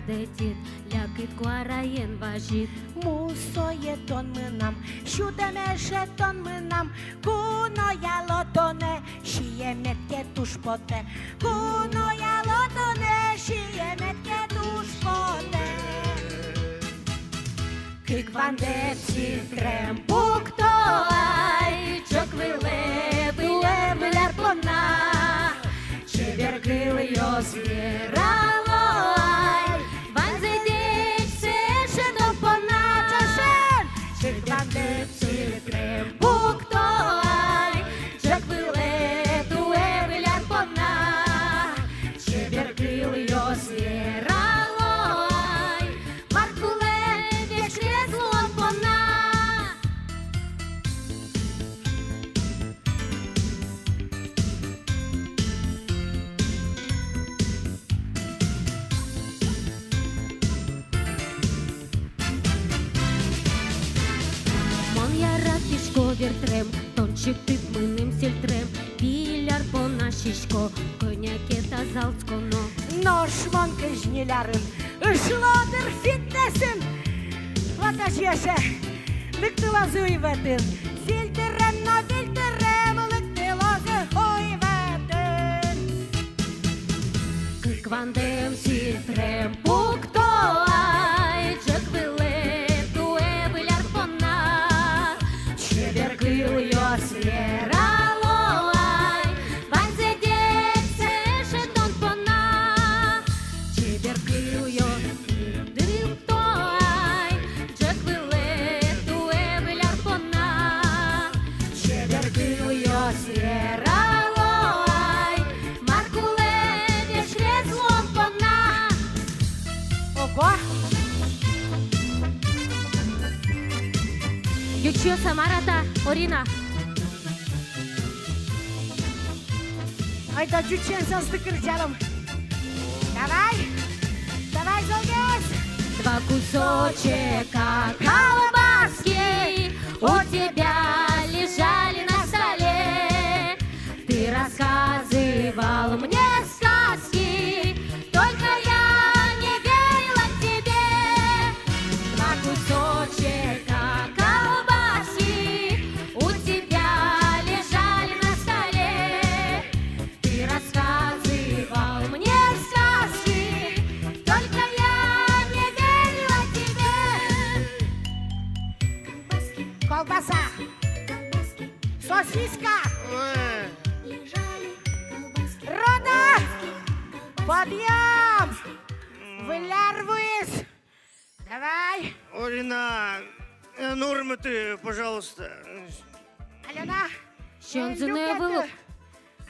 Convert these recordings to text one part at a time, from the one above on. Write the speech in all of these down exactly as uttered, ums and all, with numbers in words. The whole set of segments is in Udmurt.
Дэтӥд, лякыт куараен вазид. Мусое тон мынам, сюдэме эше тон мынам, кунояло тонэ, сиемед ке туж потэ. Кунояло тонэ, сиемед ке туж потэ. Кык вандэ ситрем пукто ай, ӝӧк вылэ туэ выль ар понна. Чебер кылъёс верало ай, ваньзэ ӟеч эше тон понна. Ӵошен! Кык вандэ ситрем пукто ай, ӝӧк вылэ туэ выль ар понна. Чебер кылъёс верало ай, мар кулэ вешкез луон понна. Мон яратӥсько вертрем, тон чиктӥд мыным сельтрем. Выль ар понна сисько, кӧня ке тазалсконо. Нош мон кызь ньыль арын ышло дыр фитнесын. Вот озьы эше лыктылозы уйвӧтын. Сельтрем но вильтрем лыктылозы уйвӧтын. Кык вандэ ситрем пукто ай, ӝӧк вылэ туэ выль ар понна. Чебер кылъёс верало ай, ваньзэ ӟеч эше тон понна. Чебер кылъёс дымто ай, ӝӧк вылэ туэ выль ар понна. Чебер кылъёс верало ай, мар кулэ вешкез луон понна. Ого! Ӟучъёс, а мар-а та, Орина? Айда ӟучен састы кырӟалом. Давай! Давай, золгес! Два кусочка колбаски у тебя лежали на столе. Ты рассказывал мне сказки, только я не верила тебе. Два кусочка колбаски у тебя лежали на столе. Ты рассказывал мне сказки, только я не верила тебе. Колбаса. Сосиска. Рода. Подъём. Выль ар вуиз. Давай. Орина, э, нормыты, пожалуйста. Алёна, сёнзыны ӧвӧл ук.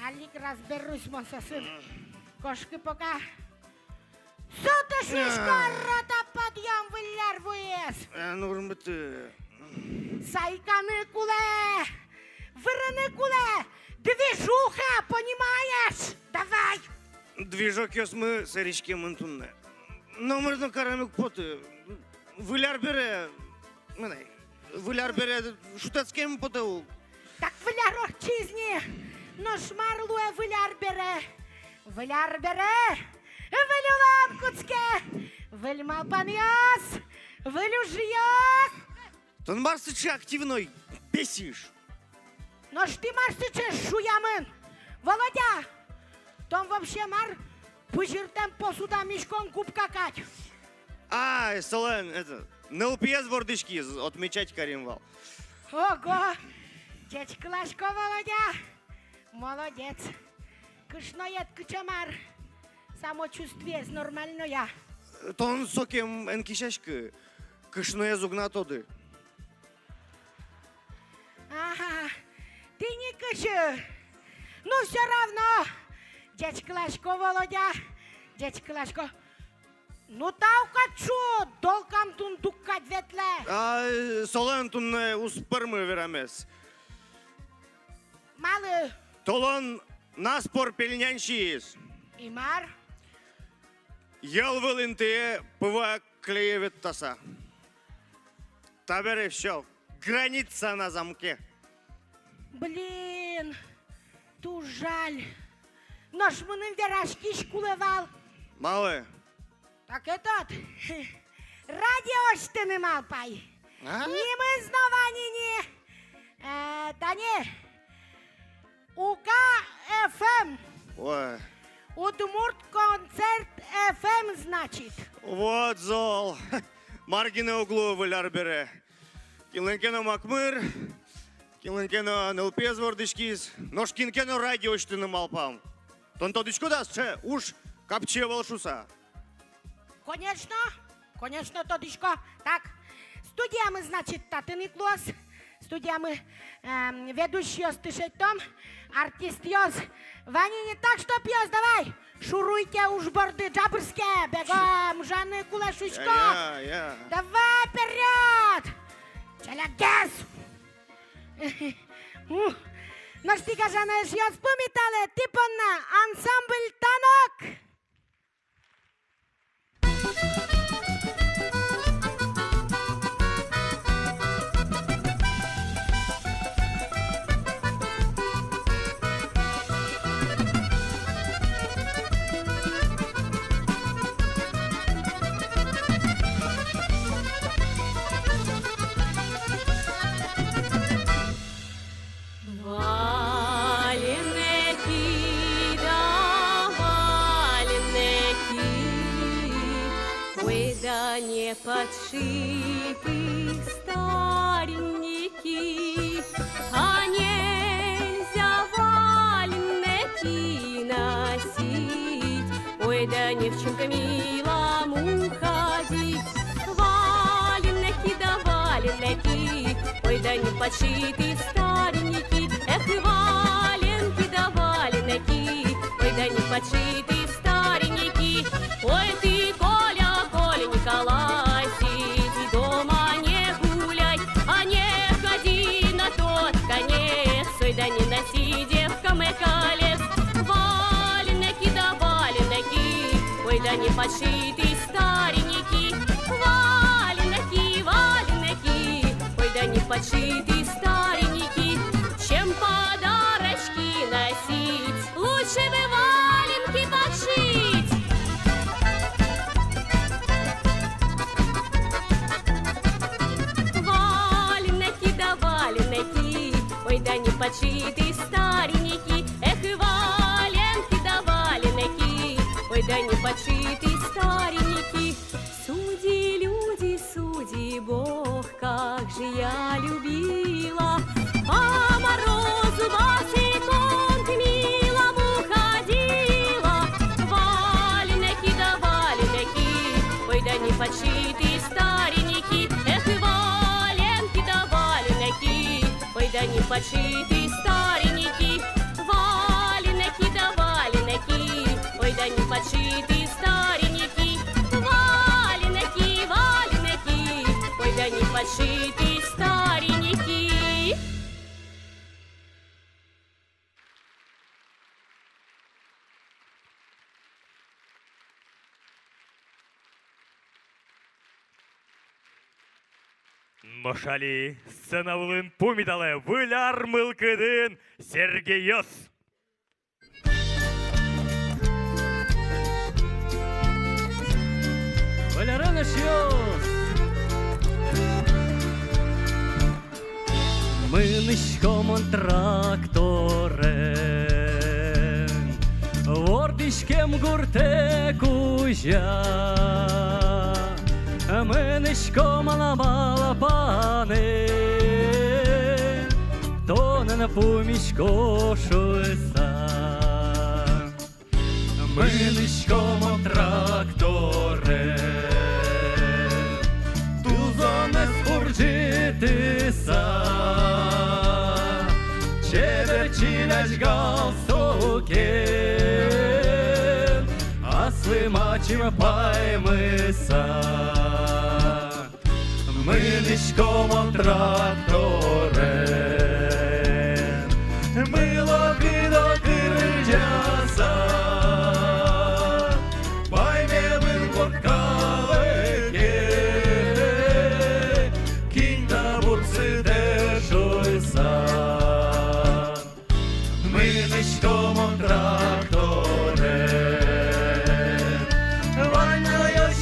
Али ик разберусь мон соосын. Кошкы пока. Со тышкасько, рода, подъём, выль ар вуиз. Э, нормыты. Сайканы кулэ, вырыны кулэ, движуха, понимаешь? Давай. Движокъёсмы сэрттӥськемын туннэ. Номыр но карем уг поты. Выль ар бере, мынэ, выль ар бере шутэтскем потэ ук. Так выль ар ортчиз ни. Нош мар луэ выль ар бере? Выль ар бере выль улон кутске. Выль малпанъёс, выль ужъёс. Тон мар сыӵе активной, бесишь? Нош тӥ мар сыӵе шуямын? Володя, тон вообще мар пызьыртэм посуда, миськон кубка кадь? А, солэн, это, нылпиез вордӥськиз, отмечать карим вал. Ого! Ӟечкыласько, Володя! Молодец! Кышноед кыӵе мар? Самочувствиез нормальной-а? Тон сокем эн кисяськы, кышноез уг на тоды. Ага, тӥни кызьы. Ну, всё равно. Ӟечкыласько, Володя. Ӟечкыласько. Ну, тау кадь шу, долкам тундук кадь ветлэ. А, солэн туннэ уз пӧрмы верамез. Малы? Толон на спор пельнянь сииз. И мар? Йӧл вылын тӥе пывак клее веттаса. Табере всё, граница на замке. Блин, туж жаль. Нош мыным вераськись кулэ вал. Малы? Так этот, радиоысьтыны малпай. А? Нимыз но вань ини, э, тани, УК ФМ. Ой. Удмурт концерт ФМ, значит. Вот зол. Мар гинэ уг луы Выль ар бере. Кинлэн ке но макмыр, кинлэн ке но нылпиез вордӥськиз, нош кин ке но радиоысьтыны малпам. Тон тодӥськод-а, сыӵе уж капчи ӧвӧл шуса? Конечно, конечно, тодӥсько. Так, студиямы, значит, татын ик луоз. Студиямы, эм, ведущийёсты шедьтом, артистъёс вань ини, так что, пиос, давай, шуруйте уж борды, ӝабырске, бегом, ужаны кулэ шуисько. Я, я, я. Давай, вперёд! Ӵалякгес! Нош тӥ, гажано эшъёс, пумиталэ, тӥ понна ансамбль «Танок». Валенки да валенки, ойдо не подшитые старенькие, а нельзя валенки носить, ойдо не в чем-то милом уходить. Валенки да валенки, ойдо не подшитые старенькие. Эх, валенки да валенки, ойдо не подшитые старенькие. Ой, ты, Коля, Коля, Николай, сиди дома, не гуляй, а не ходи на тот конец, ойдо не носи, девка моя, колец. Валенки да валенки, ойдо не подшитые старенькие. Валенки, валенки, ойдо не подшитые старенькие. Чем подарочки носить, лучше бы валенки подшить. Валенки да валенки, ойдо не подшитые старенькие. Эх, валенки да валенки, ойдо не подшитые старенькие. Суди, люди, суди, Бог, как же я любила, по морозу босиком к милому ходила. Валенки да валенки, ойдо не подшитые старенькие. Эх, валенки да валенки, ойдо не подшитые старенькие. Валенки да валенки, ойдо не подшитые старенькие. Валенки, валенки, ойдо не подшитые старенькие. Нош али сцена вылын пумиталэ Выль ар мылкыдын Сергейёс. Выль арын, эшъёс! Мынӥсько мон тракторен вордӥськем гуртэ кузя. Мынӥсько мон малпанэн, тонэн пумисько шуыса. Мынӥсько мон тракторен, тузонэз пурӟытыса, чебер чинась галстукен аслым ачим паймыса. Мынӥсько мон тракторен, мыло-кыдо кырӟаса, паймемын вордскалыке, кин та бурсытэ шуыса. Мынӥсько мон тракторен, вань нылъёс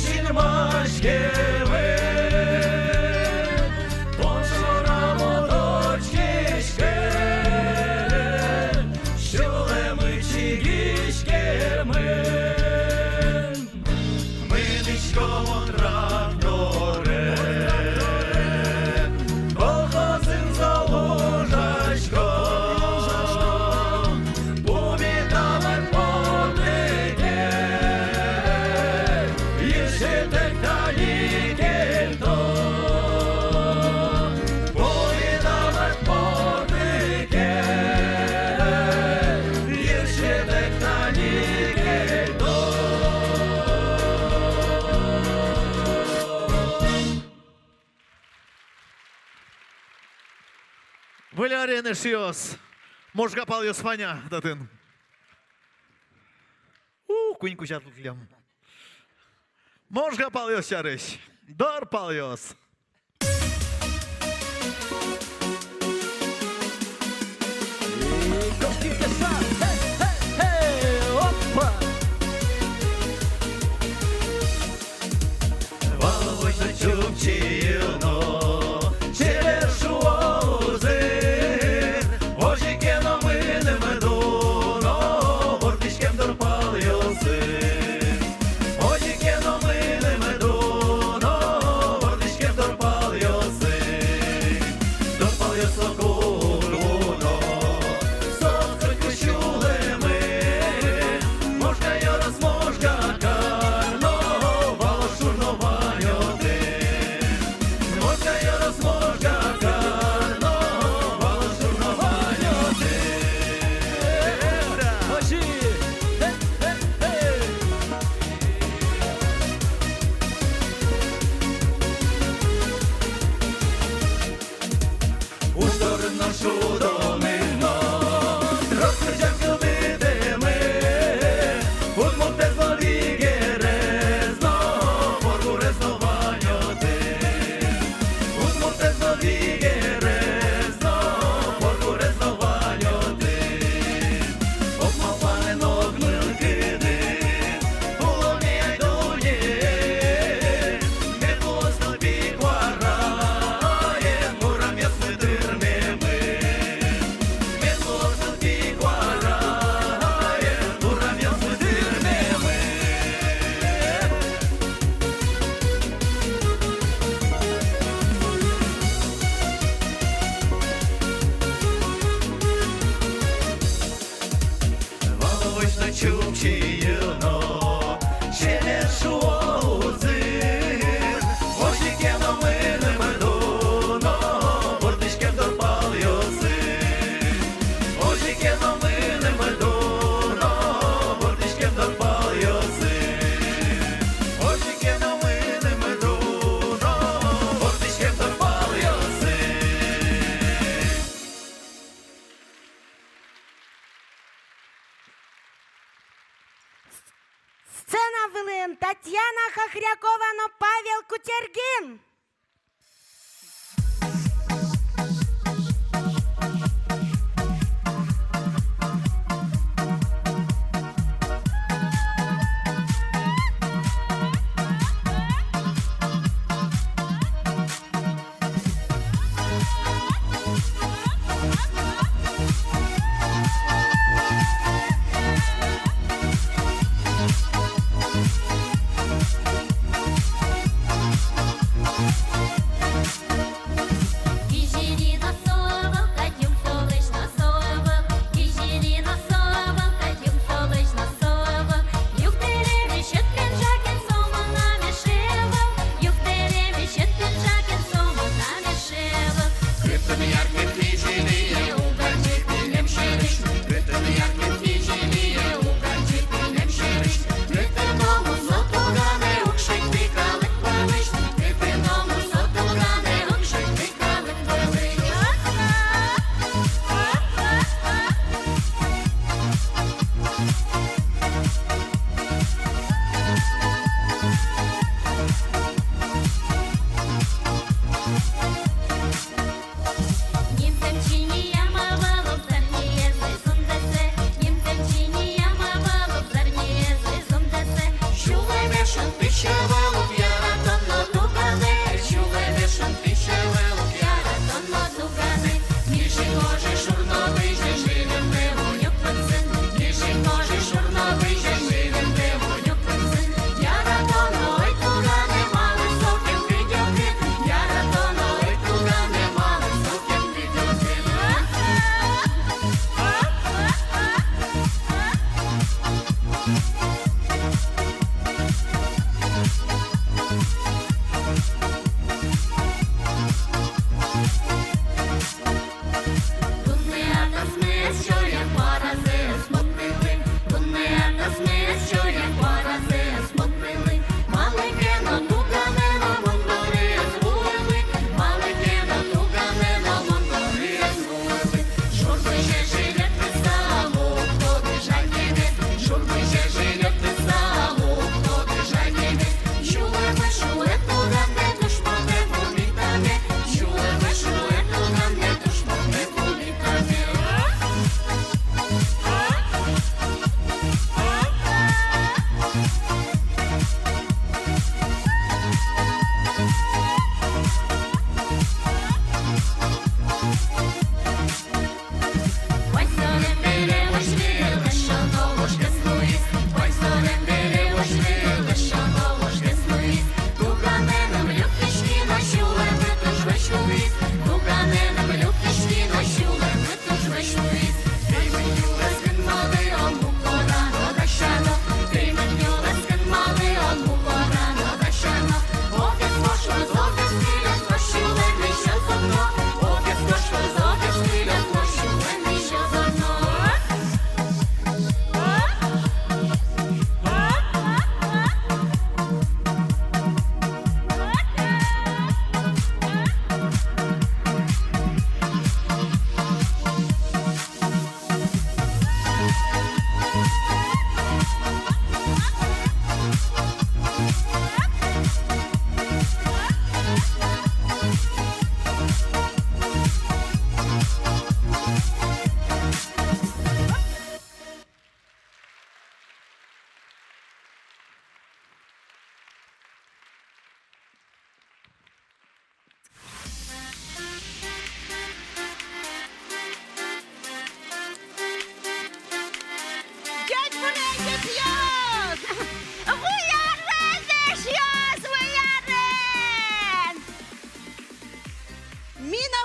Выль арен, эшъёс. Можга палъёс вань-а татын? У, куинь кузя луылӥм. Можга палъёс сярысь. Дор палъёс. Опа! Валовозь но Чупчи йыло, чебер шуо узыр. Озьы ке но мыным дуно вордӥськем дор палъёсы. Озьы ке но мыным дуно вордӥськем дор палъёсы. Дор палъёс но кургуно, соос котьку сюлэмы. Можга ёрос, Можга кар но, валаш шур но вань отын. Можга ёрос, Можга кар но, валаш шур но вань отын. Озьы. Уж дорын но, шудонын но, трос кырӟан кылдытэмын. Удмуртэз но, бигерез но, воргорез но вань отын. Удмуртэз но, бигерез но, воргорез но вань отын. Ог малпанын, ог мылкыдын уло ми ай дуннее. Мед луоз нылпи куараен урамъёсмы тырмемын. Мед луоз нылпи куараен урамъёсмы тырмемын. Валовозь но Чупчи йыло, чебер шуо узыр. Озьы ке но мыным дуно вордӥськем дор палъёсы. Озьы ке но мыным дуно вордӥськем дор палъёсы. Озьы ке но мыным дуно вордӥськем дор палъёсы. Сцена вылын Татьяна Хохрякова но Павел Кутергин.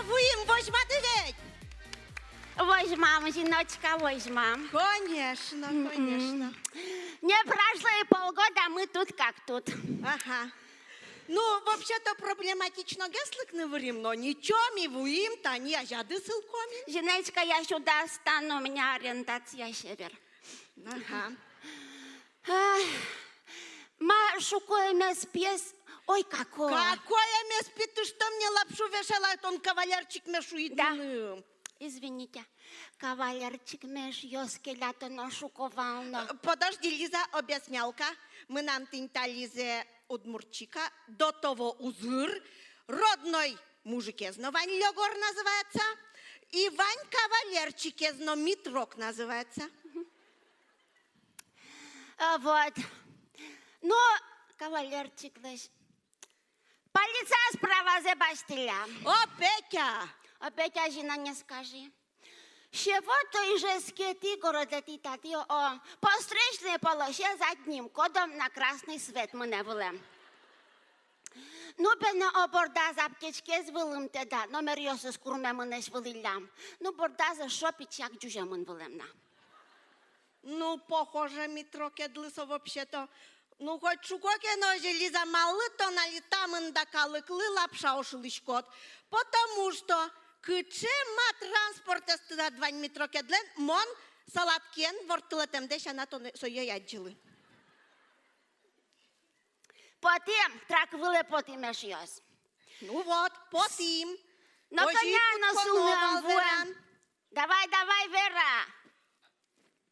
Вуим, возьматы ведь? Возьмам, Зиночка, возьмам. Конечно, конечно. Не прошло и полгода, мы тут как тут. Ага. Ну, вообще-то проблематичногес лыктыны вырим, но ничего, ми вуим, тани азяды сылком ини. Зиночка, я сюда встану, у меня ориентация север. Ага. Эх, ма шуко эмеспиез, ой, какое. Какое эмеспи, ты что мне лапшу вешала, тон кавалерчикме шуид мыным. Да. Извините. Кавалерчикме, эшъёс, келятоно шуко вал но. Э, подожди, Лиза, объяснялка. Мынам тӥни та Лиза удмуртчика, до того узыр, родной мужикез но вань, Лёгор называется, и вань кавалерчикез но, Митрок называется. А, вот. Ну, кавалерчиклэсь полицияз правазэ басьтӥллям. О, Петя! О, Петя, Зина, не скажи. Севё-то Ижевске тӥ, городэ тӥ, татӥ, о, по встречной полосе задним ходом на красный свет мынэ вылэм. Ну, пе, но, о, бордаз аптечкаез вылымтэ да, номеръёсыз курме мынэсь вылӥллям. Ну, бордаз эшшо пичияк ӟуземын вылэм на. Ну, похоже, Митрокедлы со вообще-то. Ну, хоть шуко ке но, озьы, Лиза, малы тон али та мында калыклы лапша ошылӥськод? Потому что кыӵе ма транспортэз тынад вань, Митрокедлэн, мон салат киен ворттылэтэмдэ сяна тон сое адӟылы. Потӥм, трак вылэ потӥм, эшъёс. Ну вот, потӥм. Но кӧня но сылыны ӧм вуэм. Давай, давай, вера.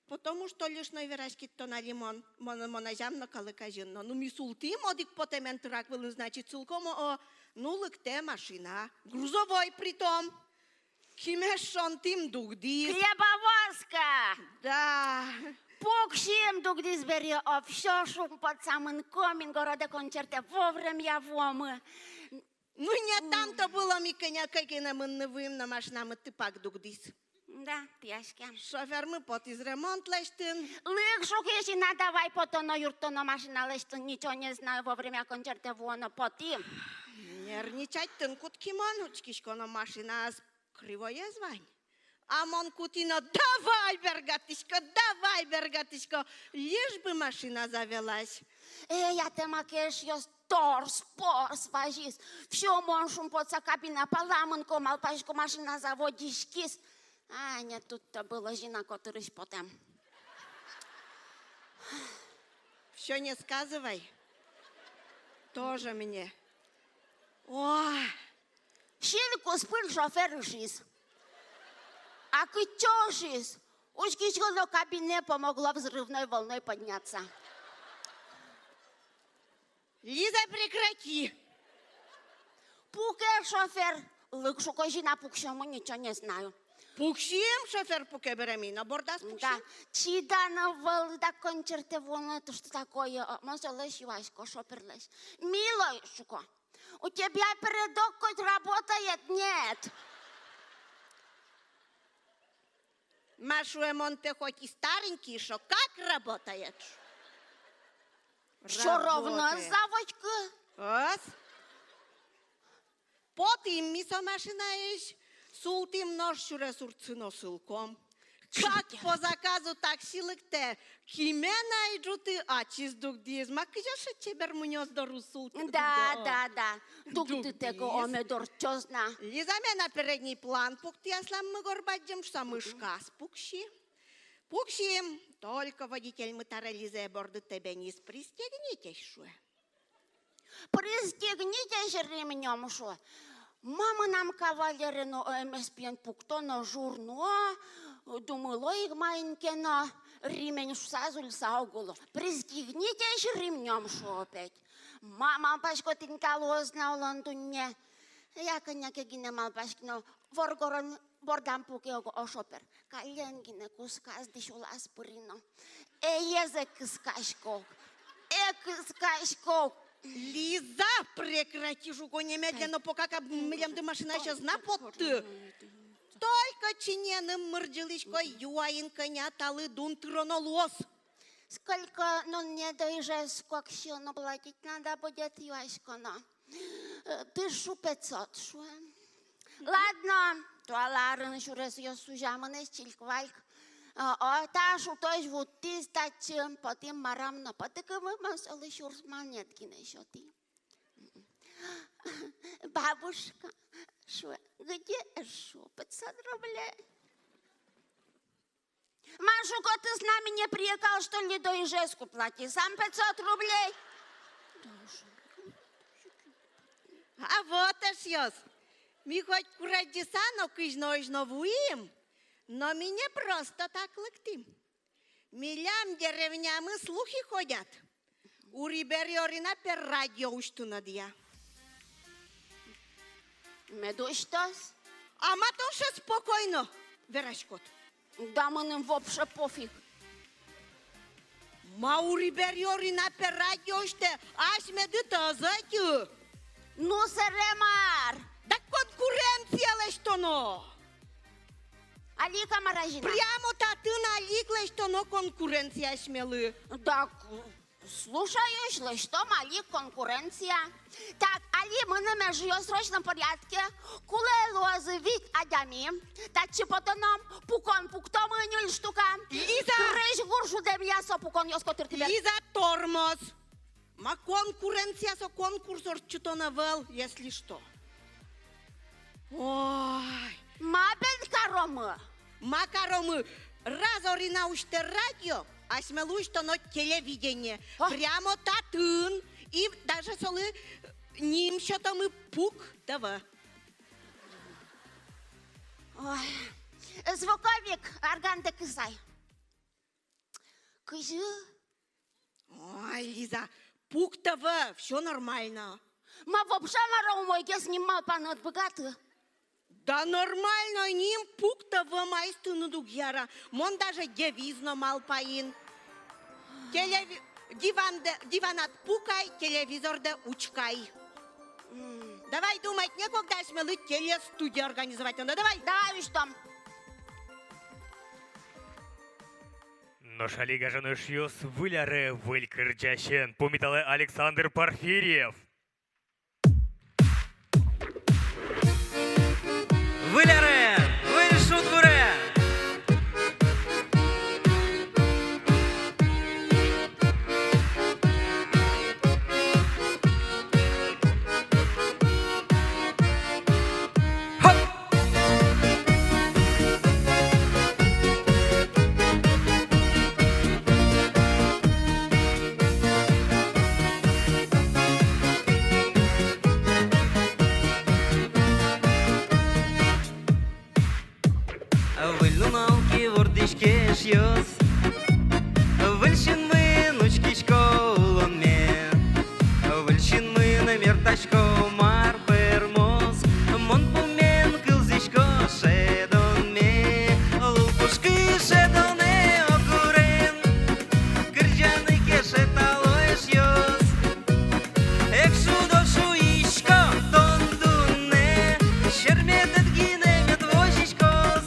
Потому что лишь но вераськид тон али мон, мон, мон азям но, калык азьын но. Ну, ми султӥм одӥг потэмен трак вылын, значит, сылком, о, ну, лыктэ машина. Грузовой притом. Кимес шонтӥм, дугдӥз. Хлебовозка! Да. Пуксим, дугдӥз бере, о, всё, шумпотса мынком ини, городэ концертэ вовремя вуомы. Ну, не там-то было, ми кӧня ке гинэ мыныны вуим но, машинамы тыпак дугдӥз. Да, тӥяське. Шофёрмы потӥз ремонт лэсьтыны. Лык шуке, Зина, давай потоно, юрттоно машина лэсьтыны, ничего не знаю, вовремя концертэ вуоно, потӥм. Нервничать тын кутски мон, учкисько но, машинаез кривоез вань. А мон кутӥ но давай бергатӥсько, давай бергатӥсько, лишь бы машина завелась. Эй, а тэ маке, эшъёс, торс-порс вазиз. Всё, мон шумпотса кабина пала мынко, малпасько, машина заводиськиз. А, не тут-то было, Зина котырысь потэм. Всё, не сказывай. Тоже мне. О! Син куспын шофёр ышиз. А кытчы ышиз? Учкисько но, кабинае помогло взрывной волной подняться. Лиза, прекрати! Пуке шофёр. Лык шуко, Зина, пуксёмы, ничего не знаю. Пуксим, шофёр пуке бере, ми но бордаз пуксим. Да. Чидано вал да концертэ вуоно, это что такое? Мон солэсь юасько, шофёрлэсь. Милой, шуко, у тебя передок хоть работает, нет? Ма, шуэ, мон-то хоть и старенький, шо, как работает? Всё равно заводька. Ас? Потӥм ми со машинаысь, султӥм, нош сюрес урдсы но сылком. Как по заказу такси лыктэ, киме на ӧй ӝуты, ачиз дугдӥз. Ма, кызьы сыӵе чебер мунёос доры султӥд. Да, да, да. Дугдытэк омед ортчоз на. Лиза, мед на передний план пуктэ, аслам мыгор бадӟым, шуса мышказ пукси. Пуксим, только водительмы табере Лизае борды тэбениз. Пристегнитесь, шуэ. Пристегнитесь ремнём, шуэ. Ма, мынам кавалере но эмеспиен пукто но, жур но, думыло ик маин ке но, ремень шуса зульса уг уло. Пристегнитесь ремнём, шуэ опять. Ма, малпасько, тӥни та луоз на улон дунне. Я кӧня ке гинэ малпаськи но, воргорон бордам пуке уго, о, шофёр. Каллен гинэ кусказ, дӥсь улаз пыри но. Эез ӧй кыскаськы ук. Ӧй кыскаськы ук. Лиза, прекрати, шуко, немедленно, пока ка-, милемды машинаысь ӧз на потты. Только чиньыеным мырӟылӥсько, юа ини, кӧня талы дун тыроно луоз. Сколько, ну, мне до Ижевска, сколько сил, ну, платить надо будет, юасько но. Э, тышу пятьсот, шуэ. Ладно, туала арын сюресъёс сузямын, эс чильк-вальк. О, о, та шутозь вуттӥз татчы, потӥм, марам но потыкумы, мон солы сюрс манет гинэ сётӥ. Бабушка, шуэ, где, шуэ, пятьсот рублей? Ма, шуко, ты с нами не приехал, что ли, до Ижевску платить? Сам пятьсот рублей. А вот, эшъёс, ми хоть курадӟыса но, кызь но, озьы но вуим, но ми не просто так лыктӥм. Милям деревнямы слухи ходят. Ури-бери Орина пе радио усьтыны дыръя. Мед усьтоз. А ма тон сыӵе спокойно вераськод? Да мыным вообще пофиг. Ма, Ури-бери Орина пе радио усьтэ, асьмеды-то ӧз ӧтьы. Ну, сэре мар? Да конкуренция лэсьтоно. Али ик-а мар азьын-а? Прямо татын али ик лэсьтоно конкуренция асьмелы. Да, слушаюсь, лэсьтом али ик конкуренция. Так, али мыным, эшъёс, в срочном порядке кулэ луозы вить адями. Татчы потоно, пукон пуктомы ньыль штука. Лиза! Крезьгур шудэмъя со пуконъёс котыртӥ бер. Лиза, тормоз! Ма, конкуренция со, конкурс ортчытон ӧвӧл, если что. Ой. Ма бен каромы? Ма каромы? Раз Орина усьтэ радио, асьмелы усьтоно телевидение. О. Прямо татын. И даже солы ним сётомы Пук ТВ. Ой. Звуковик, арганды кысай. Кызьы? Ой, Лиза, Пук ТВ, всё нормально. Ма вообще мар-о, умойгес ним малпаны ӧд быгаты? Да нормально ним, Пук ТВ, маиз тыныд уг яра. Мон даже девиз но малпай ини. Телеви-, дивандэ, диванад пукай, телевизордэ учкай. М. Давай думать, некогда асьмелы телестудия организовать, ну, давай. Давай, усьтом. Нош али, гажано эшъёс, Выль аре выль кырӟасен пумиталэ Александр Порфирьев. Выль аре, выль шудбуре! Хоп! Выль нунал ке вордӥське, эшъёс, выль синмын учкисько улонме. Выль синмын мертасько, мар пӧрмоз. Мон пумен кылзӥсько шӧдонме, лул пушкы шӧдонэ огурен. Кырӟаны ке шедьтало, эшъёс. Эх, шудо, шуисько, тон туннэ сьӧрметэд гинэ мед возиськоз.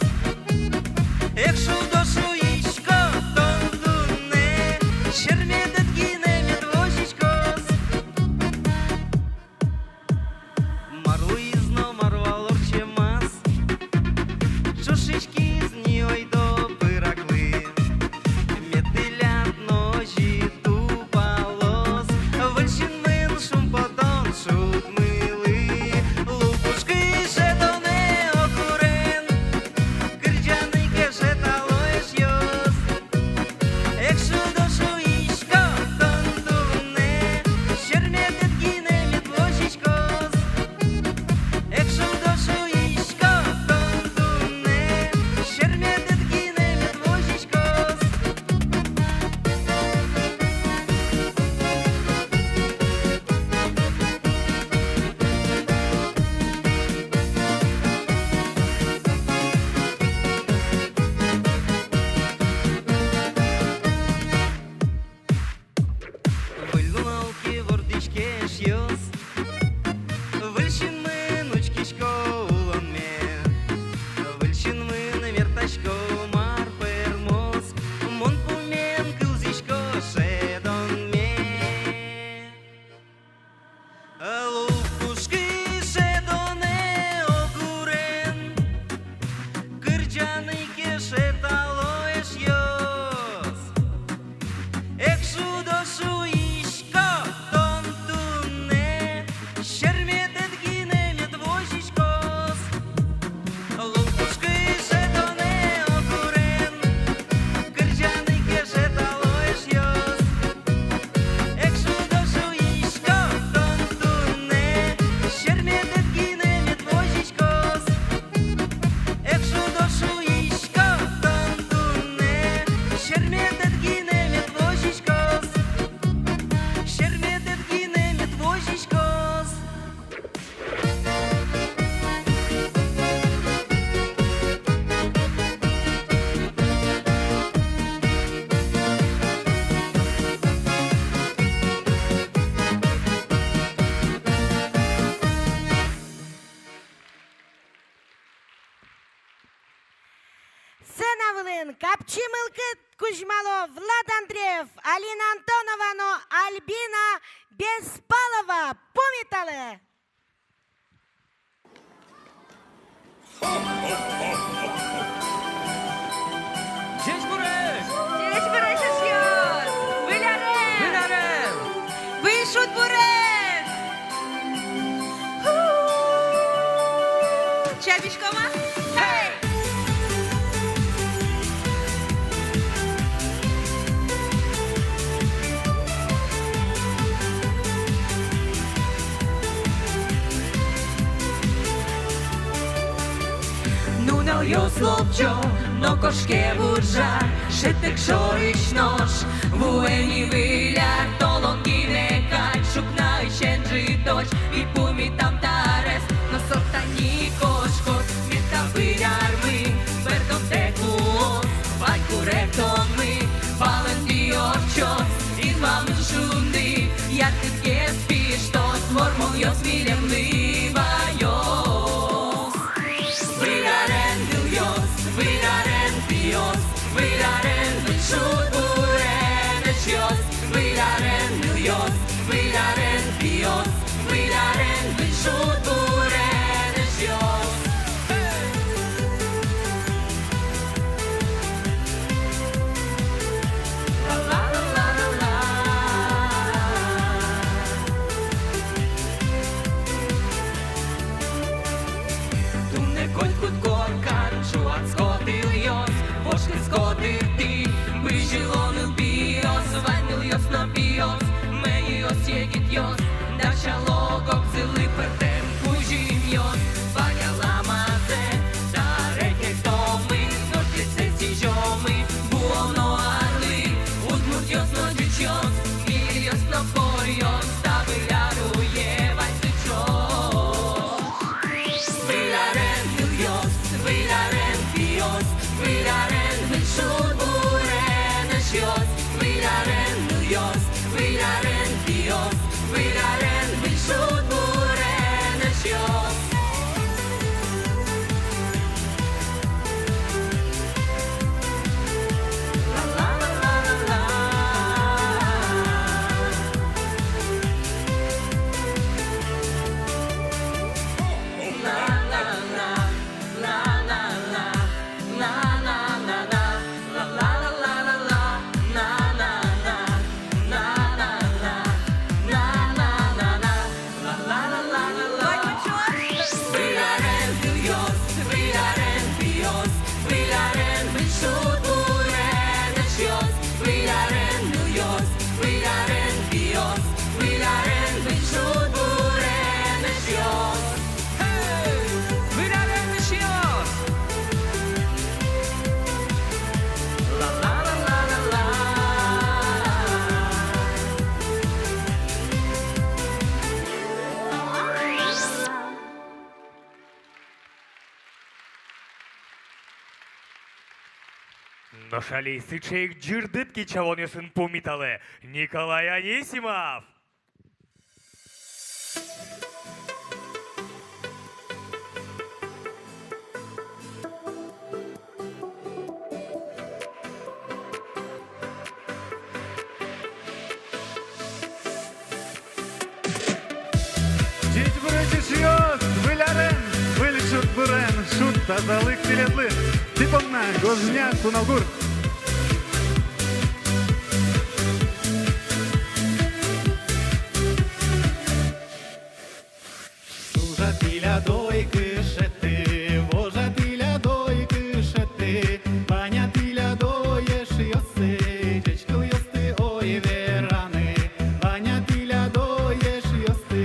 Эх, шудо, шуисько, Сцена вылын капчи мылкыд кузьмало Влад Андреев, Алина Антонова но Альбина Беспалова. Пумиталэ! Ӟечбуресь! Ӟечбуресь, эшъёс! Выль арен! Выль арен! Выль шудбурен! Чабиськом-а? Хей! Нуналъёс лобӟо но кошке вужа, шӧдтэк шорысь нош вуэ ни выль ар. Толон гинэ кадь ӵукнаысен ӝытозь ми пумитам та арез, но со тани кошкоз. Мед та выль армы бӧрдонтэк луоз, вань куректонмы валэн пиосчиос, инвалмы шунды яркытгес пиштоз, вормонъёс милемлы ваёз. Выль арен, нылъёс, выль арен, пиос, выль арен, выль шудбурен, эшъёс, выль арен, нылъёс, выль арен, пиос, выль арен, выль шудбурен, эшъёс. Туннэ котькуд коркан ӵуатско тылъёс, вошкысько дыртӥ бызьыло нылпиос, вань нылъёс но пиос, мӧйыос, егитъёс, дасяло огзылы пӧртэм кузьымъёс. Вань аламазэ та ар эктомы, нош листэ сӥзёмы, вуоно арлы удмуртъёс но ӟучъёс, мильёс но коръёс, та выль ар уе ваньзы ӵош. Выль арен, нылъёс, выль арен, пиос, выль арен, выль шудбурен, эшъёс, выль арен, нылъёс, выль арен, пиос, выль арен, выль шудбурен, эшъёс. Выль арен, нылъёс, выль арен, пиос, выль арен, выль шудбурен, эшъёс, выль арен, нылъёс, выль арен, пиос, выль арен, выль шудбурен, эшъёс. Выль арен, эшъёс! Нош али сыӵе ик ӟырдыт кичалонъёсын пумиталэ Николай Анисимов. Ӟечбуресь, эшъёс! Выль арен, выль шудбурен, шуд тазалык тӥледлы! Тӥ понна Гожня, Кунгур! Ужа тӥляд ой кышетты, вожа тӥляд ой кышетты, вань-а тӥляд ой эшъёсты, ӟеч кылъёсты ой вераны, вань-а тӥляд ой эшъёсты,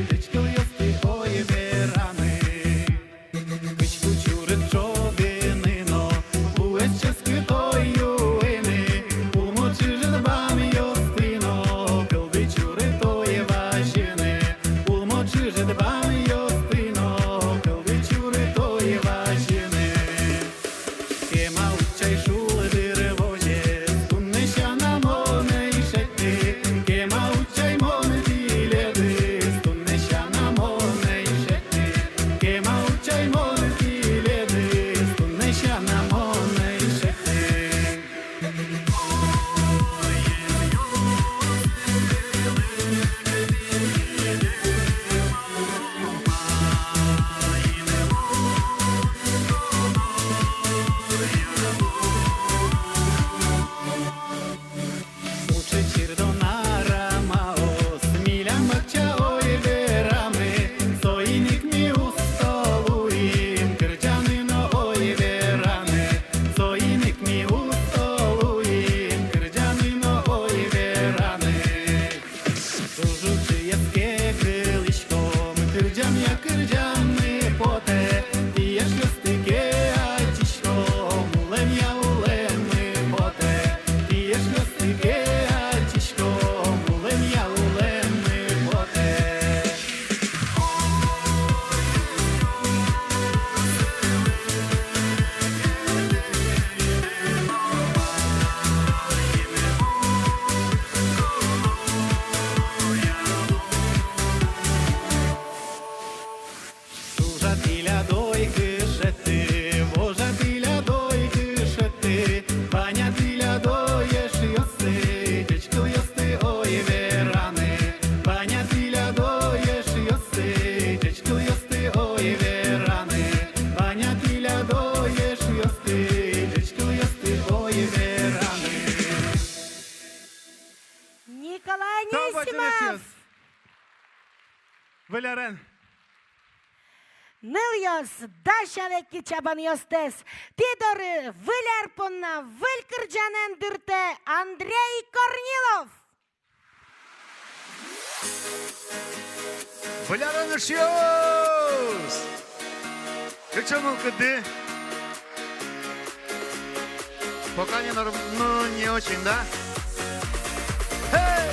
ӟеч кылъёсты ой вераны. Кызьпу чурыт ӵогыны но, вуэз ческыт ой юыны, улмо чыжыт бамъёсты но, кылды чурыт ой вазьыны, улмо чыжыт бамъёсты но, кылды чурыт ой вазьыны. Кема утчай шулдыр возез, туннэ сяна мон ӧй шедьты, кема утчай мон тӥледыз, туннэ сяна мон ӧй шедьты, кема утчай мон тӥледыз, туннэ сяна мон ӧй Выль арен. Нылъёс, дасялэ ик чабанъёстэс. Тӥ доры выль ар понна выль кырӟанэн дыртэ Андрей Корнилов. Выль арен, эшъёс! Кыӵе мылкыдды? Пока не норм-, ну, не очень, да? Эй!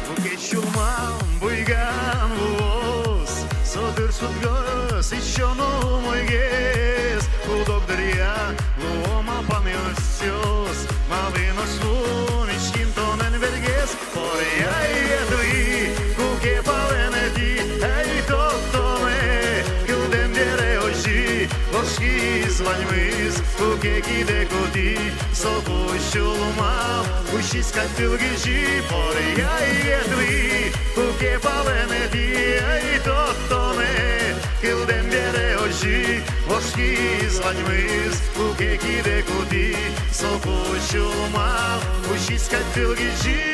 Куке сюлмам буйган вуоз, со дыр сутгес, ещё но умойгес. Куд-ог дыръя луо малпанъёсыз, малы нош луо миськин тонэн бергес. Поръяй, ветлӥ, куке палэнэ тӥ, эй, тодтоме, кылдэм бере озьы вошкиз ваньмыз, куке кидэ кутӥ, соку сюлмам усиз кадь тылгизьы. Поръяй, ветлӥ, куке палэнэ тӥ, эй, тодтоме, кылдэм бере озьы вошкиз ваньмыз, куке кидэ кутӥ, соку сюлмам усиз кадь тылгизьы.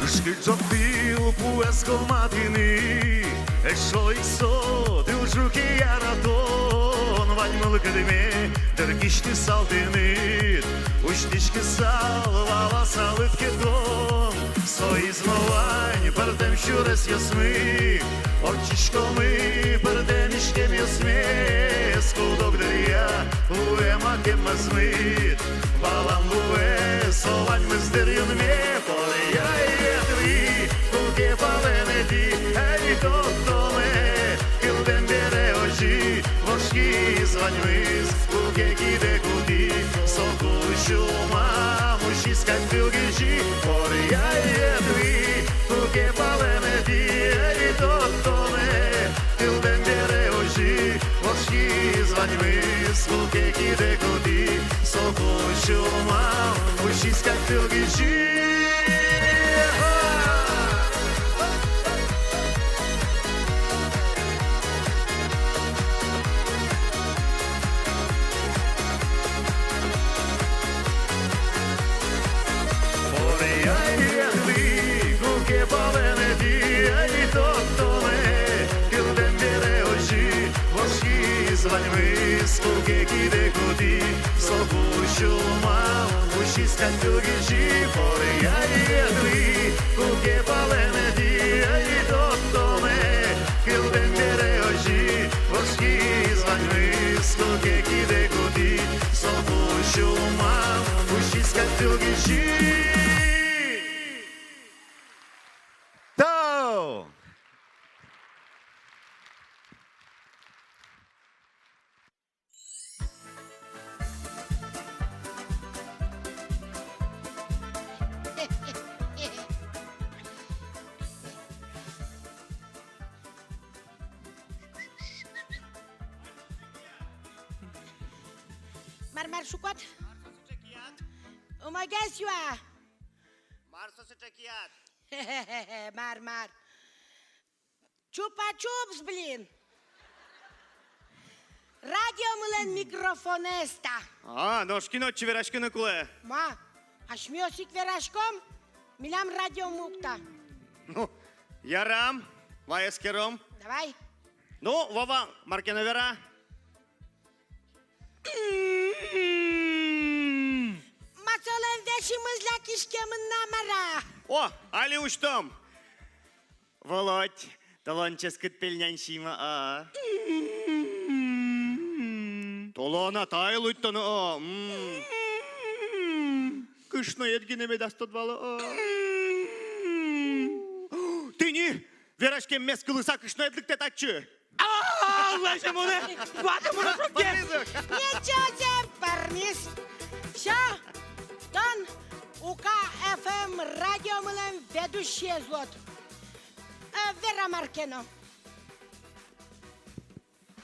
Кышкыт ӝог тыл пуэз кылматыны, эшшо ик со тыл ӝуке яратон. Вань мылкыдме дыр кисьтысал тыныд, усьтӥськысал, валасал ӧд ке тон. Соиз но вань пӧртэм сюресъёсмы, ортчиськомы пӧртэм иськемъёсмес. Куд-ог дыръя луэ макем мӧзмыт, валам луэ со ваньмыз дыр юнме. Поръяй, ветлӥ, куке палэнэ тӥ, эй, тодтоме, кылдэм бере озьы вошкиз ваньмыз, куке кидэ кутӥ, соку сюлмам усиз кадь тылгизьы. Поръяй, ветлӥ, куке палэнэ тӥ, эй, тодтоме, кылдэм бере озьы вошкиз ваньмыз, куке кидэ кутӥ, соку сюлмам усиз кадь тылгизьы. Поръяй, ветлӥ, куке палэнэ тӥ, эй, тодтоме, кылдэм бере озьы вошкиз ваньмыз, куке кидэ кутӥ, соку сюлмам усиз кадь тылгизьы. Поръяй, ветлӥ, куке палэнэ тӥ, эй, тодтоме, кылдэм бере озьы вошкиз ваньмыз, куке кидэ кутӥ, соку сюлмам усиз кадь тылгизьы. Тау! Мар, мар шуод? Умойгес юа. Мар со сыӵе кияд? Мар, мар. Чупа-чупс, блин. Радиомылэн микрофонэз та. А, нош кин отчы вераськыны кулэ? Ма, асьмеос ик вераськом, милям радиомы уг та. Ну, ярам, вай эскером. Давай. Ну, Вова, мар ке но вера. Ма солэн весьмыз лякиськемын на мар-а? О, али усьтом. Володь, толон ческыт пельнянь сима, а? Толон атай луид тонэ, а? М. Кышноед гинэ медаз тодвал, а? Тӥни вераськеммес кылыса кышноед лыктэ татчы. А, лэся монэ, ватэ монэ шокке. Ничего себе, парниш. Всё, тон Ука эф эм радиомылэн ведущиез луод. Э, вера мар ке но.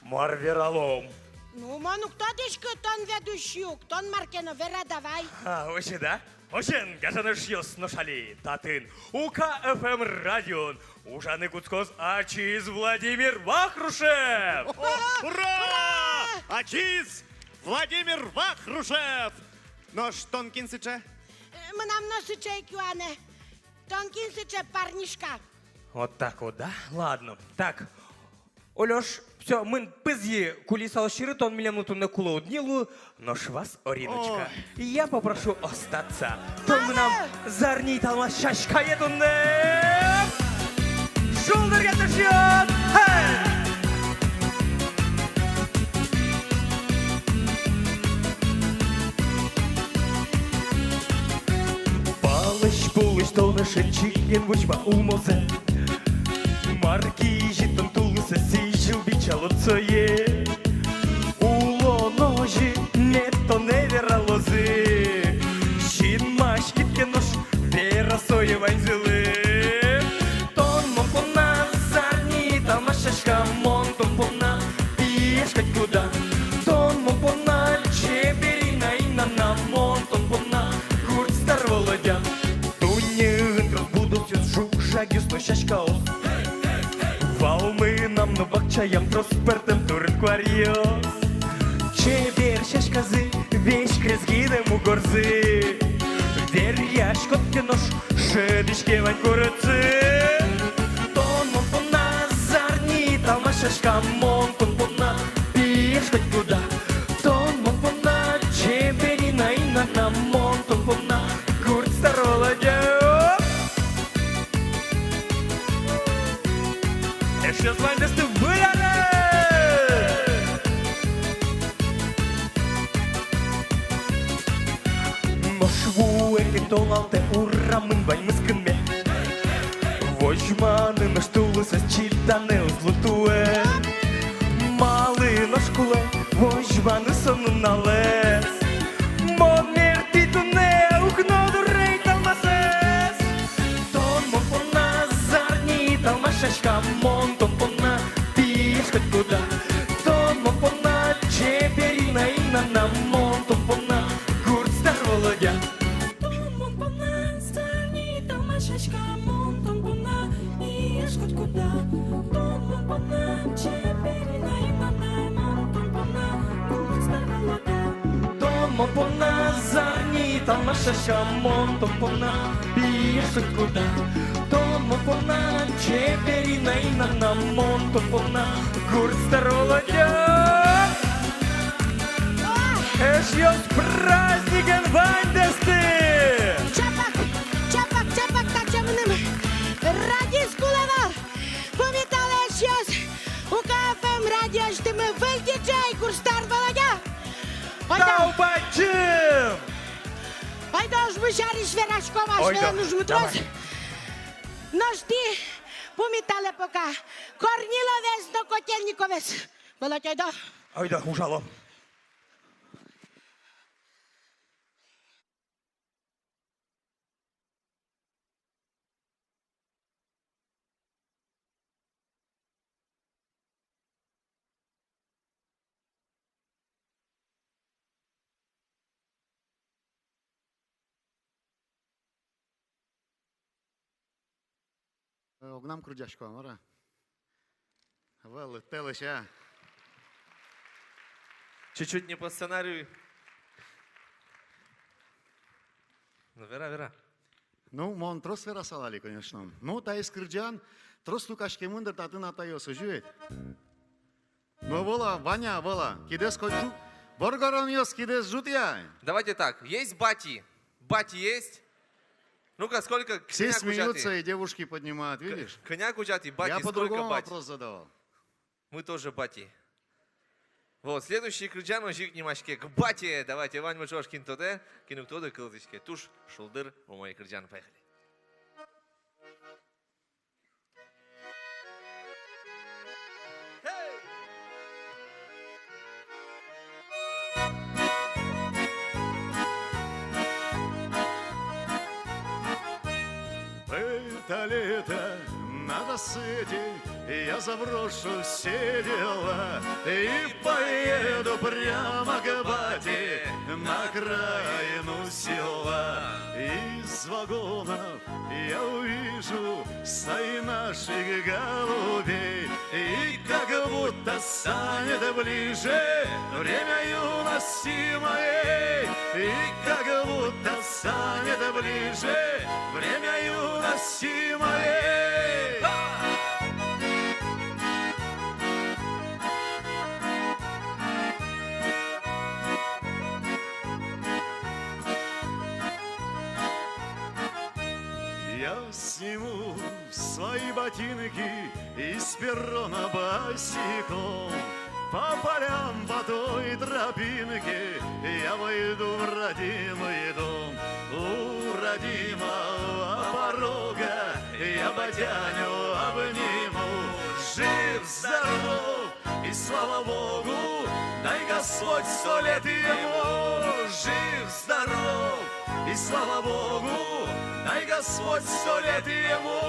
Мар вералом? Ну, мон уг тодӥськы, тон ведущий ук, тон мар ке но вера давай. А, вообще, да? Озьыен, гажано эшъёс, нош али татын, Ука ФМ радиоын, ужаны кутскоз ачиз Владимир Вахрушев! О, ура! Ачиз Владимир Вахрушев! Нош тон кин сыӵе? Э, мынам но сыӵе ик юанэ. Тон кин сыӵе, парнишка? Вот так вот, да? Ладно. Так, Олёш, всё, мын пызъи кулисаос сьӧры, тон милемлы туннэ кулэ уд ни лу, нош вас, Ориночка, о, я попрошу остаться. Тон мынам зарни италмас сяськае туннэ. Шулдыръя, эшъёс! Хэ! Палэзь-пулэзь тон, эше, чик эн возьма умозэ. Мар кизид тон тулысэ, сӥзьыл бичалод сое. Улон озьы, мед тонэ вералозы. Синмаськид ке нош, вера сое ваньзылы. Тон мон понна зарни италмас сяська, мон тон понна пиез котькуда. Тон мон понна чеберина, инана, мон тон понна гурт стар Володя. Дуннеын трос будосъёс, жуг-жагъёс но сяськаос. Вал мынам но бакчаям трос пӧртэм турын-куаръёс. Чебер сяськазы весь крезьгиды, мугорзы. Веръяськод ке нош, шӧдӥське вань курытсы. Тон мон понна зарни италмас сяська, мон тон понна пиез котькуда. Тон мон понна чеберина, инана, мон тон понна гурт стар Володя. Эшъёс, ваньдэсты выль аре! Нош вуэ ке толалтэ урамын ваньмыз кынме. Возьманы нош тулысэз чиданы уз лу туэ. Малы нош кулэ возьманы со нуналэз? Мон мерти туннэ укно дуре италмасэз. Тон мон понна зарни италмас сяська, мон тон понна пиез котькуда. Тон мон понна чеберина, инана, мон тон понна гурт стар Володя. Тон мон понна зарни италмас сяська, мон тон понна пиез котькуда. Тон мон понна чеберина, инана, мон тон понна гурт стар Володя. Тон мон понна зарни италмас сяська, мон тон понна пиез котькуда. Тон мон понна чеберина, инана, мон тон понна гурт стар Володя. Эшъёс, праздникен ваньдэсты! Чапак, чапак, чапак, таӵе мыным радист кулэ вал. Пумиталэ, эшъёс, Ука ФМ радиосьтымы выль диджей, гурт стар Володя. Ойдо. Тау бадӟым! Ойдо, ужмы сярысь вераськом, ас милям ужмы трос. Ойдо, давай. Нош тӥ пумиталэ пока Корниловез но Котельниковез. Володя, ойдо. Ойдо, ужалом. Э, огнам кырӟасько, мар-а? Ӧвӧл, лыктэ лэся. Чуть-чуть не по сценарию. Ну, вера, вера. Ну, мон трос верасал али, конечно. Ну, таиз кырӟан трос люкаськемын дыр татын атайёс, озьы ведь? Ну, ӧвӧл-а, Ваня, ӧвӧл-а, кидэс коть ӝу-, воргоронъёс, кидэс ӝутъя. Давайте так, есть бати? Бати есть? Ну-ка, сколько? Все смеются, и девушки поднимают, видишь? Кӧня кузяты бати, сколько бати? Я по-другому вопрос задавал. Мы тоже бати. Вот, следующий кырӟан озьы ик нимаське: «К бате». Давайте, ваньмы ӵош, кин тодэ, кин уг тоды, кылзӥське. Туж шулдыр, умой кырӟан, поехали. Это лето на рассвете я заброшу все дела и поеду прямо к бате на окраину села. Вагонов я увижу сой наш ик голубей, и как будто станет ближе время юности моей, и как будто станет ближе время юности моей. Я сниму свои ботинки и с перрона босиком по полям, по той тропинке я войду в родимый дом. У родимого порога я батяню обниму. Жив-здоров, и слава Богу, дай Господь сто лет ему. Жив-здоров, и слава Богу, дай Господь сто лет ему.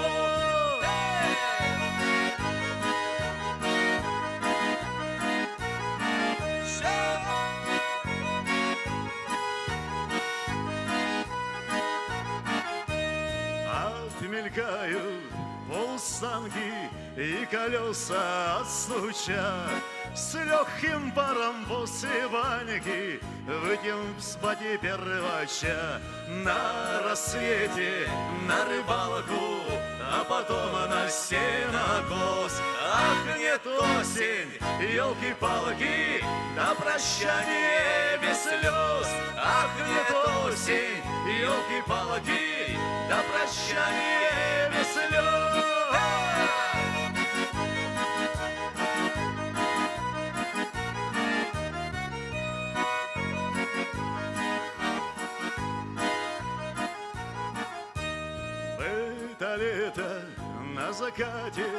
Отмелькают полустанки и колёса отстуча, с лёгким паром после баньки выпьем с батей первача. На рассвете на рыбалку, а потом на сенокос. Ахнет осень, ёлки-палки, до прощания без слёз. Ахнет осень, ёлки-палки, до прощания без слёз. В это лето на закате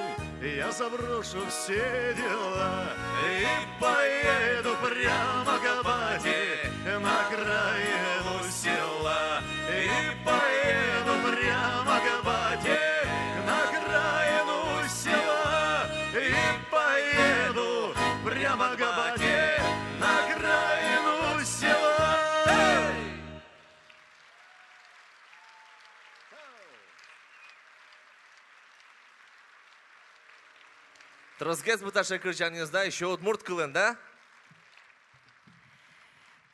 я заброшу все дела и поеду прямо к бате на окраину села. И поеду прямо к бате на окраину села. И поеду прямо к бате на окраину села. Эй! Тросгес быдтэ таӵе кырӟанъёс, да, ещё удмурт кылын, да?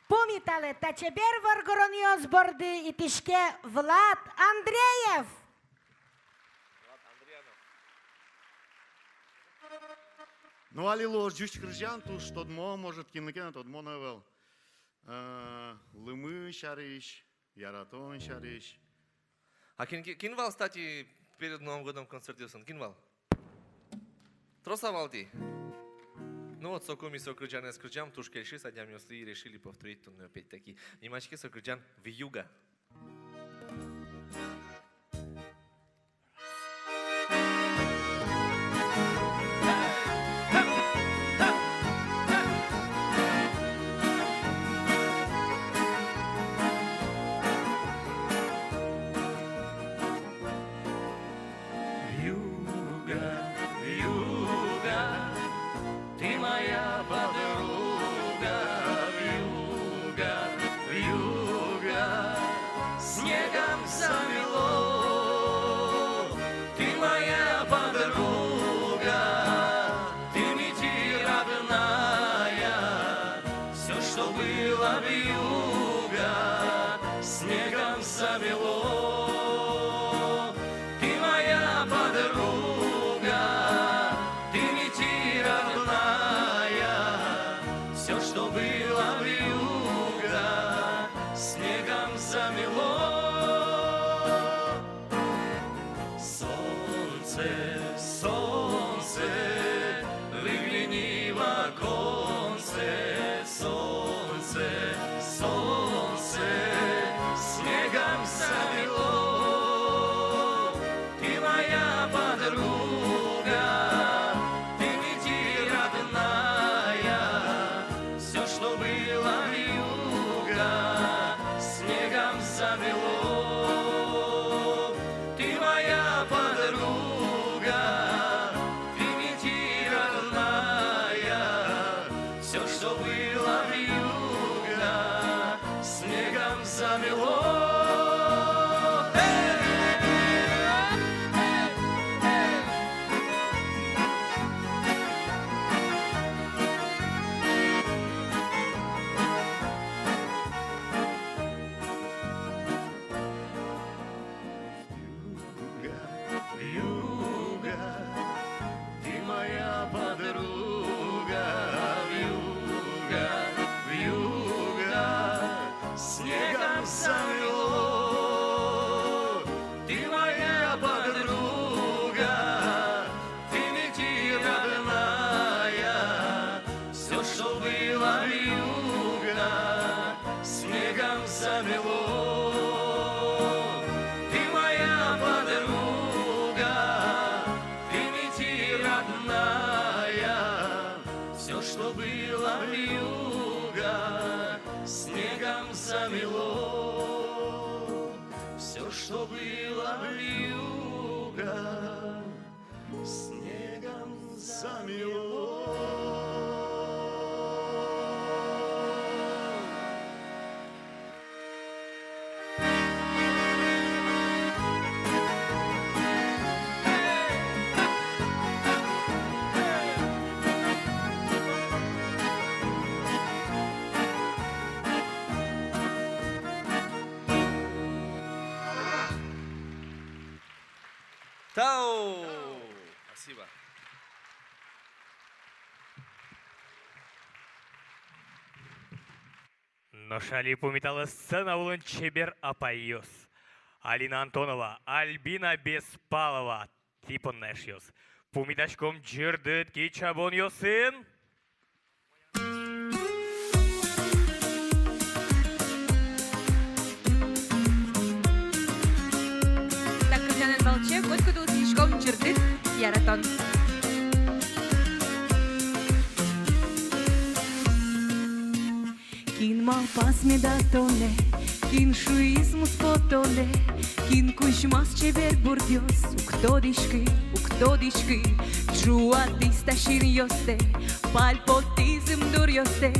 Пумиталэ, та чебер воргоронъёс борды итӥське Влад Андреев. Ну, али луоз ӟуч кырӟан, туж тодмо, может, кинлы ке но тодмо но ӧвӧл. Э, лымы сярысь, яратон сярысь. А кин, кин, кин вал, кстати, перед Новым годом концертъёсын? Кин вал? Трос-а вал тӥ? Ну вот, соку ми со кырӟанэз кырӟам, туж кельшиз адямиослы, и решили повторить туннэ опять-таки. Нимаське со кырӟан «Вьюга». Вьюга, вьюга, ты моя подруга, вьюга, вьюга, снегом замело. Ты моя подруга, ты мне родная, всё, что было вьюга, снегом замело. Ты моя подруга, ты мне родная, всё, что было вьюга, снегом замело. Солнце, солнце, выгляни в оконце, солнце, солнце, снегом замело. Ты моя подруга, ты мне родная, всё, что было вьюга, снегом замело. Ты моя подруга, ты мне родная, всё, что было вьюга, снегом замело. Замело, ты моя подруга, ты ведь и родная. Всё, что было вьюга, снегом замело. Всё, что было вьюга, снегом замело. Тау! Спасибо. Нош али пумиталэ сцена улын чебер апайёс. Алина Антонова, Альбина Беспалова, тӥ понна, эшъёс. Пумитаськом ӟырдыт кичабонъёсын. Так, кырӟанэн валче котькудӥз сӥзиськом ӟырдыт яратон. Кин малпаз меда тонэ, кин шуиз муспо тонэ, кин кузьмаз чебер бурдъёс, уг тодӥськы, уг тодӥськы, ӝуатӥз та синъёстэ, пальпотӥз ымдуръёстэ,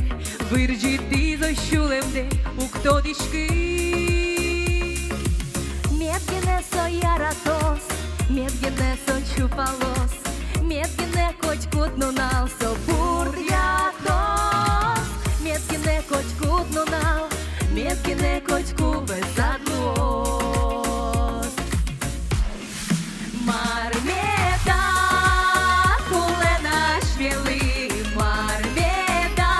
вырӟытӥз ой сюлэмдэ, уг тодӥськы. Мед гинэ со яратоз, мед гинэ со чупалоз, мед гинэ котькуд нунал со бурдъятоз. Мед гинэ котькуд нунал, мед гинэ котьку вӧзад луоз. Мар меда кулэ на асьмелы, мар меда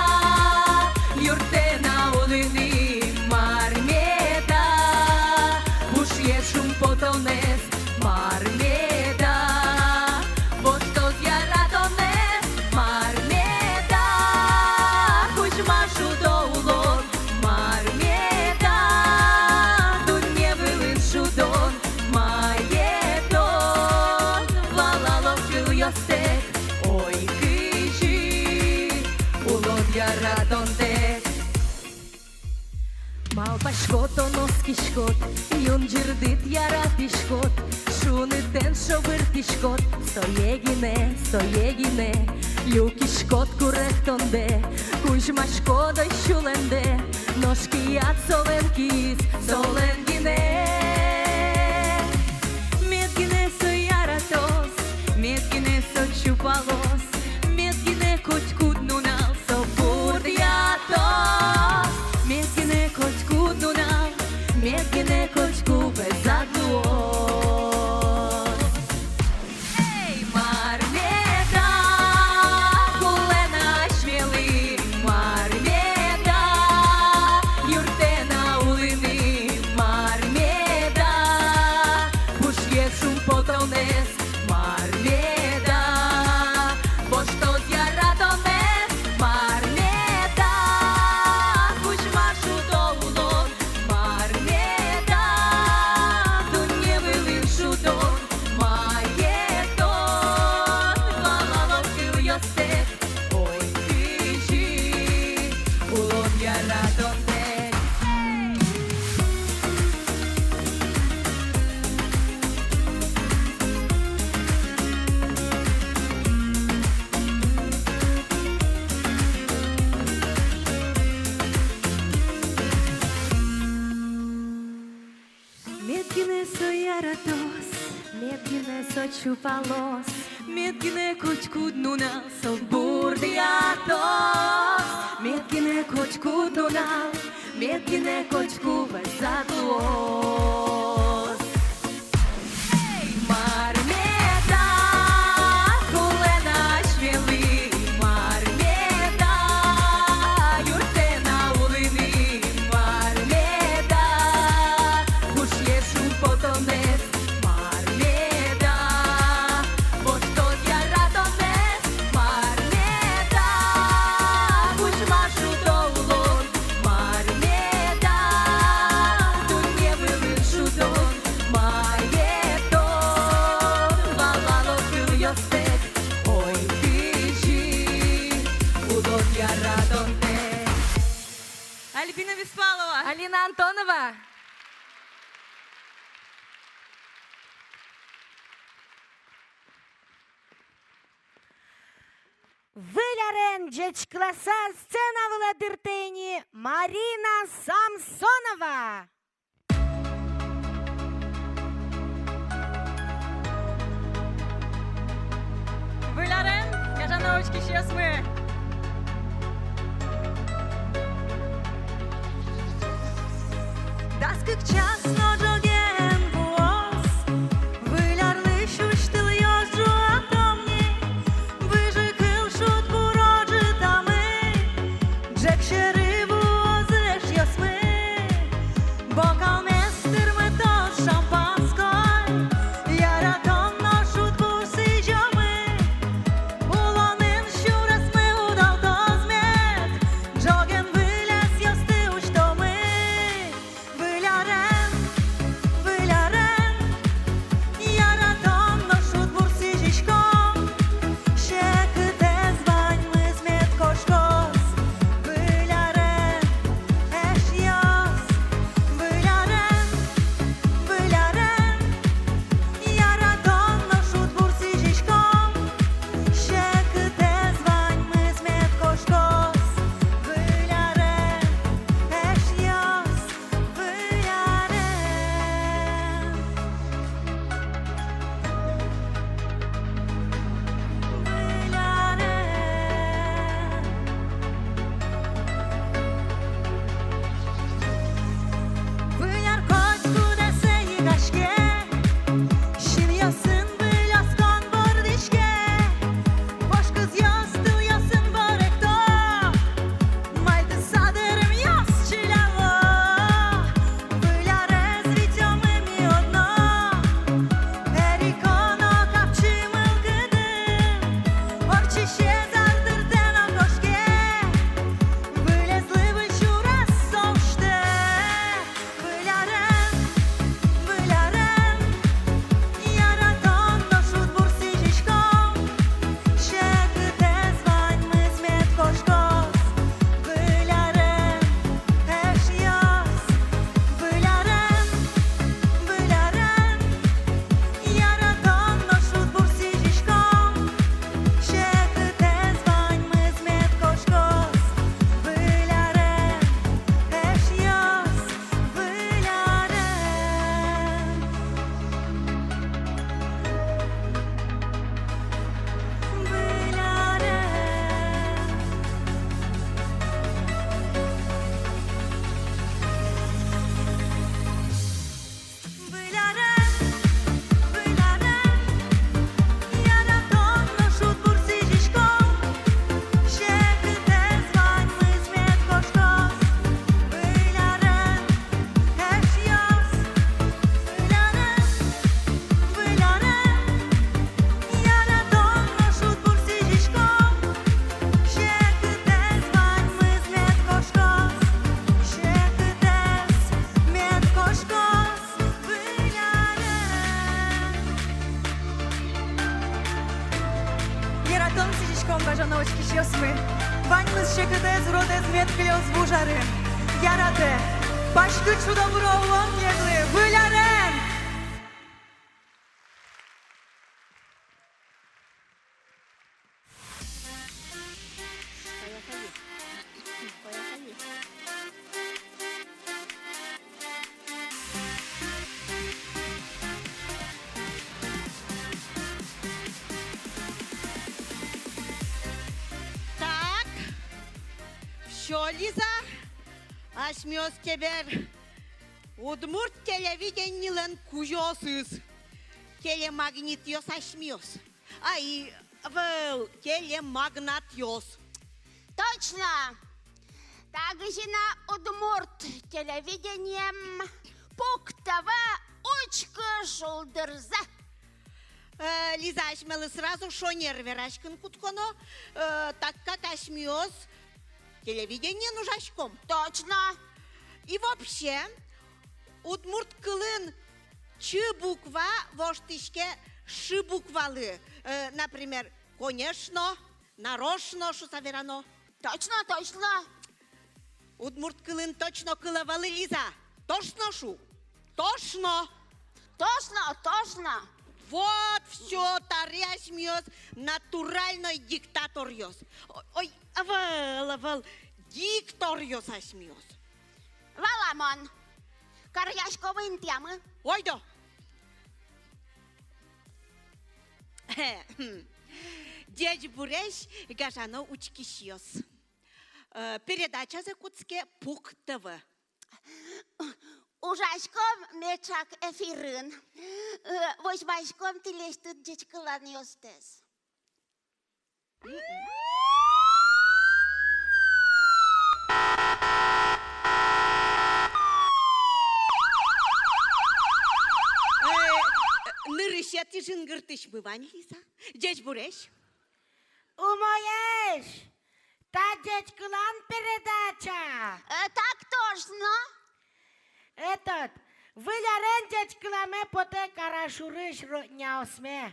юрттэ на улыны, мар меда пушъе шумпотонэз, мар меда воштоз яратонэз, мар меда кузьма шудо улон, мар меда дунне вылын шудон. Мае тон валалод кылъёстэк, ой, кызьы улод яратонтэк. Малпаськод, тон оскиськод, юн ӟырдыт яратӥськод, шунытэн шобыртӥськод, сое гинэ, сое гинэ люкиськод куректондэ, кузьмаськод ой сюлэмдэ, нош кияд солэн киыз, солэн гинэ. Мед гинэ со яратоз, мед гинэ со чупалоз, мед гинэ котькуд нунал со бурдъятоз, мед гинэ котькуд нунал, мед гинэ котьку вӧзад луоз. Эй, мар меда кулэ на асьмелы, мар меда юрттэ на улыны, мар меда пушъе шумпотонэз, мар меда воштоз яратонэз, мар меда кузьма шудо улон, мар меда дунне вылын шудон. Мае тон валалод кылъёстэк, ой, кызьы улод яратонтэк. Мед гинэ со яратоз, мед гинэ со чупалоз, мед гинэ котькуд нунал со бурдъятоз, мед гинэ котькуд нунал, мед гинэ котьку вӧзад луоз. Эй, мар меда кулэ на асьмелы, мар меда юрттэ на улыны, мар меда пушъе шумпотонэз, мар меда воштоз яратонэз, мар меда кузьма шудо улон, мар меда Альбина Беспалова. Алина Антонова. Выль арен ӟечкыласа сцена вылэ дыртэ ини Марина Самсонова. Выль арен, гажано учкисьёсмы! Дас кык час но ӝоген вуоз, выль арлы сюсьтылъёс ӝуатом ни, выжыкыл шудбур ӝутамы. Ӝӧк сьӧры вуозы эшъёсмы, бокалмес тырмытоз шампанской. Яратон но шудбур сӥзёмы, улонын сюресмы удалтоз мед, ӝоген выль ӧсъёсты усьтомы. Выль арен, выль арен, яратон но шудбур сӥзиськом, секытэз ваньмыз мед кошкоз. Выль арен, эшъёс, выль арен, выль арен, яратон но шудбур сӥзиськом, секытэз ваньмыз мед кошкоз. Выль арен, эшъёс, выль арен, выль арен. Выль ар котькуд эсэ йыгаське, синъёсын выль оскон вордӥське, вож кызъёс тылъёсын воректо. Мальдыса дырымъёс чиляло, выль арез витёмы ми одно. Эрико но капчи мылкыдын, ортчисе зар дыртэ но кошке, вылезлы выль сюрес со усьтэ. Выль арен, выль арен, яратон но шудбур сӥзиськом, секытэз ваньмыз мед кошкоз. Выль арен, эшъёс, выль арен, выль арен, яратон но шудбур сӥзиськом, секытэз ваньмыз мед кошкоз. Выль арен, эшъёс, выль арен, выль арен. Выль арен, выль арен, яратон но шудбур сӥзиськом, секытэз ваньмыз мед кошкоз. Выль арен, эшъёс, выль арен, выль арен, яратон но шудбур сӥзиськом, секытэз ваньмыз мед кошкоз, секытэз мед кошкоз. Выль арен. Яратон сӥзиськом, гажано учкисьёсмы. Ваньмыз секытэз, уродэз мед кылёз вуж арын. Яратэ. Паськыт шудо-выро улон тӥледлы. Выль арен! Так, всё, Лиза, асьмеос чебер удмурт телевиденилэн кузёосыз, телемагнитъёс асьмеос. Ай, ӧвӧл, телемагнатъёс. Точно! Та гинэ удмурт телевидением, Пук ТВ, учкы шулдырзэ. Э, Лиза, асьмелы сразу шонер вераськыны кутсконо, э, так как асьмеос телевидениын ужаськом. Точно! И вообще, удмурт кылын ч буква воштӥське ш буквалы. Э, например, конечно, нарочно шуса верано. Точно, точно. Удмурт кылын тошно кыл ӧвӧл, Лиза. Тошно, шу. Тошно. Тошно, тошно. Вот, всё, таре асьмеос натуральной диктаторъёс. О-, ой, ӧвӧл, ӧвӧл, дикторъёс асьмеос. Валамон. Каръяськомы интыямы. Ойдо. Ӟечбуресь, гажано учкисьёс. Э, передачазэ кутске Пук ТВ. Ужаськом меӵак эфирын. Э, возьмаськом тӥлесьтыд ӟечкыланъёстэс. Э, нырысетӥ жингыртӥсьмы вань, Лиза. Ӟечбуресь. Умоесь! Та ӟечкылан передача. Э, так тошно. Этот, выль арен ӟечкыламе потэ Карашурысь родняосме.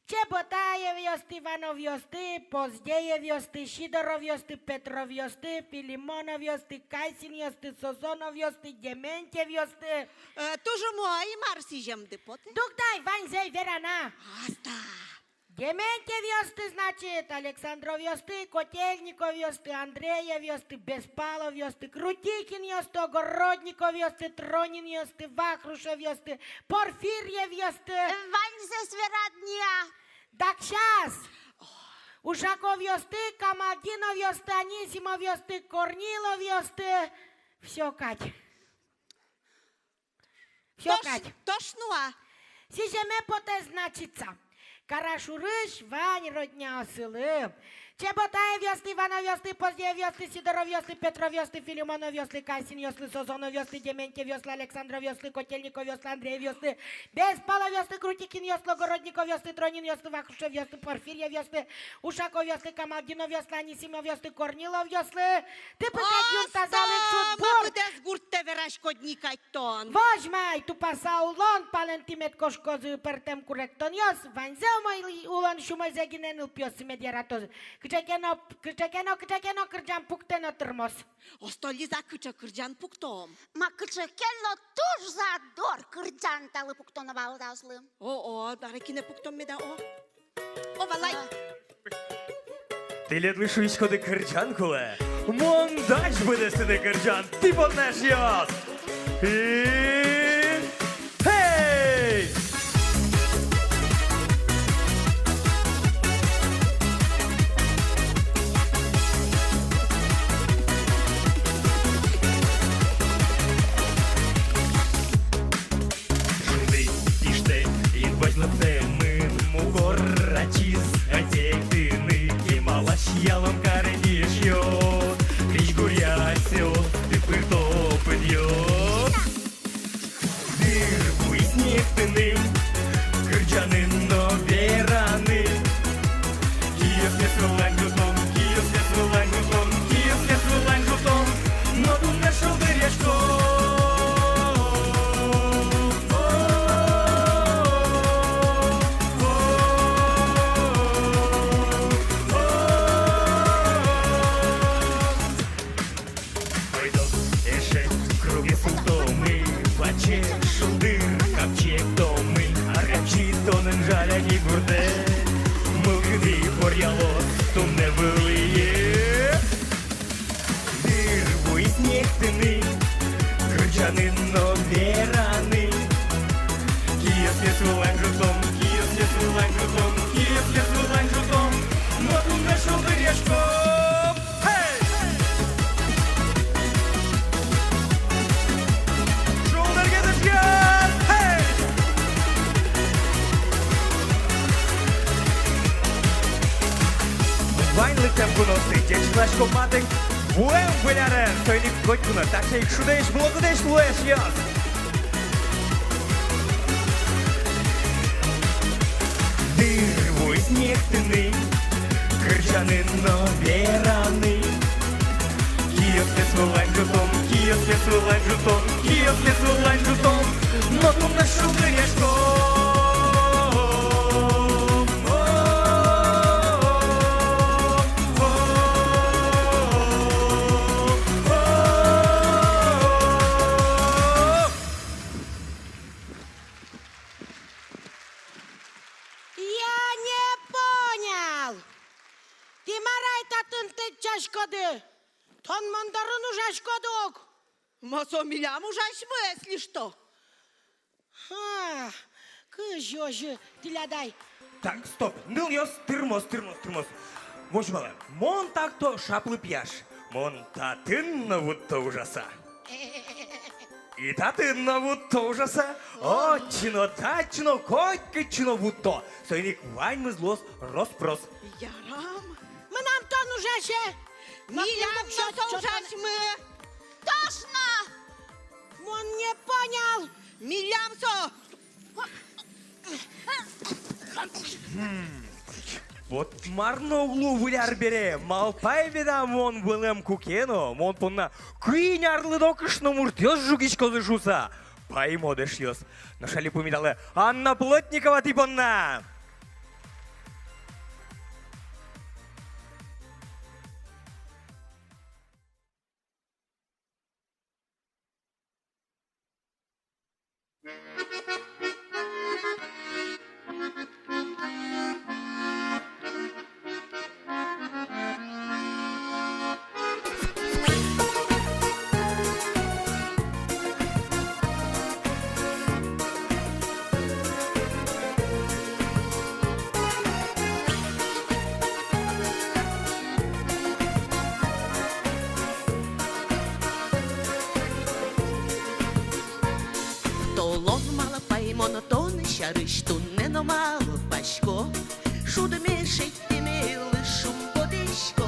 Чеботаевъёсты, Ивановъёсты, Поздеевъёсты, Сидоровъёсты, Петровъёсты, Филимоновъёсты, Кайсинъёсты, Созоновъёсты, Дементьевъёсты. Э, туж умой, мар сӥземды потэ? Дугды ай, ваньзэ ӧй вера на. Аста. Дементьевъёсты, значит, Александровъёсты, Котельниковъёсты, Андреевъёсты, Беспаловъёсты, Крутихинъёсты, Огородниковъёсты, Тронинъёсты, Вахрушевъёсты, Порфирьевъёсты. Ваньзэс верад ни-а? Дак сейчас. Ушаковъёсты, Камалдиновъёсты, Анисимовъёсты, Корниловъёсты. Всё кадь. Всё кадь. Тошно-а? Сӥземе потэ, значит, са. Карашурысь вань родняосылы. Чеботаевъёсты, Ивановъёсты, Поздеевъёсты, Сидоровъёсты, Петровъёсты, Филимоновъёслы, Кайсинъёслы, Созоновъёслы, Дементьевъёслы, Александровъёслы, Котельниковъёслы, Андреевъёслы, Беспаловъёслы, Крутихинъёслы, Огородниковъёслы, Тронинъёслы, Вахрушевъёслы, Порфирьевъёслы, Ушаковъёслы, Камалдиновъёслы, Анисимовъёслы, Корниловъёслы. Тыпытэк юн тазалык, шудбур. Ма быдэс гуртэ вераськод ни кадь тон. Возьма ай, тупаса улон палэнтӥ мед кошкозы пӧртэм куректонъёс, ваньзэ умой улон сюмойзэ гинэ нылпиоссы мед яратозы. Кыӵе ке но, кыӵе ке но, кыӵе ке но кырӟан пуктэ но тырмоз. Осто, Лиза, кыӵе кырӟан пуктом? Ма, кыӵе ке но туж задор кырӟан талы пуктоно вал таослы. О, о, таре кинэ пуктом меда, о? О, валай. Тӥледлы, шуиськоды, кырӟан кулэ. Мон дась быдэстыны кырӟан, тӥ понна, эшъёс. И хей! Ӝыны, пиштэ, инвазь лыктэмын, мукор ачиз ӧтиктыны, кемалась ялом каре ни, эшъёс, крезьгуръя асьсэос тыпырто пыдъёс. Дыр вуиз нектыны, кырӟаны но вераны. Киосмес выллань ӝутом, киосмес выллань ӝутом, киосмес выллань ӝутом, но туннэ шулдыръяськом. Ойдо, эше, кругез султомы, ваче шулдыр капчиктомы, аркапчи тонэн жаля ни гуртэ, мылкыды поръялоз туннэ вылӥе. Дыр вуиз нектыны, кырӟаны но вераны. Киосмес выллань ӝутом, киосмес выллань ӝутом, киосмес выллань ӝутом, но туннэ шулдыръяськом. Хей! Шулдыргес, эшъёс! Хей! Вань лыктэм куноосты ӟечкыласьком матык вуэм выль арен! Соин ик котьку но таӵе ик шудӥсь, мылокыдӥсь луэ, эшъёс! Дыр вуиз нектыны, кырӟаны но вераны. Киосмес выллань ӝутом, киосмес выллань ӝутом, киосмес выллань ӝутом, но туннэ шулдыръяськом. Тон мон дорын ужаськод ук. Ма, со милям ужасьмы, если что. Ха, кызьы озьы тӥляд ай. Так, стоп. Нылъёс, тырмоз, тырмоз, тырмоз. Возьмалэ. Мон так-то шаплы пияш. Мон татын но вутто ужаса. И татын но вутто ужаса. Отчы но, татчы но, котькытчы но вутто. Соин ик ваньмыз луоз рос-прос. Ярам. Мынам тон ужасе. Милям но со ужасьмы. Тошно! Мон не понял! Милям со! Хм. Вот мар но уг луы выль ар бере, малпай меда мон вылэм куке но, мон понна куинь арлыдо кышномуртъёс жугиськозы шуса. Паймод, эшъёс. Нош али пумиталэ Анна Плотникова тӥ понна. Толон малпай мон тон сярысь, туннэ но малпасько, шудме, шедьтэмелы шумпотӥсько.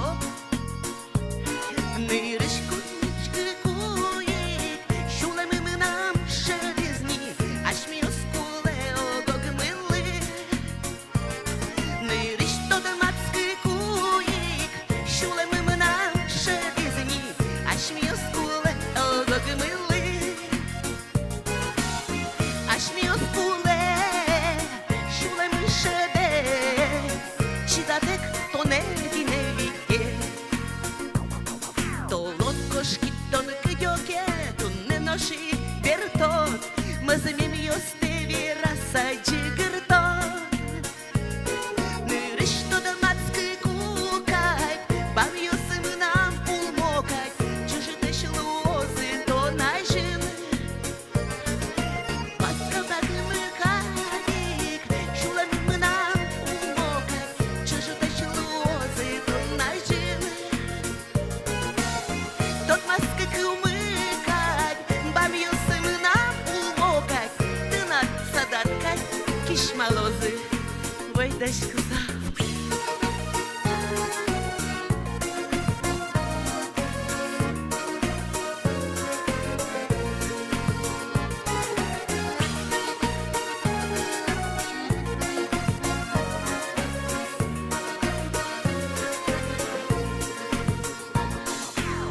Нырысь куинь-ньыль-кык уг ик сюлэмы мынам шӧдӥз ни, асьмеос кулэ ог-огмылы. Нырысь тодматскыку ик сюлэмы мынам шӧдӥз ни, асьмеос кулэ ог-огмылы. Асьмеос кулэ сюлэмы шӧдэз, чидатэк тонэ гинэ витё. Толон кошкид тон кыдёке, туннэ нош ик бертод, мӧзмемъёстэ вераса ӟыгыртод. Нырысь тодматскыку кадь, бамъёсы мынам пулмо кадь, ӵыжытэсь луозы тон азьын. Ватсалдатымы кадь ик сюлэмы мынам пулмо кадь, ӵыжытэсь луозы тон азьын. Тодматскыкумы кадь, бамъёсы мынам пулмо кадь, тынад садад кадь кисьмалозы. Вӧйдаськыса.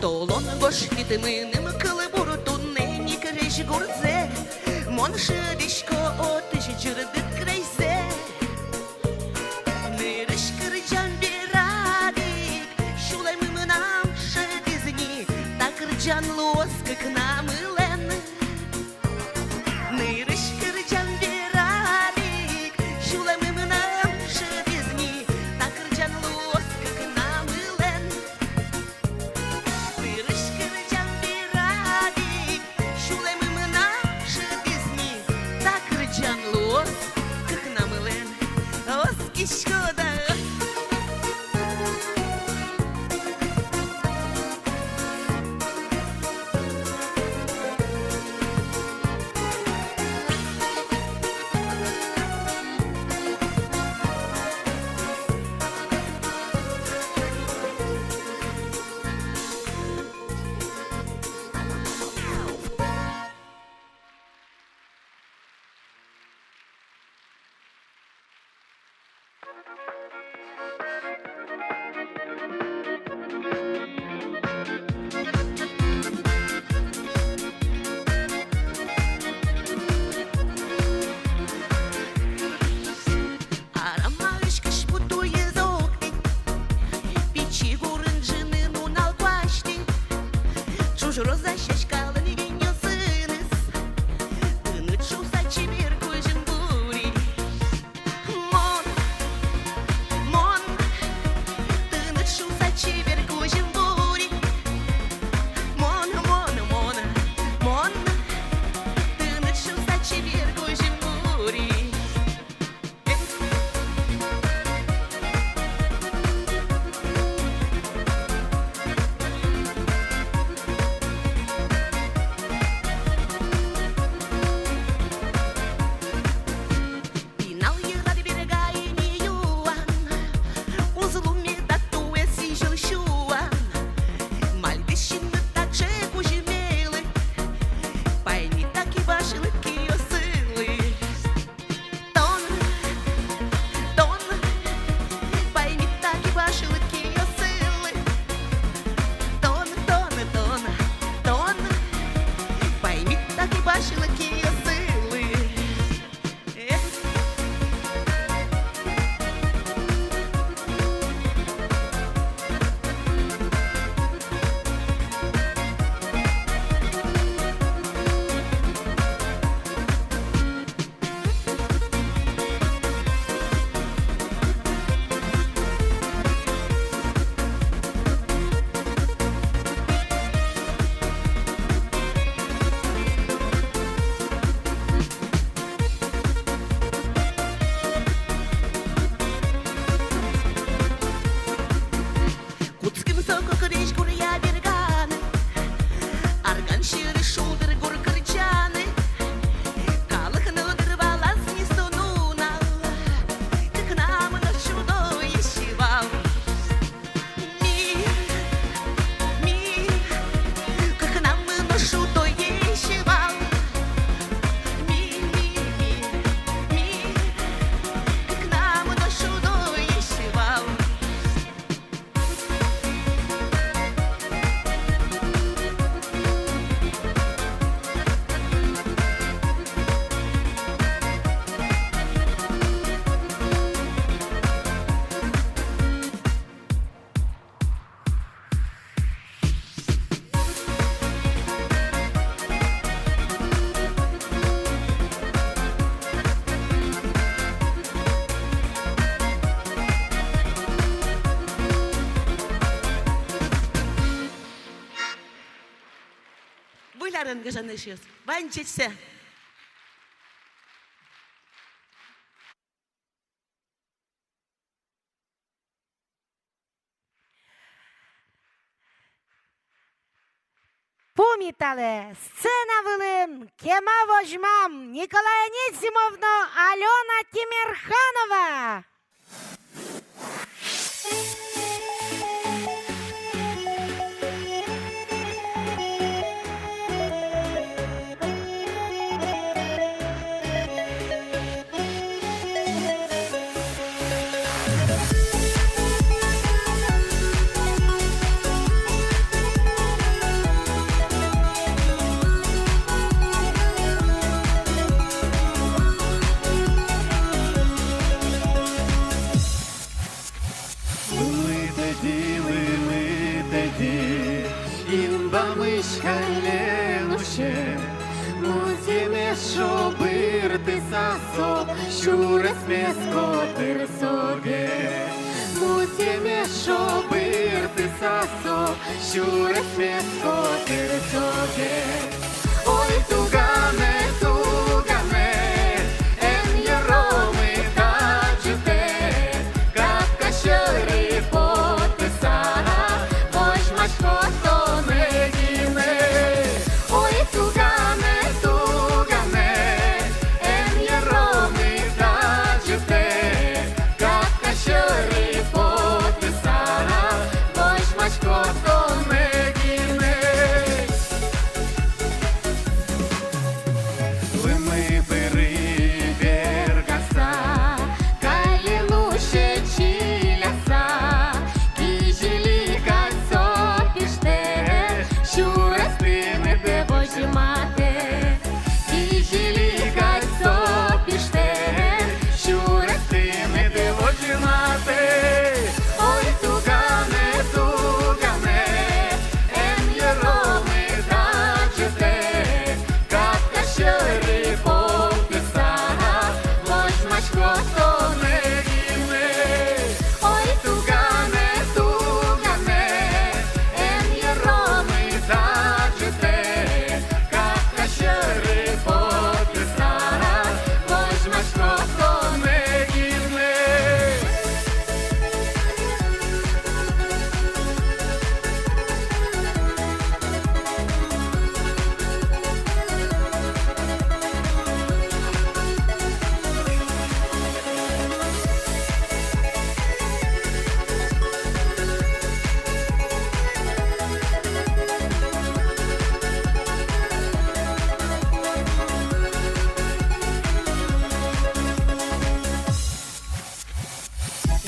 Толон гожтӥд мыным кылбур туннэ ик весь гурзэ, мон шӧдӥсько отысь ӟырдыт крезьзэ. Нырысь кырӟан берад ик сюлэмы мынам шӧдӥз ни, та кырӟан луоз кыкнамылэн. Нырысь кырӟан берад ик сюлэмы мынам шӧдӥз ни, та кырӟан луоз кыкнамылэн. Нырысь кырӟан берад ик сюлэмы мынам шӧдӥз ни, та кырӟан луоз кыкнамылэн. Оскиськод-а? Арама ыськись пу туйыз октэ, пичи гурын ӝыны нунал куасьтэ. Ӵуж роза сяськалэн гиньёсыныз тыныд шуса чебер кузьым бури. Мон, мон тыныд шуса чебер кузьым бури. Выль арын, гажано эшъёс. Ваньзэ ӟечсэ. Пумиталэ, сцена вылын кема возьмам Николай Анисимов но Алёна Тимерханова. Лымы тӧдьы, лымы тӧдьы, инбамысь каллен усе. Музъемез шобыртыса со сюресмес котыр соге. Музъемез шобыртыса со сюресмес котыр соге. Ой, тугане, тугане, эн йыромы тадӟытэ, капка сьӧры потыса, возьмасько тонэ гинэ. Ой, тугане, тугане, эн йыромы тадӟытэ, капка сьӧры потыса, возьмасько тонэ гинэ. Лымы пыры бергаса, каллен усе чиляса, кизили кадь со пиштэ, сюрес тыныд возьматэ. Кизили кадь со пиштэ, сюрес тыныд возьматэ. Ой, тугане, тугане, эн йыромы тадӟытэ, капка сьӧры потыса, возьмасько тонэ гинэ. Ой, тугане, тугане, эн йыромы тадӟытэ, капка сьӧры потыса, возьмасько тонэ гинэ.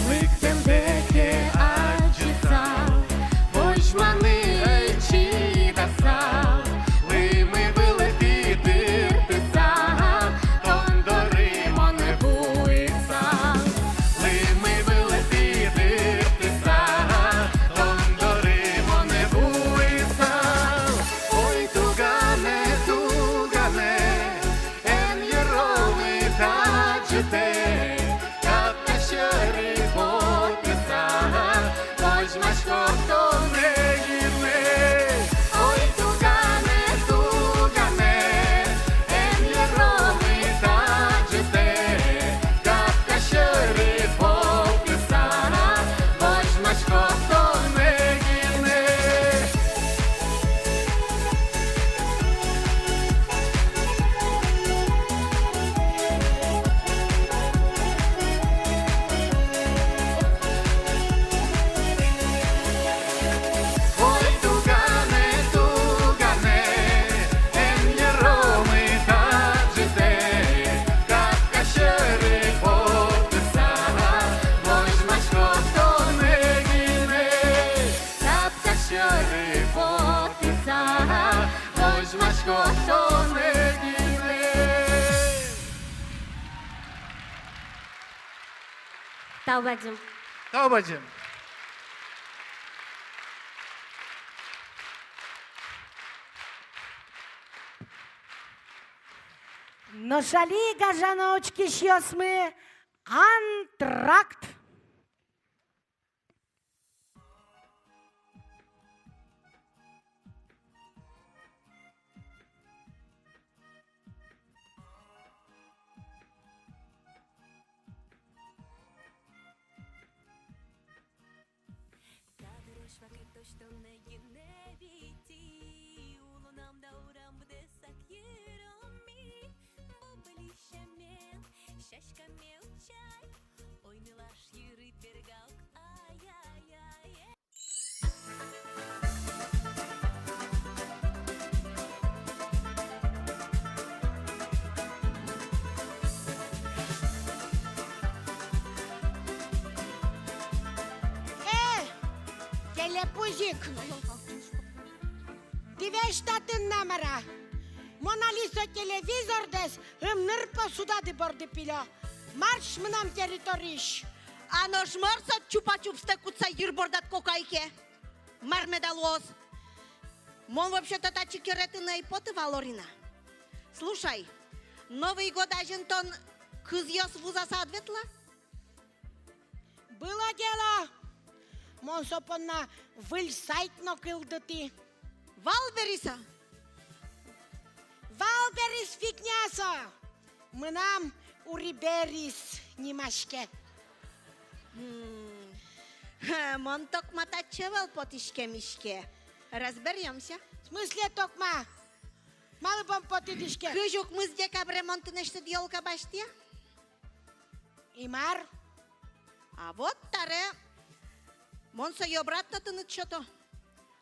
Лыктэмдэ ке адӟысал, возьманы ӧй чидасал, лымы вылэ тӥ тыртысал, тон доры монэ вуысал. Лымы вылэ тӥ тыртысал, тон доры монэ вуысал. Ой, тугане, тугане, эн йыромы тадӟытэ, капка сьӧры потыса, возьмасько тонэ гинэ. Ой, тугане, тугане, эн йыромы тадӟытэ, капка сьӧры потыса, возьмасько тонэ гинэ. Ой, тугане, тугане, эн йыромы тадӟытэ, капка сьӧры потыса, возьмасько тонэ гинэ. Капка сьӧры потыса, возьмасько тонэ гинэ. Тау бадӟым. Тау бадӟым. Нош али, гажано учкисьёсмы, антракт. Тонэ гинэ вити, улонам даурамдэс ик йыроми. Бубыли сямен, сяськаме утчай, ой, нылаш йыры берга ук, ай-яй-яй. Э, телепузик! Тӥ весь татын на мар-а? Мон али со телевизордэс ымныр посудады борды пилё. Марш мынам территориысь! А нош мар со чупа-чупстэ кутса йыр бордад кокай ке? Мар меда луоз? Мон вообще-то татчы керетыны ӧй поты вал, Орина. Слушай, Новый год азьын тон кызъёс вузаса ӧд ветлы-а? Было дело. Мон со понна выль сайт но кылдытӥ. Валберис-а? Валберис фигня со. Мынам Уриберис нимаське. М. Хе, мон токма татчы ӧвӧл потӥськем иське. Разберёмся. В смысле токма? Малы бон потӥд иське? Кызь укмыс декабре мон тынэсьтыд ёлка басьтӥ-а? И мар? А вот таре мон сое обратно тыныд сёто.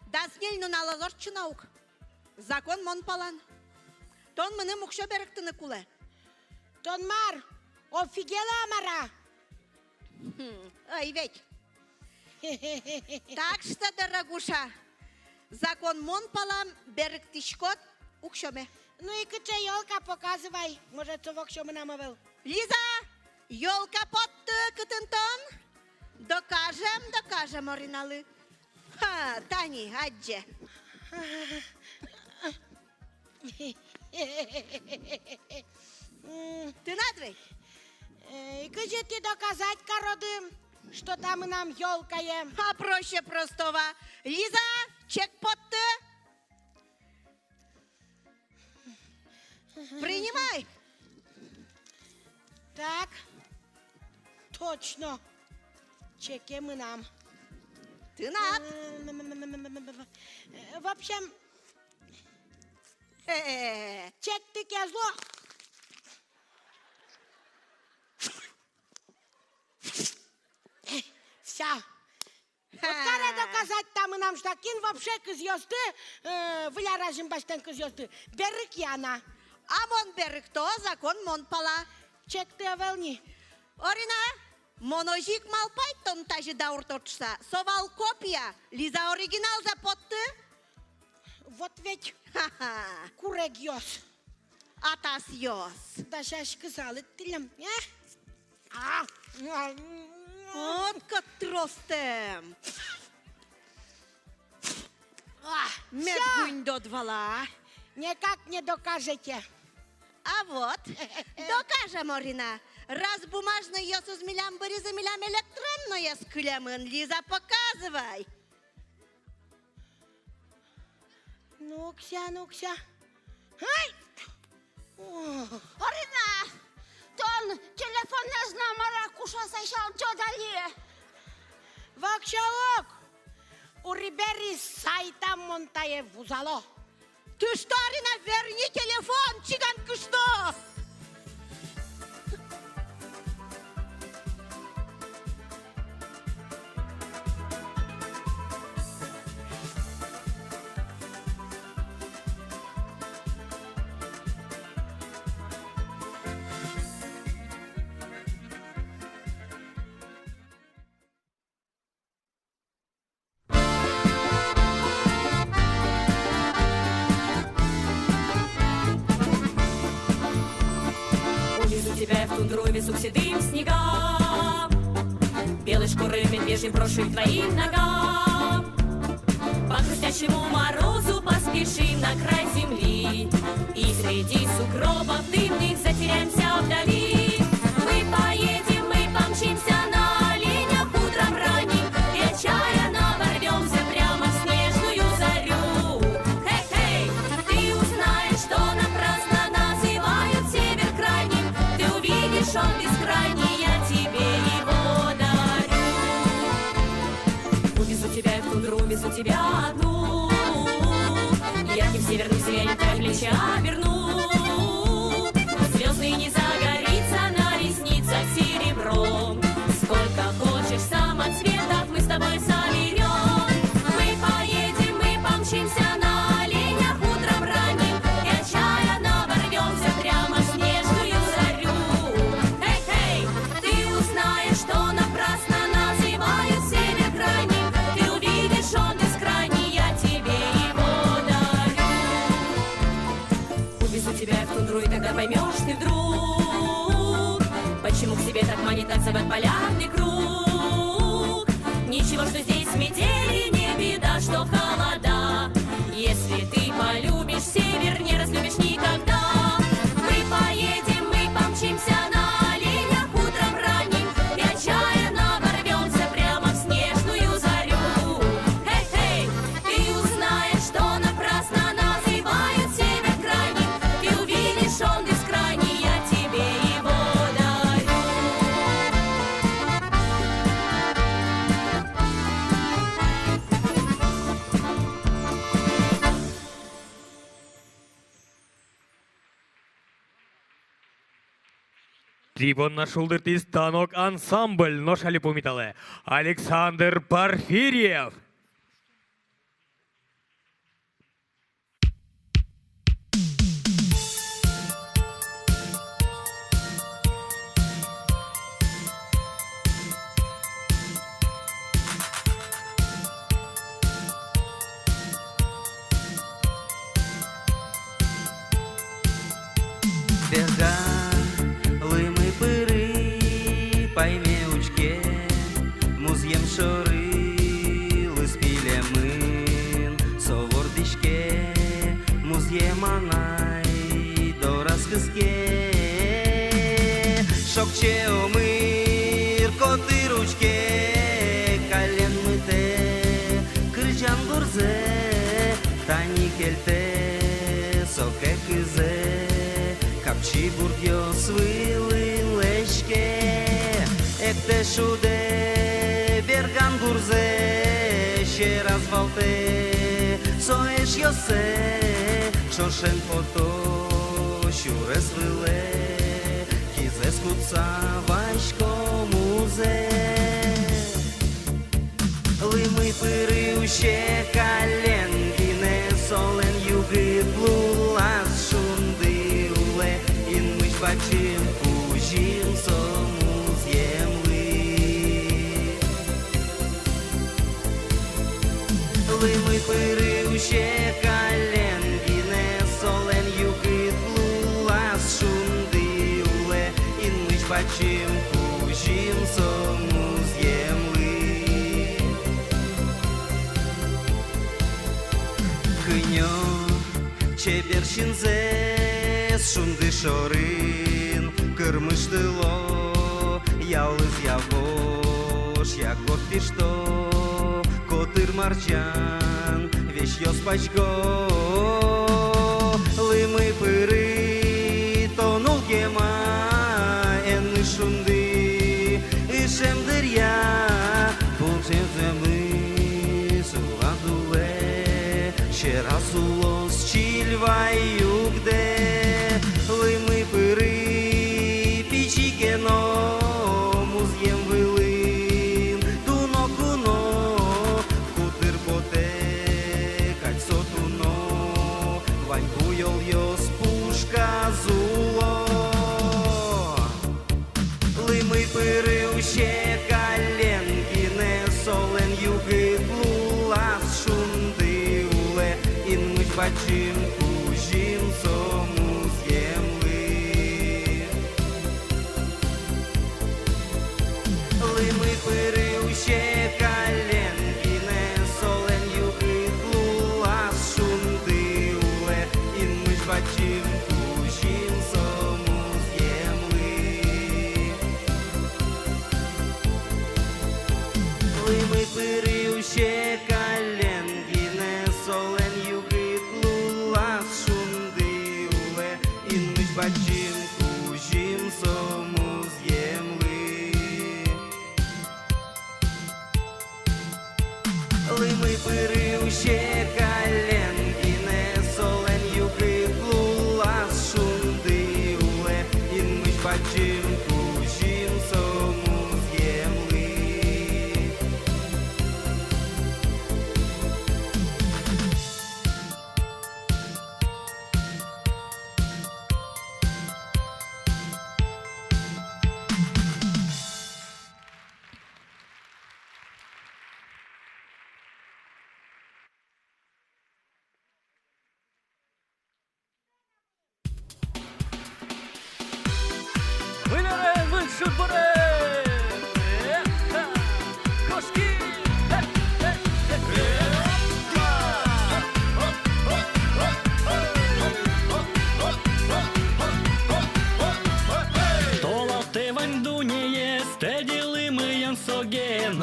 Дас ньыль нуналэз ортчы на ук. Закон мон палан. Тон мыным уксё берыктыны кулэ. Тон мар, офигела-а мар-а? Хм, ӧй ведь. Так что, дорогуша, закон мон палан, берыктӥськод уксёме. Ну и кыӵе ёлка, показывай, может, со воксё мынам ӧвӧл. Лиза, ёлка потты, кытын тон? Докажем, докажем Ориналы. Ха, тани, адӟе. Тынад ведь? Э, кызьы тӥ доказать кароды, что та мынам ёлкае? А проще простого. Лиза, чек потты. Принимай. Так. Точно. Чеке мынам. Тынад. Э, в общем, э, чектык ӧз лу. Всё. Вот каре доказать та мынам, что кин вообще кызъёсты, э, выль ар азьын басьтэм кызъёсты берыкъя на? А мон берыкто, закон мон пала. Чекты ӧвӧл ни. Орина, мон озьы ик малпай, тон тазьы дауртод шуса. Со вал копия, Лиза, оригиналзэ потты. Вот ведь. Ха-ха. Курегъёс. Атасъёс. Дасяськысалык тӥлем, э? А. Вот кыӵе тростэм. А, мед всё. Гуньдод вал-а. Никак не докажете. А вот. Докажем, Орина. Раз бумажнойёсыз милям быризы, милям электронноез кылемын. Лиза, показывай. Нокыса, нокыса. Ай! О. Орина, тон телефонэз на мар-а кушасял тёд али? Воксё ук. Уриберис сайтам мон тае вузало. Тышто, Орина, верни телефон, чиган кышно! Увезу тебя я в тундру, увезу к седым снегам. Белой шкурой медвежьей брошу к твоим ногам. По хрустящему морозу поспешим на край земли. И среди сугробов дымных затеряемся вдали. Мы поедем, мы помчимся на оленях утром ранним, и отчаянно ворвёмся прямо в снежную зарю. Хей-хей! Ты узнаешь, что напрасно называют север крайним. Ты увидишь, он бескрайний, я тебе его дарю. Увезу тебя я в тундру, увезу тебя Северных сияние твои плечи оберну. Звёздный не загорится на ресницах серебром. Сколько хочешь самоцветов мы с тобой соберём. Мы поедем, мы помчимся на оленях утром ранним и отчаянно ворвёмся прямо в снежную зарю. Эй, эй, ты узнаешь, что напрасно называют север крайним. Ты увидишь, он бескрайний, я тебе его дарю. Увезу тебя в тундру, и тогда поймёшь ты вдруг, почему к себе так манит танцевать полярный круг. Ничего, что здесь метели, не беда, что холода. Если ты полюбишь север, не разлюбишь никогда. Мы поедем, мы помчимся на оленях утром ранним и отчаянно ворвёмся прямо в снежную зарю. Эй, эй, ты узнаешь, что напрасно называют север крайним. Ты увидишь, он бескрайний, я тебе его дарю. Тӥ понна шулдыртӥз «Станок» ансамбль. Нош али пумиталэ Александр Порфирьев. Берга лымы пыры пайме учке, музъем шоры лыз пилемын со вордӥське, музъем анай дораз кыске. Шокче омыр котыр учке, каллен мытэ кырӟан гурзэ, тани кельтэ со кекызэ, капчи бурдъёс вылын лэзьке. Эктэ, шудэ берган гурзэ, сьӧраз валтэ со эшъёссэ, ӵошен пото сюрес вылэ, кизэс кутса васько музэ. Лымы пыры усе каллен гинэ, солэн югыт лулаз шунды улэ, инмысь бадӟым кузьым со музъемлы. Лымы пыры усе каллен гинэ, солэн югыт лулаз шунды улэ, инмысь бадӟым кузьым со музъемлы. Кынё чебер синзэс шунды шорын кырмыштыло, ялыз я вож, я горд пишто, котыр марӟан весьёс пасько. Лымы пыры тон улгема, эн ни шунды ышем дыръя, пулчем зэмы сулад улэ, сьӧраз улоз чильвай югдэ. Лымы пыры пичи ке но, музъем вылын дуно куно, кудыр потэ кадь со туно, вань буёлъёс пушказ уло. Лымы пыры усе каллен гинэ, солэн югыт лулаз шунды улэ, инмысь бадӟым кузьым со музъемлы. Лымы пыры усе каллен гинэ, солэн югыт лулаз шунды улэ, инмысь бадӟым кузьым со музъемлы. Лымы пыры усе каллен гинэ, солэн югыт лулаз шунды улэ, инмысь бадӟым кузьым со музъемлы. Лымы пыры усе каллен гинэ, солэн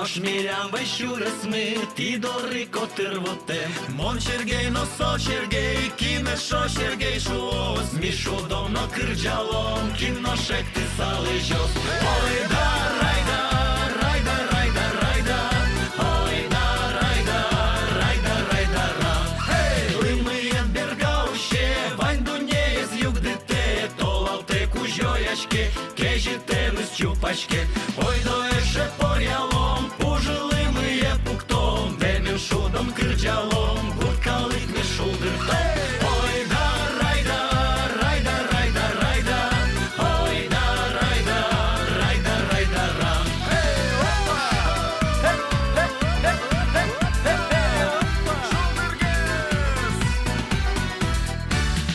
Нош милям вӧсь сюресмы тӥ доры котыр вотэм. Мон Сергей но со Сергей, кин эшшо Сергей шуоз. Ми шудом но кырӟалом, кин нош эктыса лэзёз. Ойда, райда, райда, райда, райда. Ойда, райда, райда, райда, ра. Эй! Лымыен берга усе, вань дуннеез югдытэ, толалтэ кузёяське, кезьытэмыз чупаське. Ойдо эше поръялом, пужы лымые пуктом, вемен шудом, кырӟалом, гурт калыкмес шулдыртом. Ойда, райда, райда, райда, райда. Ойда, райда, райда, райда, ра. Эй, опа! Эй, эй, эй, эй, эй, эй, опа! Шулдыргес!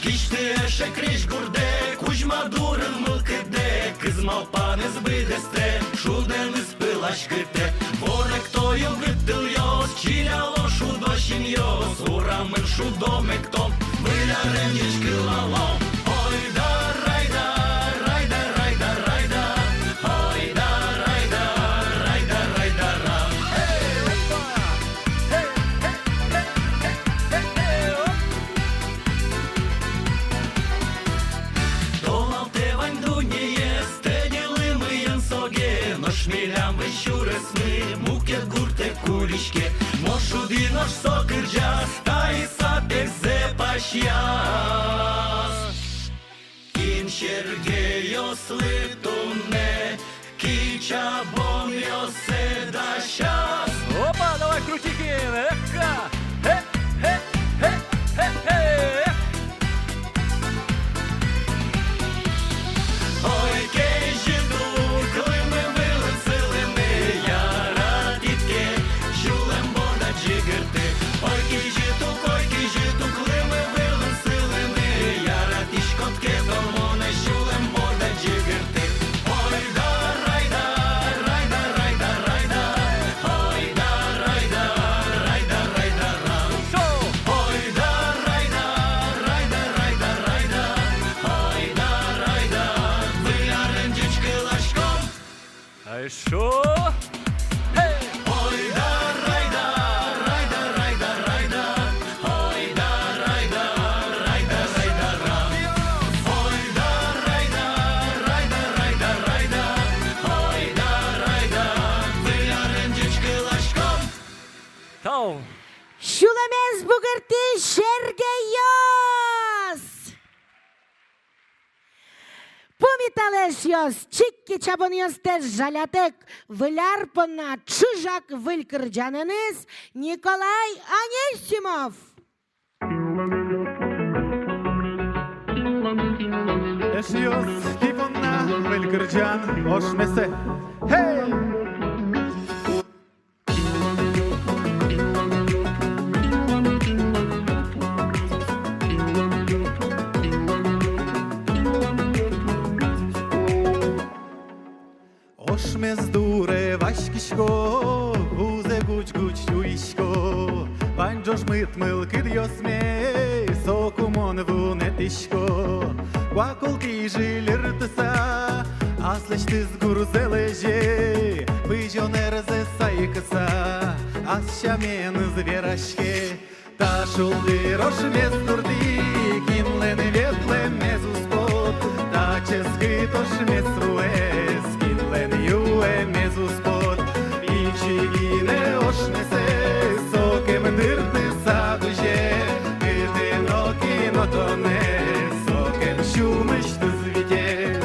Кисьты эше крезьгурдэ, кузьма дурын мылкыдэ, кыз малпанэз быдэстэ, шудэмыз пыласькытэ. Воректо югыт тылъёс, чиляло шудо синъёс, урамын шудом, эктом, Выль арен ӟечкылалом. Ойда, райда, райда, райда, райда. Ойда, райда, райда, райда, ра. Эй, опа! Эй, эй, эй, эй, эй, оп! Толалтэ вань дуннеез тӧдьы лымыен соге, нош милям вӧсь сюресмы мукет гуртэ куриське. Мон шудӥ, нош со кырӟаз, таиз сапегзэ пасьяз. Кин Сергейёслы туннэ ки чабонъёссэ дасяз? Опа, давай крутики, эка! Хе, хе, хе, хе, хе! Ой, кезьыт ук, лымы вылын сылыны яратӥд ке, сюлэм бордад ӟыгырты. Ой, кезьыт ук, ой, кезьыт ук, лымы вылын сылыны яратӥськод ке, тон монэ сюлэм бордад ӟыгырты. Ойда, райда, райда, райда, райда. Ойда, райда, райда, райда, ра. Ойда, райда, райда, райда, райда. Ойда, райда, Выль арен ӟечкыласьком. Ай шо! Эй! Ойда, райда, райда, райда, райда. Ойда, райда, райда, райда, ра. Ойда, райда, райда, райда, райда. Ойда, райда, Выль арен ӟечкыласьком. Тау. Сюлэмез бугыртӥ Сергейёс! Пумиталэ, эшъёс, чик ке чабонъёстэс жалятэк, Выль ар понна чыжак выль кырӟанэныз Николай Анисимов. Эшъёс, тӥ понна выль кырӟан, «Ошмесэ». Хей! Ошмес дуре васькисько, вузэ гуч-гуч сюисько, вань ӝожмыт мылкыдъёсме соку мон вунэтӥсько. Куакол кизиль ыртыса, аслэсьтыз гурзэ лэзе, пызён эрзэ сайкыса, ас сяменыз вераське. Та шулдыр ошмес туртӥ, кинлэн ветлэмез уз пот, та ческыт ошмес вуэз, кинлэн юэмез уз пот. Пичи гинэ ошмесэ сокем дыртыса бызе, кытын ке но тонэ сокем сюлмысьтыз вите.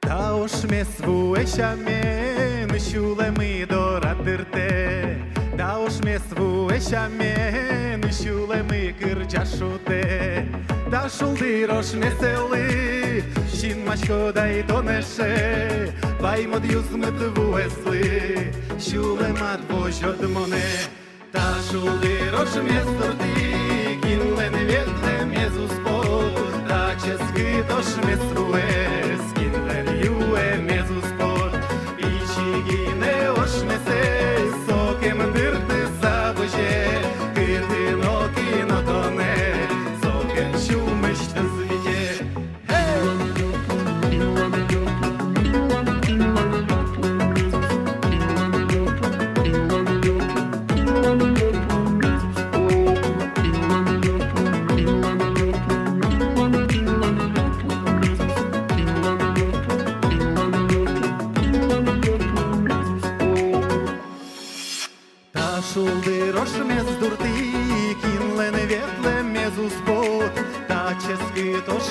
Та ошмес вуэ сямен сюлэмы дорад дыртэ, та ошмес вуэ сямен сюлэмы кырӟа, шудэ. Та шулдыр ошмесэлы синмаськод ай тон, эше, вай мод юзмыт вуэзлы сюлэмад возёд монэ. Та шулдыр ошмес туртӥ, кинлэн ветлэмез уз пот, та ческыт ошмес вуэз, кинлэн юэмез уз пот. Пичи гинэ ошмесэ сокем дыртыса бызе, кытын ке но тонэ сокем сюлмысьтыз вите. Эй!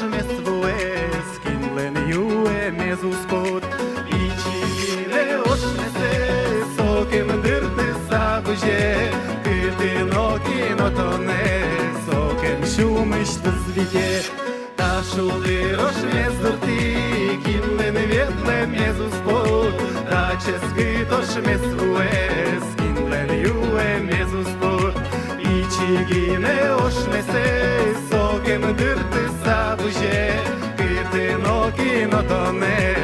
Ошмес вуэз, кинлэн юэмез уз пот. Пичи гинэ ошмесэз сокем дыртыса бызе, кытын ке но тонэ сокем сюмысьтыз вите. Та шулдыр ошмес дуртӥ, кинлэн ветлэмез уз пот. Та ческыт ошмес вуэз, кинлэн юэмез уз пот. Пичи гинэ ошмесэз сокем дыртыса бызе, кытын ке но тонэ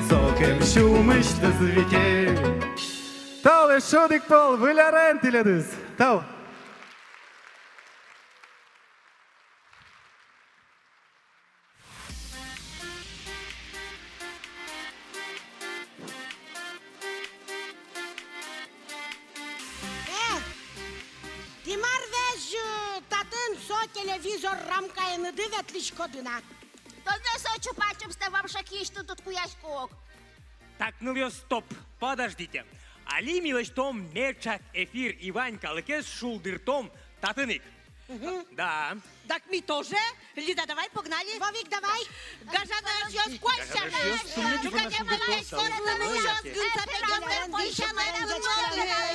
сокем сюмысьтыз вите. Тау, эшшо одӥг пол, выль арен тӥледыз. Тау. Э, тӥ мар весь, э, татын со телевизор рамкаеныды ветлӥськоды на? Тон весь со чупа-чупстэ вообще киысьтыд уд куяськы ук. Так, нылъёс, стоп, подождите. Али ми лэсьтом меӵак эфир и вань калыкез шулдыртом татын ик. Мгм. Да. Так ми тоже. Лиза, давай, погнали. Вовик, давай. Гажано эшъёс, куасьтэ. Гажано эшъёс, туннэ ӝук гинэ шулдыртом.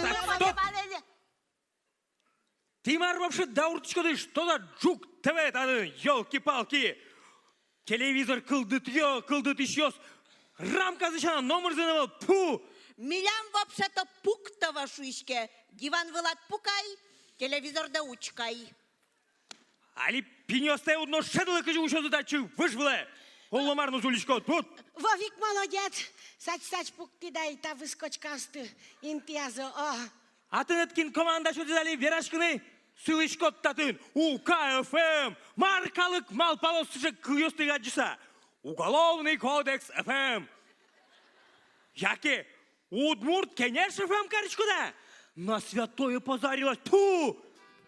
Так, стоп. Тӥ мар вообще дауртӥськоды, что за ӝук ТВ татын, ёлки-палки? Телевизор кылдытъё-, кылдытӥсьёс, рамказы сяна номырзы но ӧвӧл, тьфу! Милям вообще-то Пук ТВ шуиське, диван вылад пукай, телевизордэ учкай. Али пиньёстэ уд но шӧдылы, кызьы усёзы татчы выж вылэ. Оло мар но зульыськод, вот. Вовик молодец, сач-сач пуктӥд ай та выскочкаосты интыязы, о. А тыныд кин команда сётӥз али вераськыны? Сылӥськод татын, УК ФМ! Мар калык малпалоз сыӵе кылъёсты адӟыса? Уголовный кодекс ФМ! Яке Удмурт Кенеш ФМ кариськод-а? На святое позарилась, тьфу!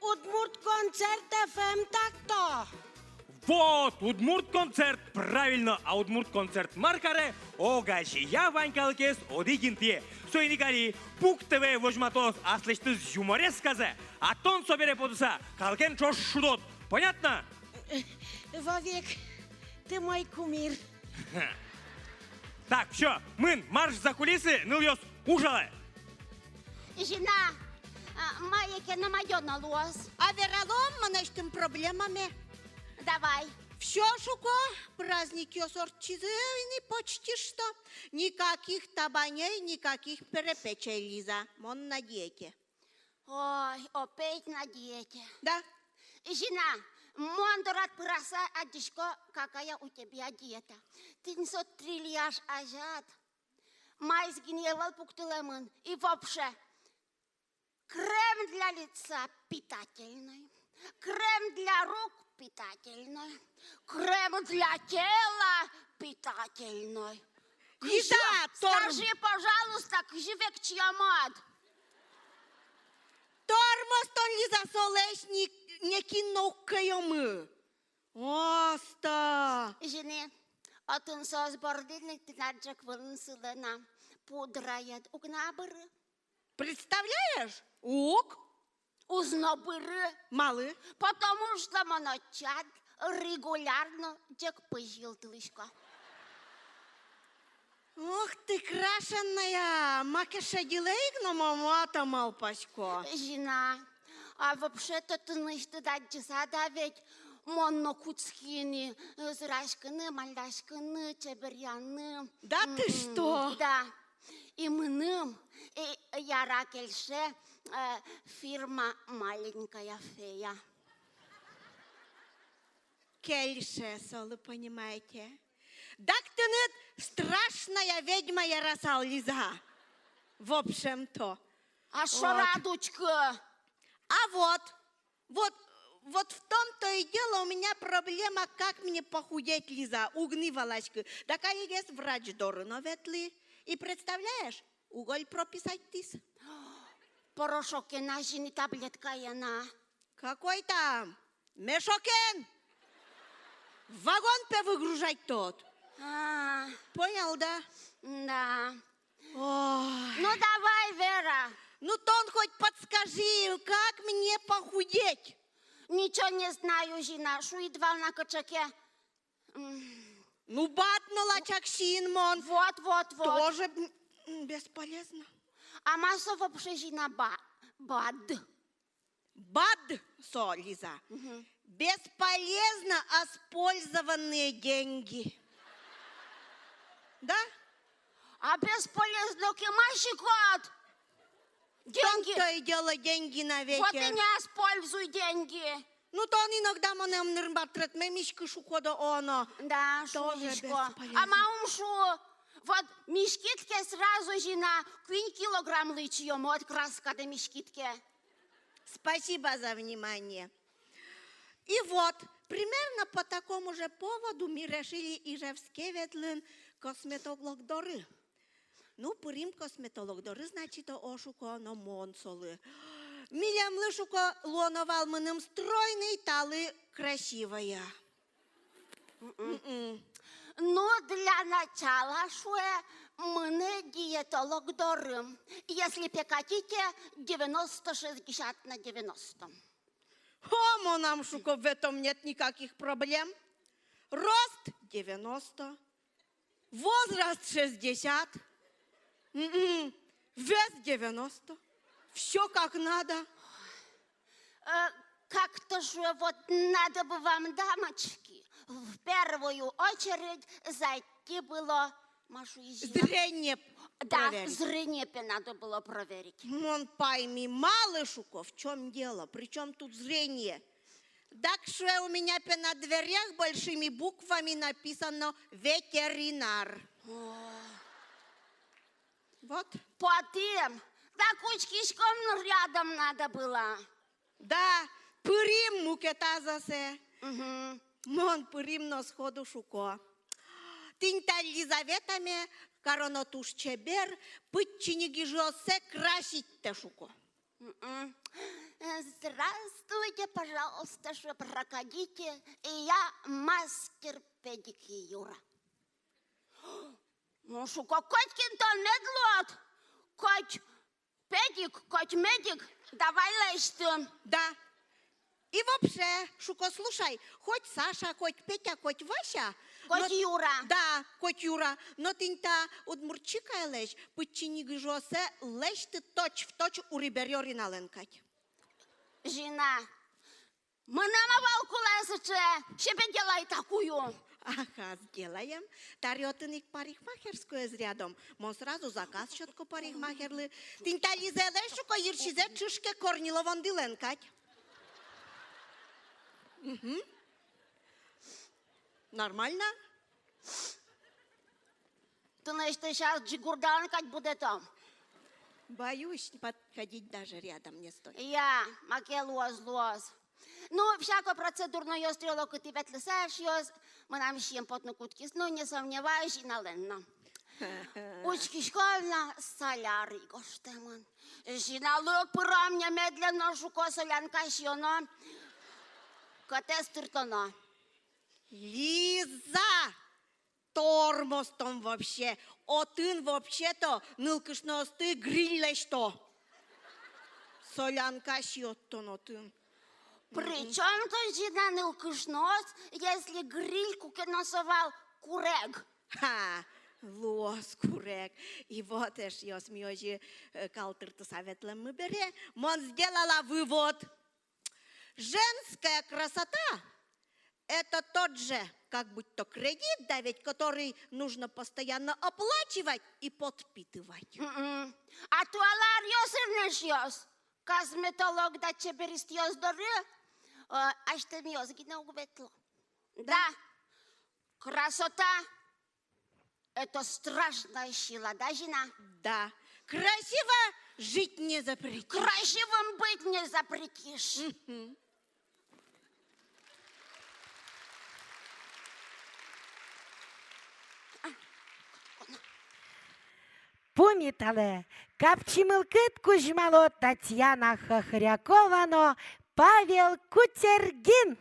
Удмурт Концерт ФМ так-то! Вот, Удмурт Концерт, правильно, а Удмурт Концерт мар каре, огазея вань калыкез одӥг интые. Соин ик али Пук ТВ возьматоз аслэсьтыз юморесказэ, а тон собере потыса калыкен ӵош шудод. Понятно? Вовик, ты мой кумир. Так, всё, мын, марш за кулисы, нылъёс, ужалэ. Зина, а, мае ке но мадёно луоз. А вералом мынэсьтым проблемаме. Давай. Всё, шуко, праздникъёс ортчизы ини почти что. Никаких табаней, никаких перепечей, Лиза. Мон на диете. Ой, опять на диете. Да. Зина, мон дорад пыраса адӟисько, какая у тебя диета. Тынь со трильяж азяд. Маиз гинэ ӧвӧл пуктылэмын. И вообще, крем для лица питательной, крем для рук питательной, крем для тела питательной. Лиза, кызьы, тор- скажи, пожалуйста, кызьы векчиямод? Тормоз тон, Лиза, солэсь ни-, нокин но уг кӧйомы. Оста! Зина, отын соос бордын ик тынад ӝӧк вылын сылэ на, пудраед уг на быры. Представляешь? Уг. Уз но быры. Малы? Потому что мон отчы регулярно ӝӧк пызь йылтылӥсько. Ох ты, крашенная! Маке шедьылэ ик но, мон мат-а малпасько. Зина, а вообще-то тынэсьтыд адӟыса, да ведь, мон но кутски ини, э, зыраськыны, малляськыны, чеберъяны. Да ты что? Мгм, да. И мыным, и яра, кельше, э, фирма «Маленькая фея». Кельше солы, понимаете. Дак тыныд страшная ведьма ярасал, Лиза. В общем-то. А шорад учкы. А вот. Вот, вот в том-то и дело, у меня проблема, как мне похудеть, Лиза, уг ни валаськы. Дак алигес врач доры но ветлӥ. И представляешь, уголь прописать кариз. Порошокен-а, зини, таблеткаен-а? Какой там? Мешокен! Вагон, пе, выгружать тод. А. Понял, да? Да. Ой. Ну, давай, Вера. Ну, тон хоть подскажи, как мне похудеть? Ничего не знаю, Зина, шуид вал на кыӵе ке. М. Ну, бад но лачак сиын мон. Вот, вот, вот. Тоже, м, м, бесполезно. А ма со вообще, Зина, ба-, бад? Бад со, Лиза. Мгм. Бесполезно использованные деньги. Да? А бесполезно кема сикат? Деньги. В том-то и дело, деньги на ветер. Вот и не используй деньги. Ну, тон иногда монэ ымнырмы батретме миськы шукод-а, о но. Да, шуисько. Тоже бесполезно. А ма ум шу, вот миськид ке сразу, Зина, куинь килограммлы ичиёмы, вот краскадэ миськид ке. Спасибо за внимание. И вот, примерно по такому же поводу ми решили Ижевске ветлыны косметолог доры. Ну, пырим косметолог доры, значит, о, шуко, но мон солы. Милемлы, шуко, луоно вал мыным стройной, талы, красивая. Мгм. Мгм. Ну, для начала, шуэ, мынэ диетолог доры. Если пе катите, девяносто шестьдесят на девяносто. О, мынам, шуко, в этом нет никаких проблем. Рост девяносто. Возраст шестьдесят. М-м. Вес девяносто. Всё как надо. Э, как-то же вот надо бы вам, дамочки, в первую очередь зайти было, Машу, изина. Зрение проверить. Да, зрение пе надо было проверить. Мон пойми, малы, шуко, в чём дело? При чём тут зрение? Дак, шуэ, у меня пе на дверях большими буквами написано «ветеринар». О. Вот. Потом. Так учкиськом, ну, рядом надо было. Да, пырим мукетаз асэ. Мгм. Мон пырим но сходу шуко: тӥнь та Лизаветаме кароно туж чебер, пыдчини гижыоссэ краситьтэ, шуко. Мгм. Э, здравствуйте, пожалуйста, шуэ, проходите, я мастер педикюра. Ну, шуко, котькин тон мед луод, коть педик, коть медик, давай лэсьты. Да. И вообще, шуко, слушай, хоть Саша, хоть Петя, хоть Вася, но... Коть Юра. Да, коть Юра. Но тӥнь та удмурт чикайлэсь пыдчини гижыоссэ лэсьты точь-в-точь Уриберъёрыналэн кадь. Зина, мынам ӧвӧл кулэ сыӵе, себе делай такую. Ага, сделаем. Таре отын ик парикмахерскоез рядом. Мон сразу заказ сётко парикмахерлы. Тӥнь та Лизалэсь, шуко, йырсизэ ӵышке Корниловондылэн кадь. Мгм. Нормально? Тынэсьтэ сейчас Джигурдаын кадь будэтом. Боюсь, подходить даже рядом не стоит. Я, маке луоз, луоз. Ну, всяко процедурноёс трело кытӥ ветлыса, эшъёс, мынам сием потыны кутскиз, ну, не сомневаюсь, Зиналэн но. Учкиськом на, солярий гожтэмын. Зиналы ӧк пыром, немедленно, шуко, солянка сиёно. Кӧтэз тыртоно. Лиза! Тормоз тон вообще. Отын вообще-то нылкышноосты гриль лэсьто. Солянка сиёд тон отын. Причём тут, Зина, нылкышноос, если гриль куке но со вал курег? Ха, луоз курег. И вот, эшъёс, ми озьы, э, калтыртыса ветлэммы бере, мон сделала вывод. Женская красота — это тот же, как будто кредит, да ведь, который нужно постоянно оплачивать и подпитывать. Мгм. А туала аръёсын, эшъёс, косметолог да чеберистъёс доры, э, асьтэмъёс гинэ уг ветло. Да. Да. Красота — это страшная сила, да, Зина? Да. Красиво жить не запретишь. Красивым быть не запретишь. Мгм. Пумиталэ, капчи мылкыд кузьмало Татьяна Хохрякова но Павел Кутергин.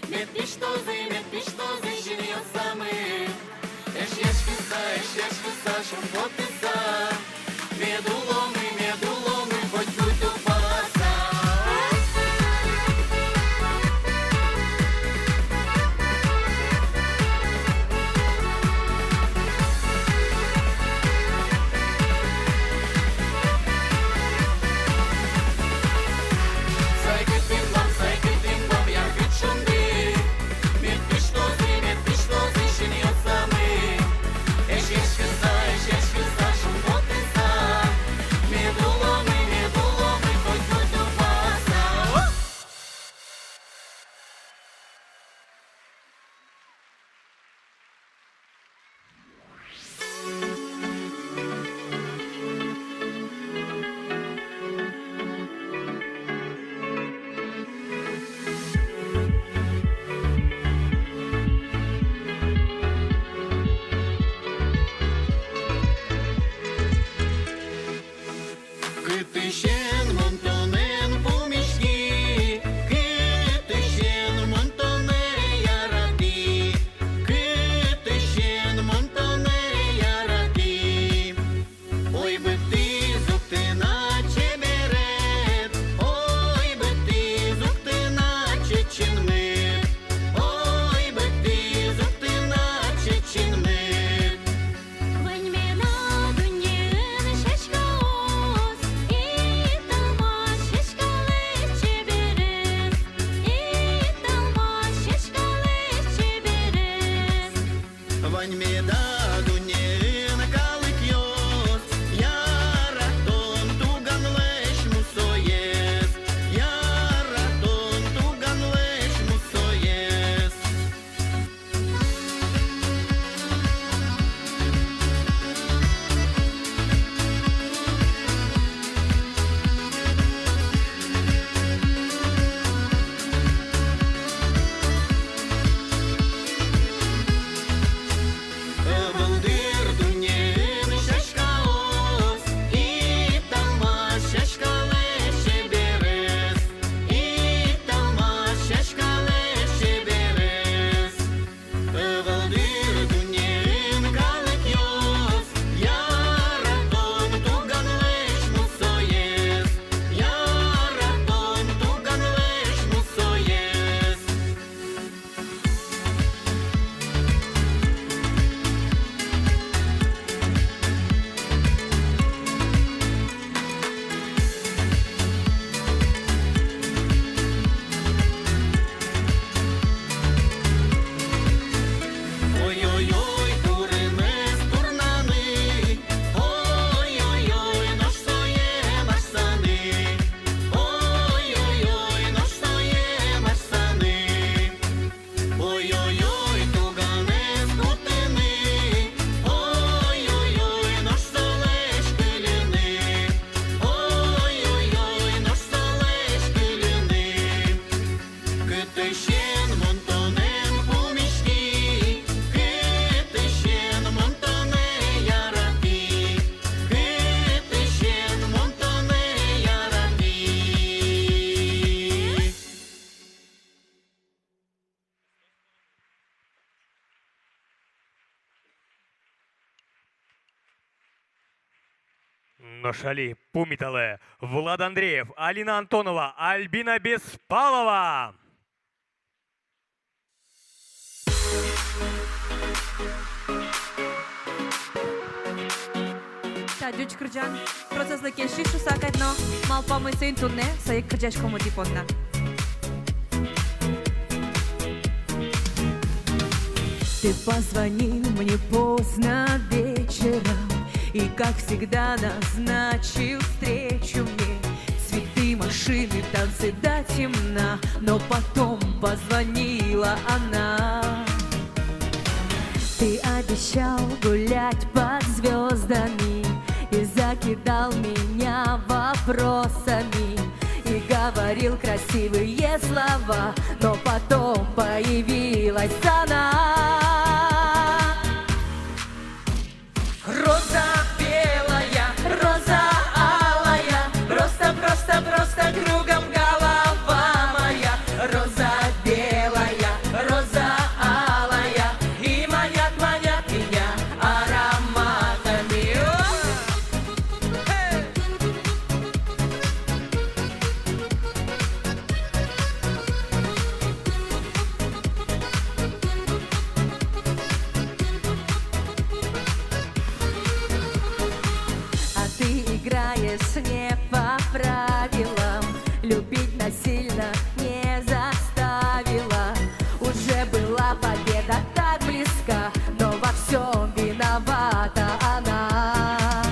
Мед пиштозы, мед пиштозы синъёсамы. Эшъяськыса, эшъяськыса, шумпотыса. Мед уломы, мед уломы, котькуд тупаса. Кытысен мон тонэн пумиськи, кытысен мон тонэ ярати, кытысен мон тонэ ярати. Ой, быдтӥз ук тынад чеберет, ой, быдтӥз ук тынад чечынмыд, ой, быдтӥз ук тынад чечынмыд. Вань меда дуннеын сяськаос, италмас сяськалэсь чеберез, италмас сяськалэсь чеберез. Вань меда дуннеын калыкъёс, яратон туганлэсь мусоез, яратон туганлэсь мусоез. Ӧвӧл дыр дуннеын сяськаос, италмас сяськалэсь чеберез, италмас сяськалэсь чеберез. Ӧвӧл дыр дуннеын калыкъёс, яратон туганлэсь мусоез, яратон туганлэсь мусоез. Ой-ой-ой, турынэз турнаны, ой-ой-ой, нош сое масьтаны, ой-ой-ой, нош сое масьтаны. Ой-ой-ой, туганэз кутыны, ой-ой-ой, нош солэсь кыльыны, ой-ой-ой, нош солэсь кыльыны. Кытысен мон тонэн пумиськи, кытысен мон тонэ ярати, кытысен мон тонэ ярати. Нош али пумиталэ: Влад Андреев, Алина Антонова, Альбина Беспалова. Та ӟуч кырӟан процесслы кельшиз шуыса кадь но, малпамы, соин туннэ сое кырӟаськомы тӥ понна. Ты позвонил мне поздно вечером и, как всегда, назначил встречу мне. Цветы, машины, танцы до темна, но потом позвонила она. Ты обещал гулять под звёздами и закидал меня вопросами, и говорил красивые слова, но потом появилась она. Роза белая, роза алая, просто, просто, просто кругом голова моя. Роза Не по правилам, любить насильно не заставила. Уже была победа так близка, но во всём виновата она.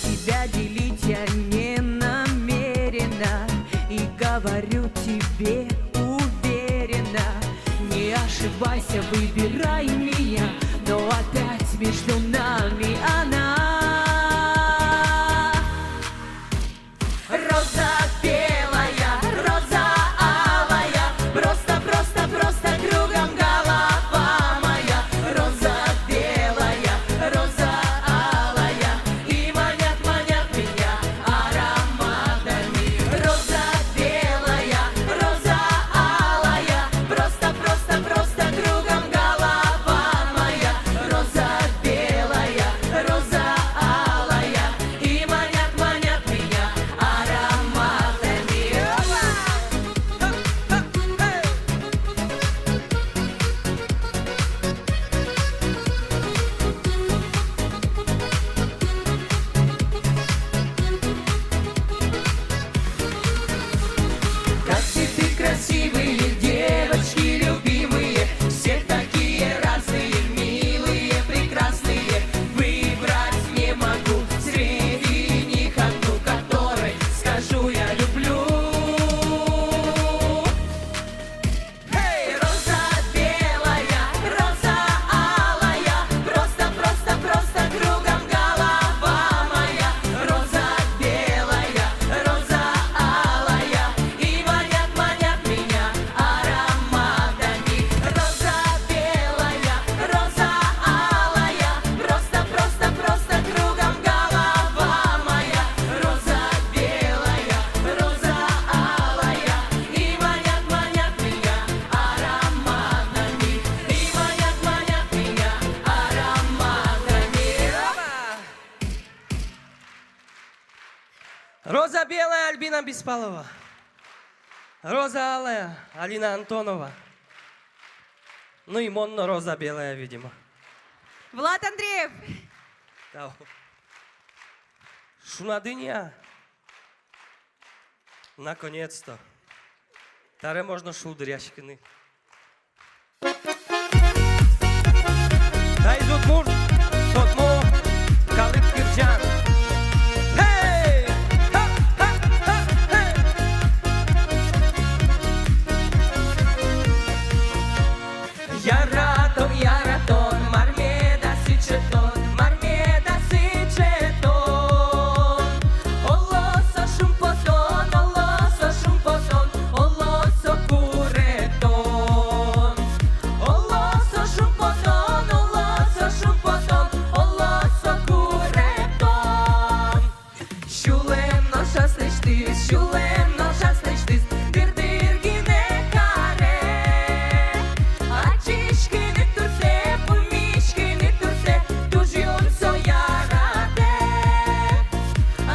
Тебя делить я не намерена, и говорю тебе уверенно: не ошибайся, выбирай меня, но опять между нами она. Роза белая, роза алая, просто, просто, просто кругом голова моя. Роза белая, роза алая, и манят, манят меня ароматами. Роза белая, роза алая, просто, просто, просто кругом голова моя. Роза белая, роза алая, и манят, манят меня ароматами. Как цветы красивые, девочки любимые, все такие разные, милые, прекрасные. Выбрать не могу среди них одну, которой скажу: я люблю. Эй, роза белая, роза алая, просто, просто, просто кругом голова моя. Роза белая, роза алая, и манят, манят меня ароматами. Роза белая, роза алая, просто, просто, просто кругом голова моя. Роза белая, роза алая, и манят, манят меня ароматами, и манят, манят меня ароматами. Роза белая, Альбина Беспалова. Роза алая, Алина Антонова. Ну и мон но роза белая, видимо. Влад Андреев. Тау. Шунады ни-а? Наконец-то. Табере можно шулдыръяськыны. Таиз удмурт тодмо калык кырӟан. Эй! Ха-ха-ха-эй! Яратон, яратон, мар меда сыӵе тон, мар меда сыӵе тон. Оло со шумпотон, оло со шумпотон, оло со куретон. Оло со шумпотон, оло со шумпотон, оло со куретон. Сюлэм нош аслэсьтыз, сюлэм нош аслэсьтыз дыр-дыр гинэ каре. Адӟиськыны туртэ, пумиськыны туртэ, туж юн со яратэ.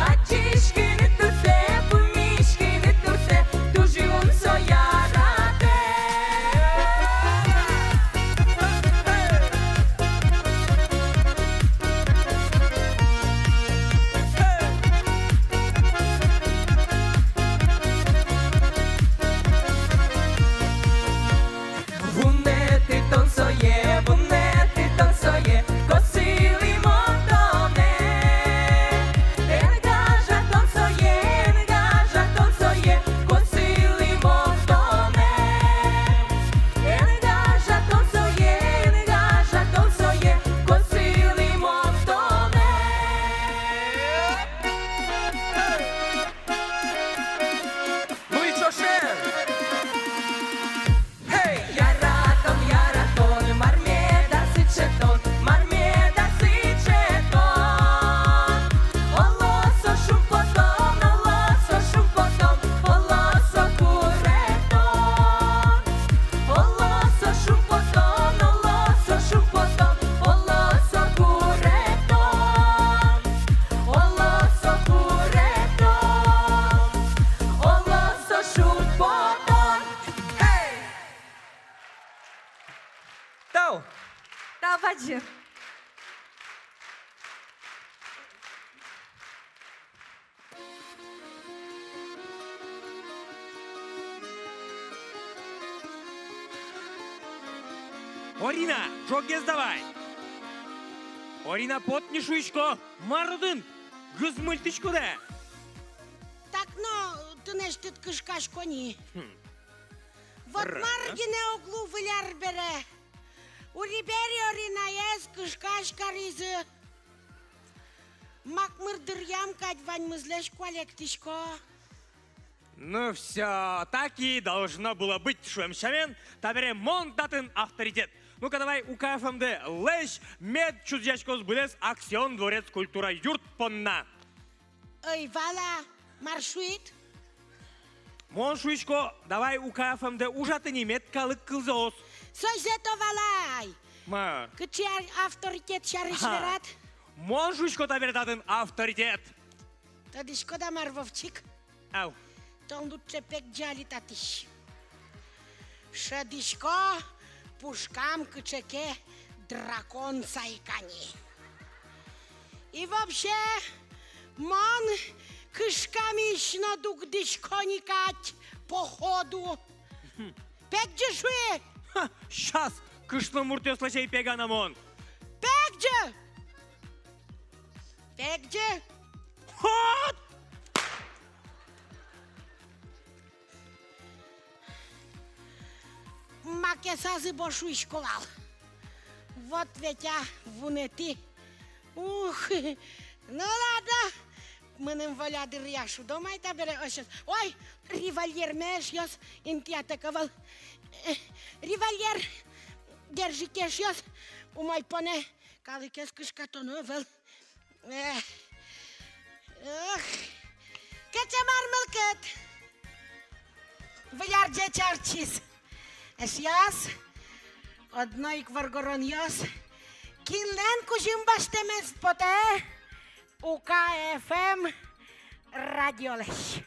Адӟиськыны туртэ, пумиськыны туртэ, туж юн со яратэ. Вунэтӥ тон сое, вунэтӥ тон сое, косылӥ мон тонэ. Эн гажа тон сое, эн гажа тон сое, косылӥ мон тонэ. Эн гажа тон сое, эн гажа тон сое, косылӥ мон тонэ. Ну и ӵошен! Эй! Яратон, яратон, мар меда сыӵе тон, мар меда сыӵе тон. Оло со шумпотон, оло со шумпотон, оло со куретон. Оло со шумпотон, оло со шумпотон, оло со куретон. Оло со куретон, оло со шумпотон. Эй! Тау! Тау бадӟым. Орина, ӝоггес давай. Орина, потни, шуисько, мар отын гызмыльтӥськод-а? Так но, тынэсьтыд кышкасько ни. Хм. Вот мар гинэ уг лу Выль ар бере. Ури-бери Оринаез кышкась каризы. Макмыр дыръям кадь ваньмызлэсь куалектӥсько. Ну всё, так и должно было быть, шуэм сямен, табере мон татын авторитет. Ну-ка, давай, УК ФМД-лэсь мед чузъяськоз быдэс «Аксион дворец» культура юрт понна. Ой, вала, мар шуид? Мон шуисько, давай УК ФМД ужаты ни, мед калык кылзоз. Созэ-то валай. Ма? Кыӵе ар-, авторитет сярысь верад? Мон шуисько табере татын авторитет. Тодӥськод-а мар, Вовчик? Ау. Тон лучше пегӟы али татысь. Шӧдӥсько, пушкам кыӵе ке дракон сайка ни. И вообще, мон кышкамысь но дугдӥсько ни кадь, походу. Пегӟы, шуи! Ха, щас кышномуртъёслэсь ӧй пега на мон. Пегӟы! Пегӟы! Ход! Макесазы бо шуисько вал. Вот ведь, а, вунэтӥ. Ух, ну ладно. Мыным воля дыръя шудо май табере ӧсьёс. Ой, револьверме, эшъёс, интыятэк ӧвӧл. Э, револьвер, держите, эшъёс, умой понэ. Калыкез кышкатоно ӧвӧл. Эх. Эх. Кыӵе мар мылкыд. Выль ар ӟеч ортчиз. Эшъёс, одно ик воргоронъёс. Кинлэн кузьым басьтэмез потэ? УК ФМ радиолэсь.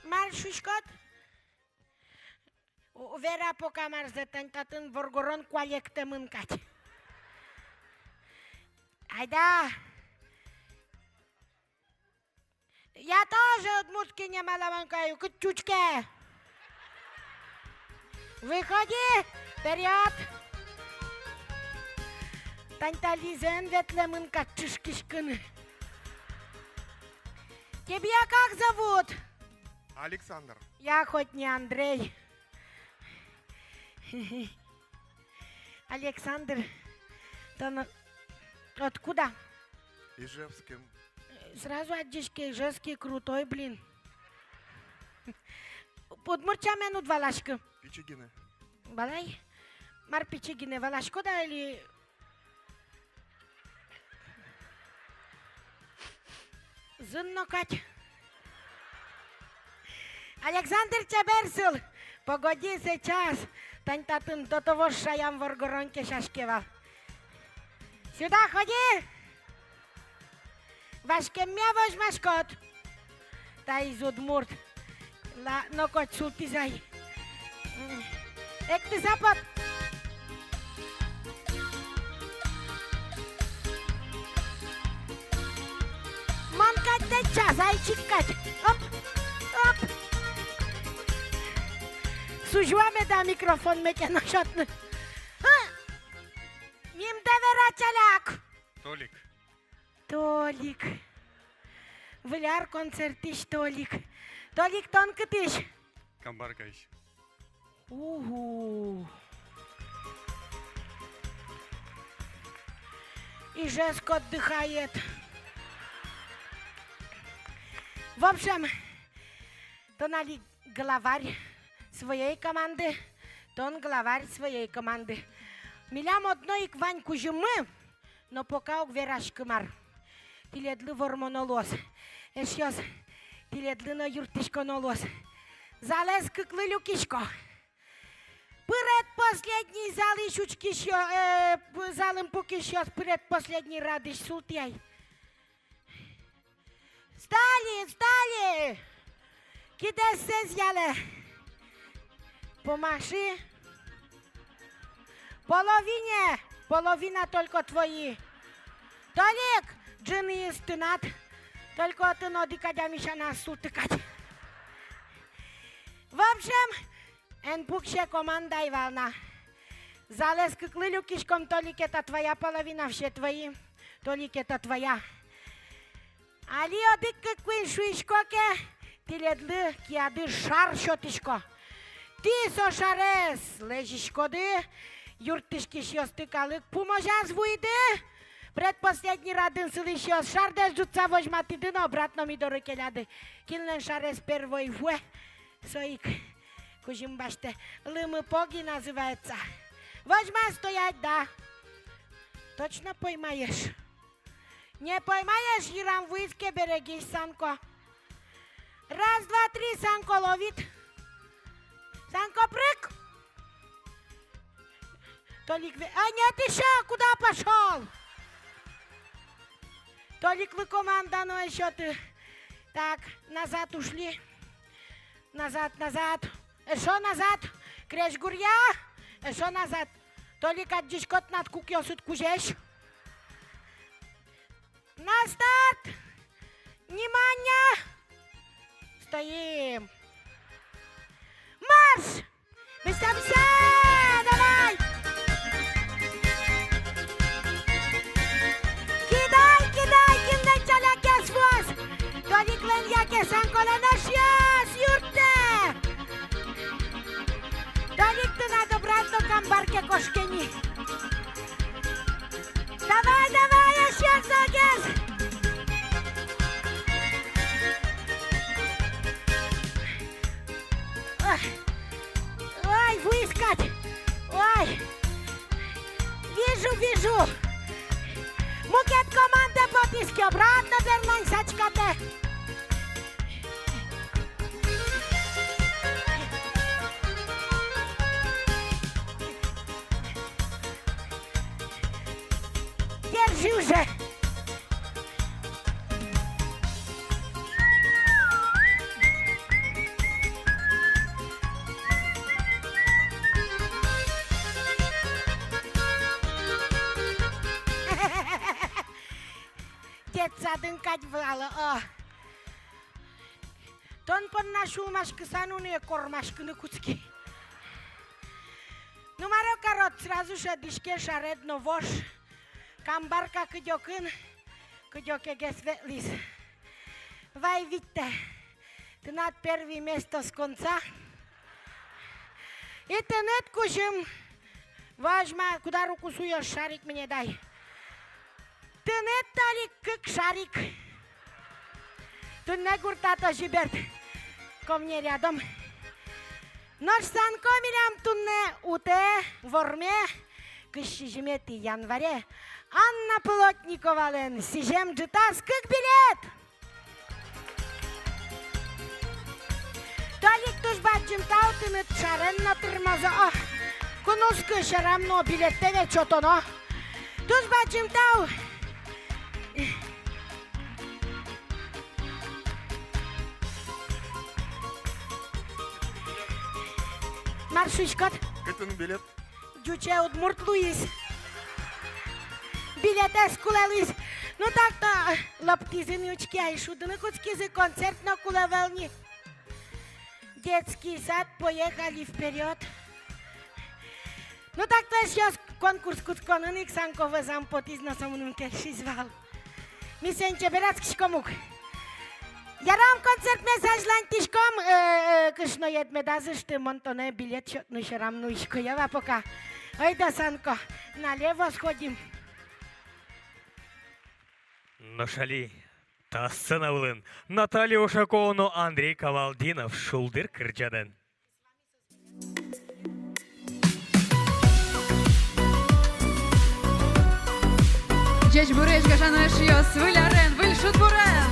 Мар шуиськод? У-, вера пока, марзэ, тань татын воргорон куалектэмын кадь. Айда. Я тоже удмуртский немаломанка, кыӵе чучке. Выходи вперёд. Тань та Лизэн ветлэмын кадь чышкиськыны. Тебя как зовут? Александр. Я хоть не Андрей. Александр, тон откуда? Ижевским. Сразу адӟиське, Ижевский крутой, блин. Удмурт сямен уд валаськы? Пичи гинэ. Валай? Мар пичи гинэ, валаськод-а али? Зын но кадь. Александр, чебер сыл. Погоди, сейчас. Тань татын до того шаям воргорон кесяське вал. Сюда ходи. Васькемме возьмаськод. Таиз удмурт. Ладно, коть султӥз ай. Эктыса пот. Мон кадь тэтча, зайчик кадь. Оп, оп. Сузьва меда микрофонме ке но сётны. Ха! Нимдэ вера, чаляк. Толик. Толик. Выль ар концертысь Толик. Толик, тон кытысь? Камбаркаысь. Угу. Ижевск отдыхает. В общем, тон али главарь своей команды, тон главарь своей команды. Милям одно ик вань кузьыммы, но пока уг вераськы мар. Тӥледлы вормоно луоз. Эшъёс, тӥледлы но юрттӥськоно луоз. Залэз кыклы люкисько. Предпоследний залысь учкисьё-, э, п-, залын пукисьёс, предпоследний радысь султӥ ай. Стали, стали! Кидэссэ изъялэ. Помаши. Половине, половина только твои. Толик, ӝыныез тынад. Только отын одӥг адями сяна ас султы кадь. В общем, Эн пуксе, команда ӧй вал на. Залэз кыклы люкиськом, Толик, это твоя половина, все твои, Толик, это твоя. Али одӥг-кык-куинь шуисько ке, тӥледлы кияды шар сётӥсько. Тӥ со шарез лэзиськоды, юрттӥськисьёсты калык пумозяз вуиды, предпоследний радын сылӥсьёс шардэс ӝутса возьматӥды но обратно ми доры келяды. Кинлэн шарез первой вуэ, со ик кузьым басьтэ. Лымы поги называется. Возьма, стоять, да. Точно поймаешь? Не поймаешь, йырам вуиз ке, берегись, Санко. Раз, два, три, Санко ловит. Санко, прыг! Толик ве-, а, нет ещё, куда пошёл? Толиклы команда но ещё ты. Так, назад ушли. Назад, назад. Эшшо назад. Крезьгуръя. Эшшо назад. Толик, адӟиськод, тынад кукъёсыд кузесь. На старт! Внимание! Стоим! Марш! Быстро, быстро! Давай! Кидай, кидай, кинлэн ӵалякез вуоз! Толиклэн яке Санколэн, эшъёс, юрттэ! Толик, тынад обратно Камбарке кошке ни. Давай, давай, эшъёс, золгес! Ой, ой, вуиз кадь! Ой! Вижу, вижу! Мукет команда потӥз ке, обратно берлань сачкатэ! Держи уже! Детсадын кадь вал, о. Тон понна сюлмаськыса нуны, кормаськыны кутски. Ну, мар карод, сразу шӧдӥське шаред но вож. Камбарка кыдёкын, кыдёкегес ветлӥз. Вай, Витя, тынад первый место с конца. И тыныд кузьым. Возьма, куда руку суёшь, шарик мне дай. Тыныд, Толик, кык шарик. Туннэ гуртад озьы берт. Ко мне рядом. Нош Санко милям туннэ утэ, ворме, кызь сизьыметӥ январе Анна Плотниковалэн сӥзем ӝытаз кык билет. Толик, туж бадӟым тау, тыныд шарен но тырмозо. О, куноосты сьӧрам но, билеттэ ведь сётоно. Туж бадӟым тау. Мар шуиськод? Кытын билет? Ӟуче удмурт луиз. Билетэз кулэ луиз. Ну так-то, лоптӥзы ни, учке ай, шудыны кутскизы, концерт но кулэ ӧвӧл ни. Детский сад, поехали вперёд. Ну так-то, эшъёс, конкурс кутсконын ик Санко вӧзам потӥз но, со мыным кельшиз вал. Ми соин чеберъяськиськом ук. Ярам, концертмес азьланьтӥськом, э, э, кышноед медаз ышты, мон тонэ билет сётыны сьӧрам нуисько, ява пока. Ойдо, Санко, налево сходим. Нош али та сцена вылын Наталья Ушакова но Андрей Камалдинов «Шулдыр кырӟанэн». Ӟечбуресь, гажано эшъёс, выль арен, выль шудбурен!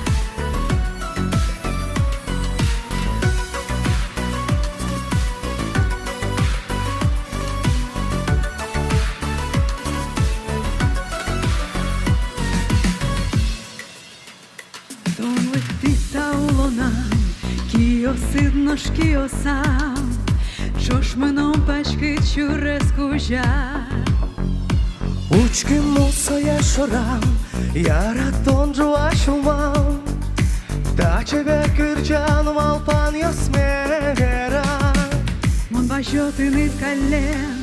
Тон лыктӥд та улонам, киосыд нош киосам, ӵош мыном паськыт сюрес кузя. Учкы мусое шорам, яратон ӝуа сюлмам, та чебер кырӟан малпанъёсме вера. Мон вазь Ӟо тыныд каллен,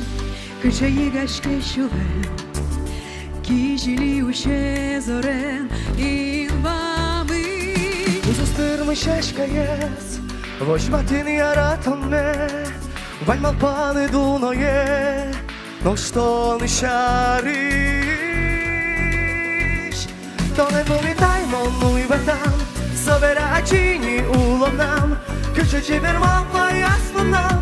кыӵе йыгаське сюлэм, кизили усе зорен инбамысь. Уз уз тырмы сяськаез, возьматын яратонме, вань малпанэд уное, нош тон сярысь. Тонэ пумитай мон уйвӧтам, собере адӟи ни улонам, кыӵе чебер малпай ас поннам,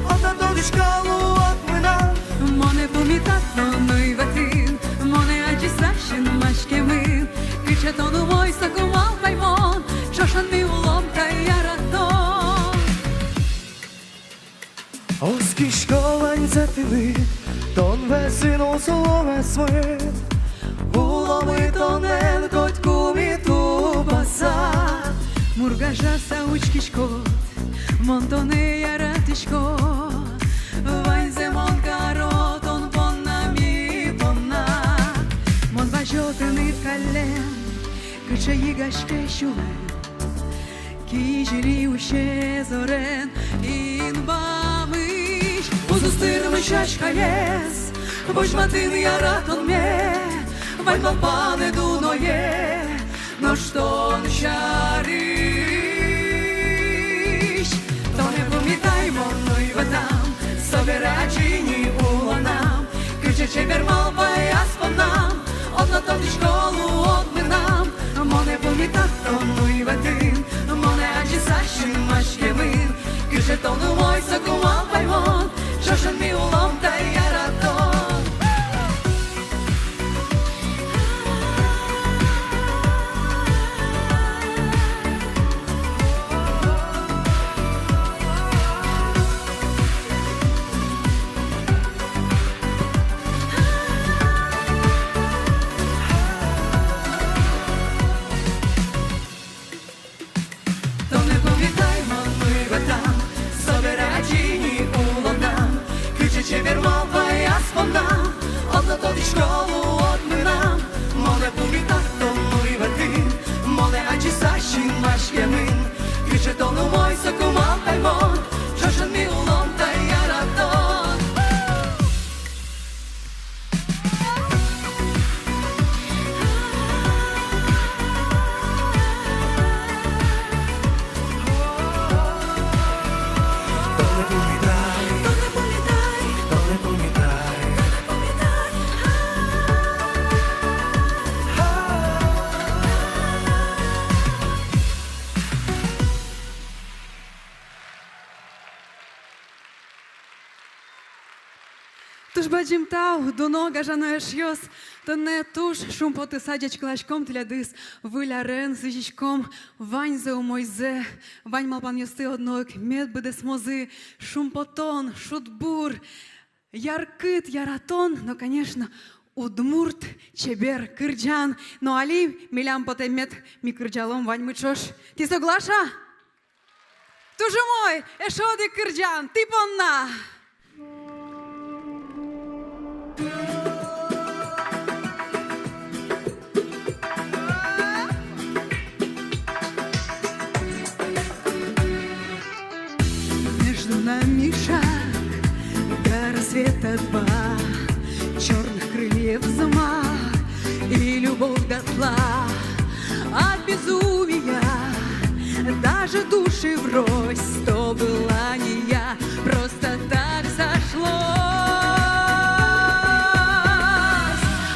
одно тодӥсько, луод мынам. Монэ пумитад тон уйвӧтын, монэ адӟиса синмаськемын, кыӵе тон умой, соку малпай мон, ӵошен ми улом та яратон. Оскисько ваньзэ тыныд, тон вӧзын уз уло асьмеын, уломы тонэн котьку ми тупаса. Мургажаса учкиськод, мон тонэ яратӥсько, ваньзэ мон каро тон понна, ми понна. Мон вазё тыныд каллен, кыӵе йыгаське сюлэм, кизили усе зорен инбамысь. Уз уз тырмы сяськаез, возьматын яратонме, вань малпанэд уное, нош тон сярысь. Тонэ пумитай мон уйвӧтам, собере адӟи ни улонам, кыӵе чебер малпай ас поннам, одно тодӥсько, луод мынам. Монэ пумитад тон уйвӧтын, монэ адӟиса синмаськемын, кыӵе тон умой, соку малпай мон, ӵошен ми улом та яратон. Тонэ пумитай мон уйвӧтам, собере адӟи ни улонам, кыӵе чебер малпай ас поннам, одно тодӥсько, луод мынам. Монэ пумитад тон уйвӧтын, монэ адӟиса синмаськемын, кыӵе тон умой, соку малпай мон, ӵошен ми улом та яратон. Туж бадӟым тау, дуно, гажано эшъёс, туннэ туж шумпотыса ӟечкыласьком тӥледыз. Выль арен сӥзиськом ваньзэ умойзэ, вань малпанъёсты одно ик мед быдэсмозы. Шумпотон, шудбур, яркыт яратон но, конечно, удмурт чебер кырӟан. Но али милям потэ мед ми кырӟалом ваньмы ӵош. Тӥ соглаш-а? Туж умой, эшшо одӥг кырӟан тӥ понна. Между нами шаг до рассвета два, чёрных крыльев взмах и любовь дотла. От безумия даже души врозь, то была не я, просто так сошлось.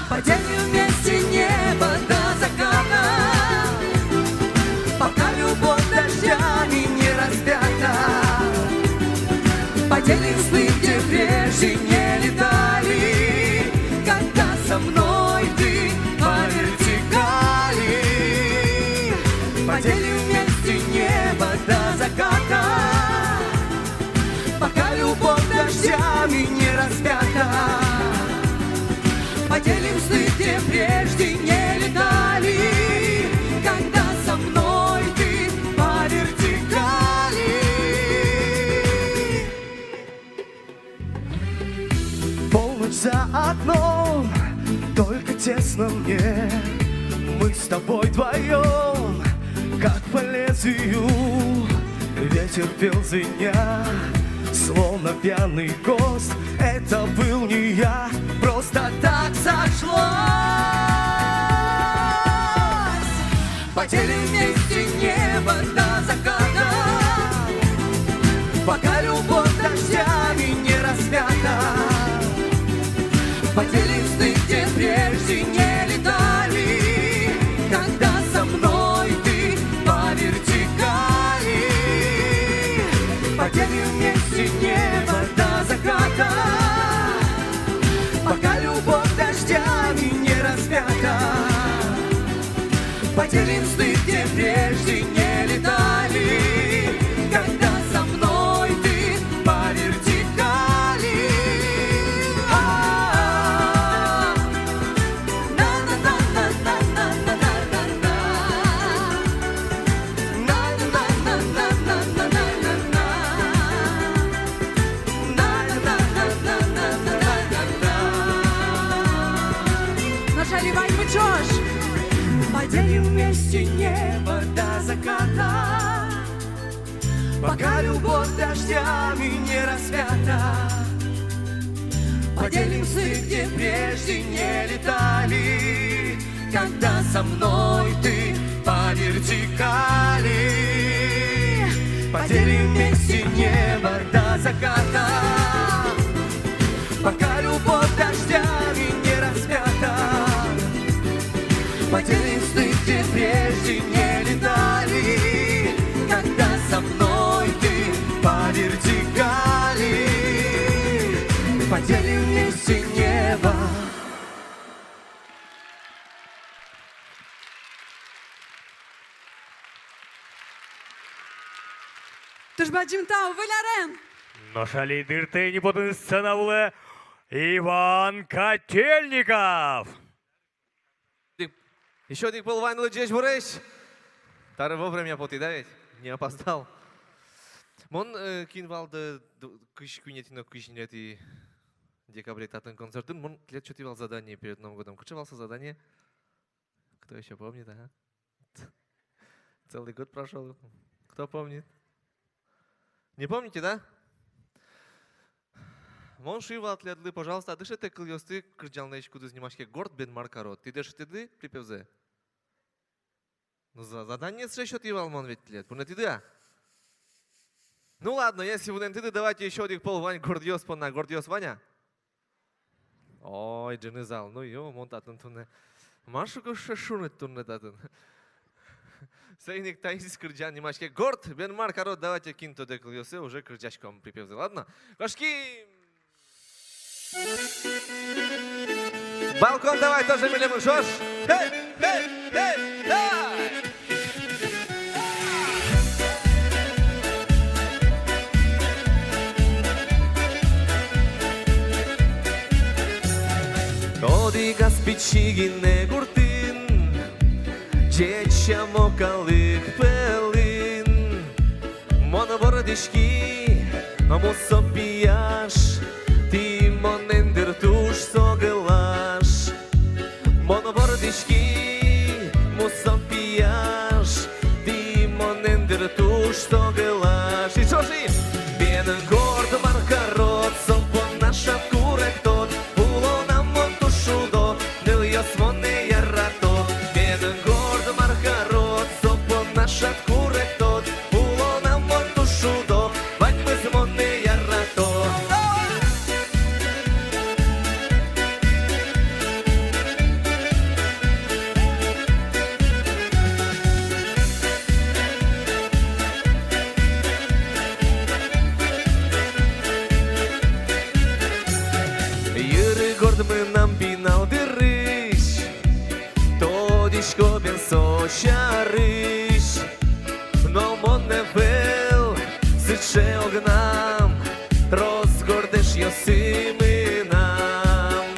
Поделим вместе небо до заката, пока любовь дождями не распята. Поделим сны, где прежде не летали, когда со мной ты по вертикали. Поделим вместе небо до заката, пока любовь дождями не распята. Поделим сны, где прежде не летали, когда со мной ты по вертикали. Полночь за окном, только тесно мне. Мы с тобой вдвоём, как по лезвию ветер пел, звеня. Словно пьяный гость, это был не я, просто так сошлось. Поделим вместе небо до заката, пока любовь дождями не распята. Поделим сны, где прежде не летали, когда со мной ты по вертикали. Поделим вместе небо до заката, пока любовь дождями не распята. Поделим сны, где прежде не летали, когда со мной ты по вертикали. А-а-а. Нош али ваньмы ӵош. Поделим вместе небо до заката, пока любовь дождями не распята. Поделим сны, где прежде не летали, когда со мной ты по вертикали. Поделим вместе небо до заката, пока любовь дождями не распята. Поделим сны, где прежде не летали, когда со мной ты по вертикали. Поделим вместе небо. Туж бадӟым тау, выль арен! Нош али дыртэ ини потыны сцена вылэ Иван Котельников. Ещё одӥг пол ваньлы ӟечбуресь. Табере вовремя потӥ, да ведь? Не опоздал. Мон, э, кин вал ды, ды, кызь куинетӥ но кызь ньылетӥ декабре татын концертын, мон тӥледлы сётӥ вал задание перед Новым годом. Кыӵе вал со задание? Кто ещё помнит, ага? Целый год прошёл. Кто помнит? Не помните, да? Мон шуи вал тӥледлы, пожалуйста, дышетэ кылъёсты кырӟанлэсь, кудӥз нимаське «Горд, бен, мар карод». Тӥ дышетӥды припевзэ? Ну, за-, задание сыӵе сётӥ вал мон ведь тӥледлы. Вунэтӥды-а? Ну ладно, если вунэтӥды, давайте ещё одӥг пол вань гордъёс понна. Гордъёс вань-а? Ой, ӝыны зал, ну ё, мон татын туннэ. Мар шуко ше шуныт туннэ татын. Соин ик таиз кырӟан нимаське «Горд, бен, мар карод». Давайте, кин тодэ кылъёссэ, уже кырӟаськом припевзэ, ладно? Кошким! Балкон, давай тоже милемын ӵош. Хей, хей, хей, хей! Одӥгаз пичи гинэ гуртын, ӟеч-а, мар-а, калык пӧлын. Мон вордӥськи мусо пияш, тӥ монэн дыр туж соглаш. Мон вордӥськи мусо пияш, тӥ монэн дыр туж соглаш. И ӵош ини. Бен, горд, мар карод, со понна шат куректод. Улонам мон туж шудо, нылъёс монэ ярато. Бен, горд, мар карод, со понна шат куректод. Улонам мон туж шудо, ваньмыз монэ ярато. Йыры горд мынам пинал дырысь, тодӥсько бен со сярысь. Но мон ӧвӧл сыӵе огнам, трос горд эшъёсы мынам.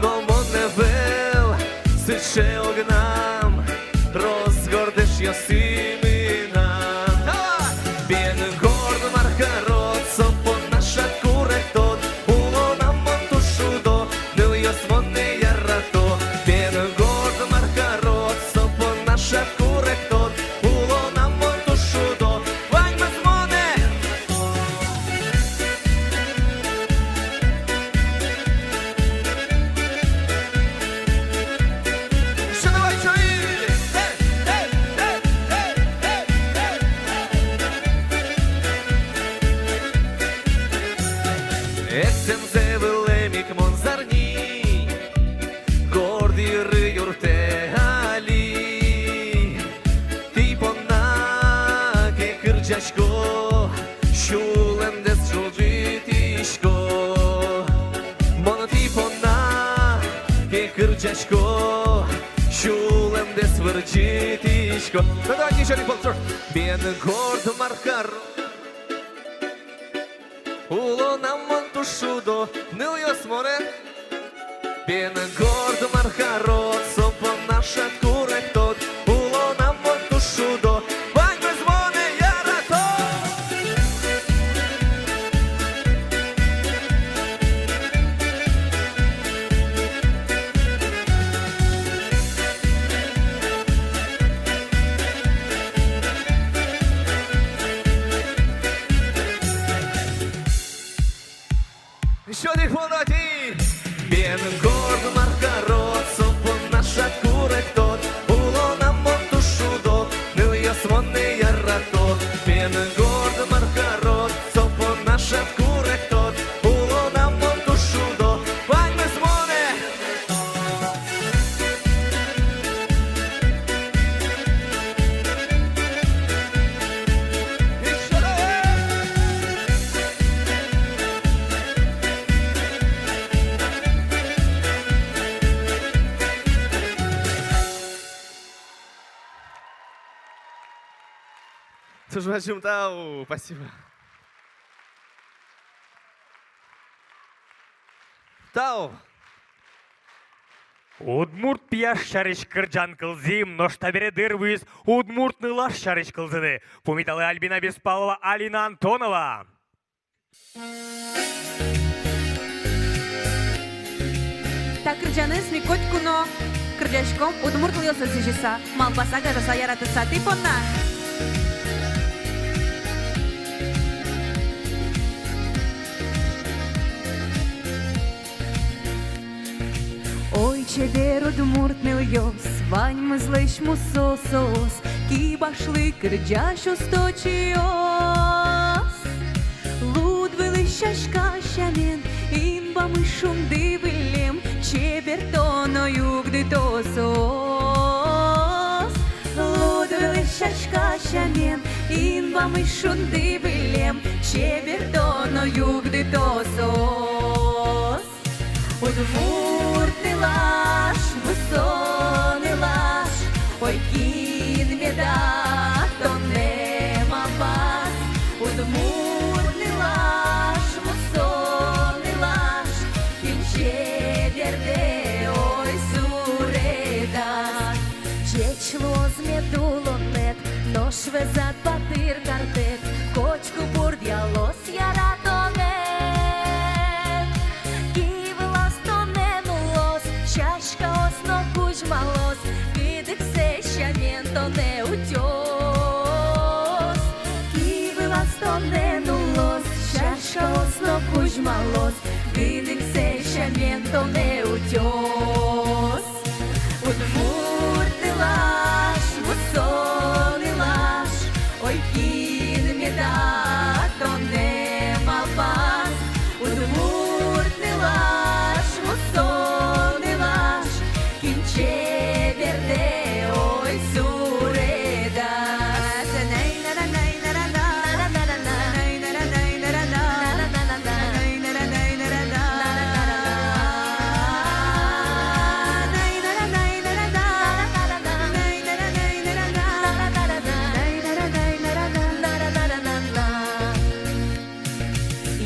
Но мон ӧвӧл сыӵе огнам, трос горд эшъёсы мынам. Бен, горд, мар карод, со понна шат куректод. Улонам мон туж шудо, нылъёс монэ ярато. Бен, горд, мар карод, со понна шат куректод. Улонам мон туж шудо, ваньмыз монэ. Читӥсько. Ну, давайте ещё один фолк. Бен горд мар каро. Улонам мон туж шудо, нылъёс монэ. Бен горд мар карод, со понна шат куректод. Улонам мон туж шудо, ваньмыз монэ яратод. Ещё один фонтан. Бен горд мар карод, со понна шат куректод. Улонам мон туж шудо, нылъёс монэ яратод. Бен горд мар карод, со понна шат куректод. Улонам мон туж шудо, ваньмыз монэ. Туж бадӟым тау, спасибо. Тау. Удмурт пияш сярысь кырӟан кылзӥм, нош табере дыр вуиз удмурт нылаш сярысь кылзыны. Пумиталэ Альбина Беспалова, Алина Антонова. Та кырӟанэз ми котьку но кырӟаськом удмурт нылъёслы сӥзьыса, малпаса, гажаса, яратыса тӥ понна. Ой, чебер удмурт нылъёс, ваньмызлэсь мусо соос, кибашлы кырӟась усточиос. Луд вылысь сяська сямен, инбамысь шунды выллем, чебер тонэ югдыто соос. Луд вылысь сяська сямен, инбамысь шунды выллем, чебер тонэ югдыто соос. Удмурт нылаш, мусо нылаш, ой, кин меда тонэ малпаз. Удмурт нылаш, мусо нылаш, кин чебердэ, ой, суредаз. Ӟеч луоз мед улонэд, нош вӧзад батыр картэд, котьку бурдъялоз яратонэд. Ки вылаз тонэ нуллоз, сяськаос но кузьмалоз, кыдыксэ сямен тонэ утёз. Ки вылаз тонэ нуллоз, сяськаос но кузьмалоз, кыдыксэ сямен тонэ утёз. Удмурт нылаш, мусо нылаш, ой, кин меда тонэ малпаз. Удмурт нылаш, мусо нылаш, кин чебердэ, ой, суредаз.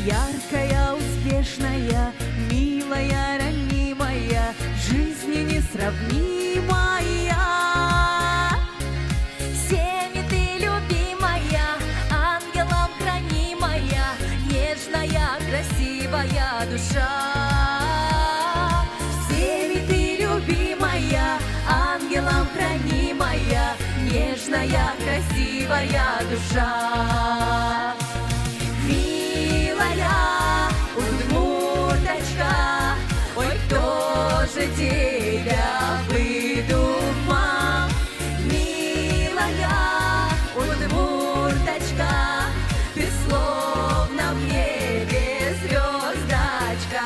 Яркая, успешная, милая, ранимая, жизни несравнимая. Всеми ты любимая, ангелом хранимая, нежная, красивая душа. Всеми ты любимая, ангелом хранимая, нежная, красивая душа. Милая удмурточка, ой, кто же тебя выдумал? Милая удмурточка, ты словно в небе звёздочка.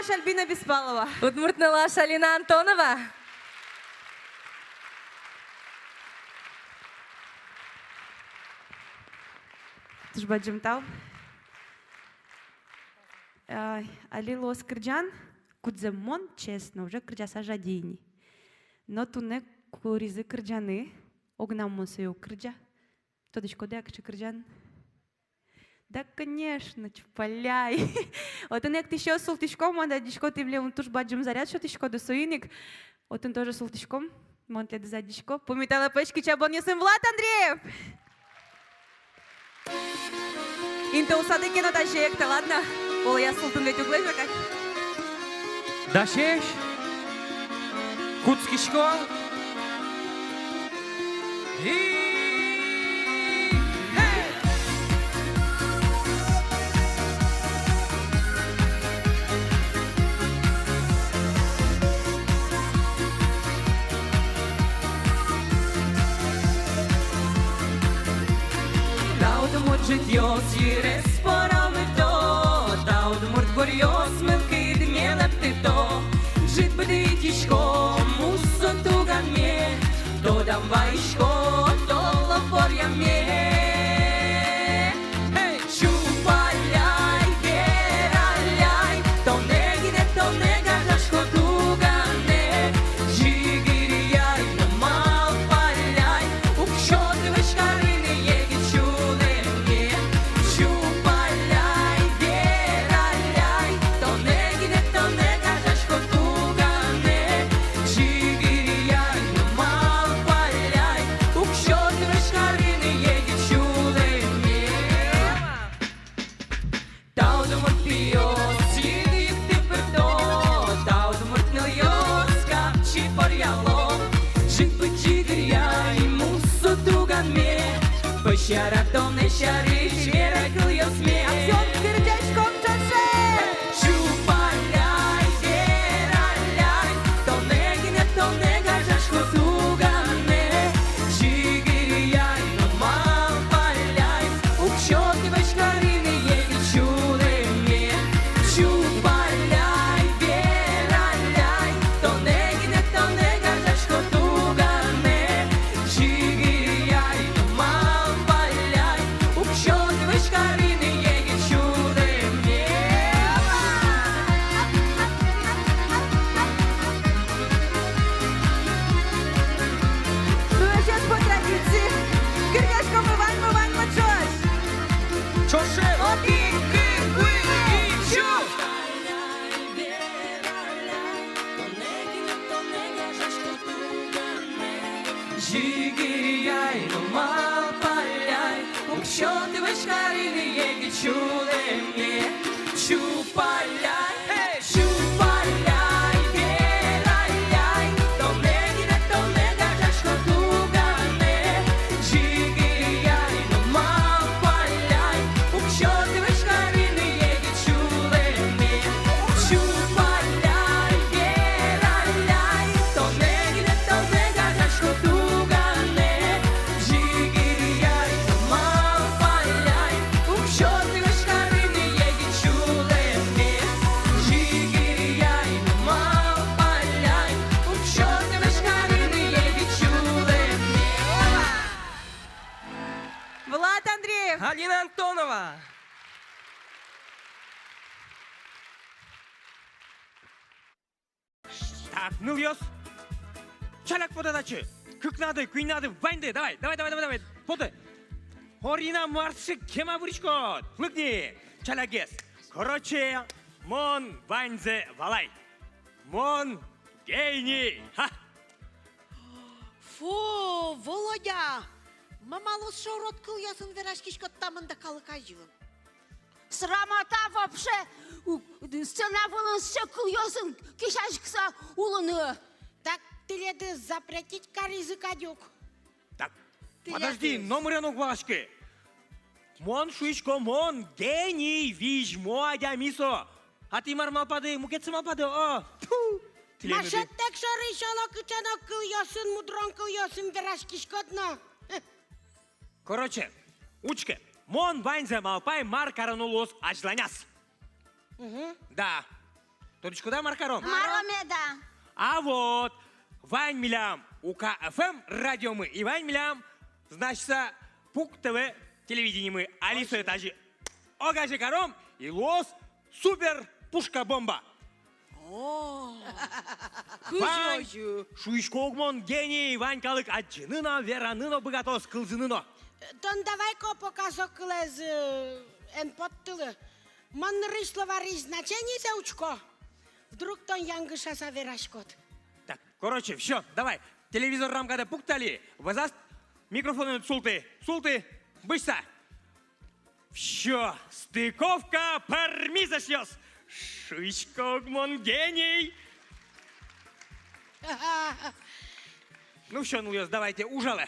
Альбина Беспалова. Удмурт нылаш Алина Антонова. Туж бадӟым тау. Э, али луоз кырӟан, кудзэ мон, честно, уже кырӟаса жади ини. Но туннэ куризы кырӟаны, огнам мон сое уг кырӟа. Тодӥськоды-а, кыӵе кырӟан? Да, конечно, «Чупаляй». Отын эктӥсьёс султӥсько, мон адӟисько, тӥ милемлы туж бадӟым заряд сётӥськоды, соин ик отын тоже султӥськом, мон тӥледыз адӟисько. Пумиталэ пӧсь кичабонъёсын, Влад Андреев! Интыосады ке но дасесь ке, ладно? Оло, я султыны ведь уг лэзё кадь. Дасесь, кутскисько. И, эй! Та удмурт ӝытъёс йырез пӧрамы то, та удмурт гуръёс мылкыдме лэптыто. Ӝыт быдэ итӥсько мусо туганме, тодам вайисько толопоръямме. Эй! Чупаляй, вераляй, тонэ гинэ, тонэ гажасько туганэ. Ӟыгыръяй но малпаляй, уг сёты вӧсь карыны егит сюлэмме. Чупаляй, вераляй, тонэ гинэ, тонэ гажасько туганэ. Ӟыгыръяй но малпаляй, уг сёты вӧсь карыны егит сюлэмме. Та удмурт пиос йыды югтыпырто, та удмурт нылъёс капчи поръяло. Ӝыт быдэ ӟыгыръяй мусо туганме, пӧсь яра тонэ сярысь верай кылъёсме. Аксион кырӟаськом ӵошен. Чупаляй, вераляй, тонэ гинэ, тонэ гажасько туганэ. Ӟыгыръяй но малпаляй, уг сёты вӧсь карыны егит сюлэмме. Чупаляй, вераляй, тонэ гинэ, тонэ гажасько туганэ. Ӟыгыръяй но малпаляй, уг сёты вӧсь карыны егит сюлэмме. Туэ ӟеч, по традиции кырӟаськомы ваньмы, ваньмы ӵош. Ӵошен! Одӥг, кык, уй, и чу! Ӟыгыръяй но малпаляй, уг сёты вӧсь карыны егит сюлэмме. Чупаляй, эй, чупаляй, вераляй, тонэ гинэ, тонэ гажасько туганэ. Ӟыгыръяй но малпаляй, уг сёты вӧсь карыны егит сюлэмме. Чупаляй, вераляй, тонэ гинэ, тонэ гажасько туганэ. Ӟыгыръяй но малпаляй, уг сёты вӧсь карыны егит сюлэмме. Ӟыгыръяй но малпаляй, уг сёты вӧсь карыны егит сюлэмме. Влад Андреев. Алина Антонова. Так, нылъёс. Чаляк, поты татчы. Кыкнады, куиньнады, ваньды. Давай, давай, давай, давай, давай. Поты. Орина, мар сыӵе кема вырӥськод? Лык ни, чалякгес. Короче, мон ваньзэ валай. Мон гений. Ха. Фу, Володя! Ма малы сыӵе урод кылъёсын вераськиськод та мында калык азьын? Срамота вообще, у, сцена вылын сыӵе кылъёсын кесяськыса улыны. Так тӥледыз запретить каризы кадь ук. Так, тӥледыз. Подожди, номырен уг валаськы. Мон шуисько, мон гений, визьмо адями со. А тӥ мар малпады, мукетсэ малпады, о, тьфу, тӥледыз. Машет тэк шоры ещё но кыӵе но кылъёсын, мудрон кылъёсын вераськиськод но. Короче, учке, мон ваньзэ малпай, мар кароно луоз азьланяз. Мгм. Да. Тодӥськоды-а, мар каром? Мар каром меда? А вот, вань милям Ука ФМ радиомы и вань милям, значит, Пук ТВ телевидениемы. Али сое тазьы огазе каром, и луоз супер пушка-бомба. О, вань, кызьы озьы? Шуисько ук мон, гений, вань калык адӟыны но, вераны но быгатоз, кылзыны но. Тон давай-ка пока со кылэз, э, эн поттылы. Мон нырысь словарьысь значениезэ учко. Вдруг тон янгышаса вераськод. Так, короче, всё, давай. Телевизор рамкадэ пукты али, вӧзаз микрофонэд султы, султы, бызьыса. Всё, стыковка пӧрмиз, эшъёс. Шуисько ук мон, гений. Ну всё, нылъёс, давайте ужалэ.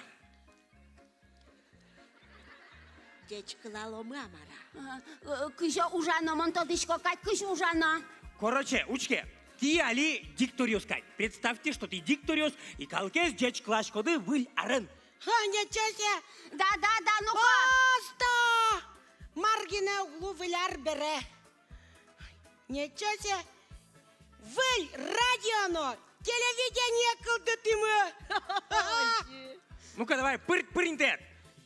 Ӟечкылаломы-а, мар-а? Э, э, кызьы ужано, мон тодӥсько кадь, кызьы ужано. Короче, учке, тӥ али дикторъёс кадь. Представьте, что тӥ дикторъёс и калыкез ӟечкыласькоды Выль арен. Ха, ничего себе! Да, да, да, ну-ка! Просто! Мар гинэ уг лу Выль ар бере. Ничего себе! Выль радио но, телевидение кылдытӥмы! Ну-ка, давай, пырть-пырть интыяд!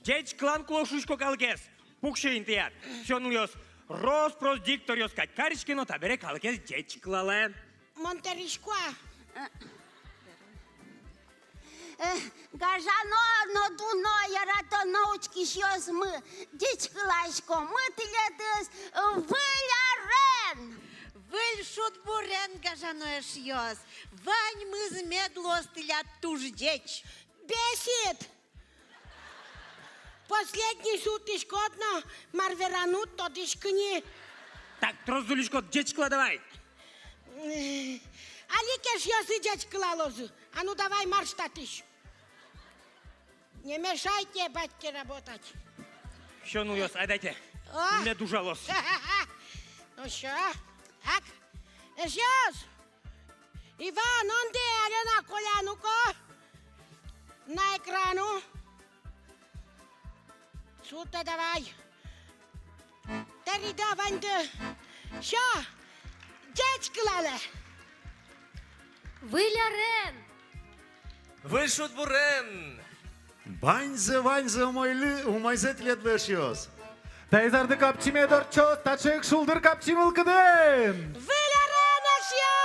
Ӟечкылан кулэ, шуисько, калыкез! Пуксе интыяд! Всё, нылъёс, рос-прос дикторъёс кадь кариське но, табере калыкез ӟечкылалэ. Мон тэрисько-а? Э, гажано но дуно, яратоно учкисьёсмы, ӟечкыласькомы тӥледыз, э, Выль арен! Выль шудбурен, гажано эшъёс! Ваньмыз мед луоз тӥляд туж ӟеч! Бесит! Последний султӥськод но, мар вераны уд тодӥськы ни. Так, трос зулиськод, ӟечкыла давай. Али ке эшъёсы ӟечкылалозы. А ну давай марш татысь. Не мешайте батьке работать. Всё, нылъёс, айдатэ. О! Мед ужалоз. Ну всё. Так, эшъёс. Иван, Андрей, Алёна, Коля, ну-ка на экрану. Султэ давай. Тэри да ваньды. Всё. Ӟечкылалэ. Выль арен! Выль шудбурен! Ваньзэ, ваньзэ умойлы, умойзэ тӥледлы, эшъёс! Таиз арды капчи мед ортчоз таӵе ик шулдыр капчи мылкыдын! Выль арен, эшъёс!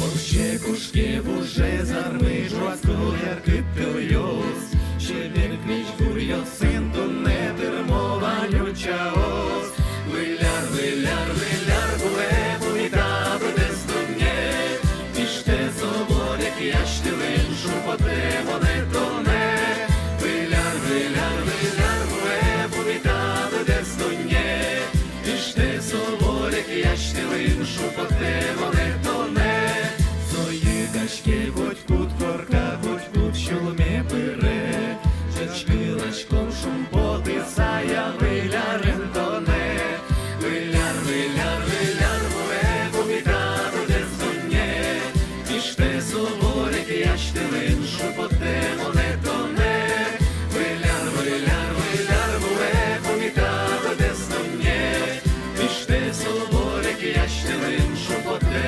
Ошке, кошке вужез армы, ӝуасько яркыт тылъёс, чебер крезьгуръёсын туннэ тырмо вань утчаос. Выль ар, выль ар, выль ар вуэ, вуэ та быдэс дунне. Киштэ со ворекъясь тылын, шумпотэ монэ тонэ. Выль ар, выль ар, выль ар вуэ, вуэ та быдэс дунне. Киштэ со ворекъясь тылын, шумпотэ монэ тонэ. Со йыгаське коть куд корка, коть куд сюлме пыре. Ӟечкыласьком шумпотыса я Выль арен тонэ. Выль ар, выль ар, выль ар вуэ, вуэ та быдэс дунне. Киштэ со ворекъясь тылын, шумпотэ монэ тонэ. Выль ар, выль ар, выль ар вуэ, вуэ та быдэс дунне. Киштэ со ворекъясь тылын, шумпотэ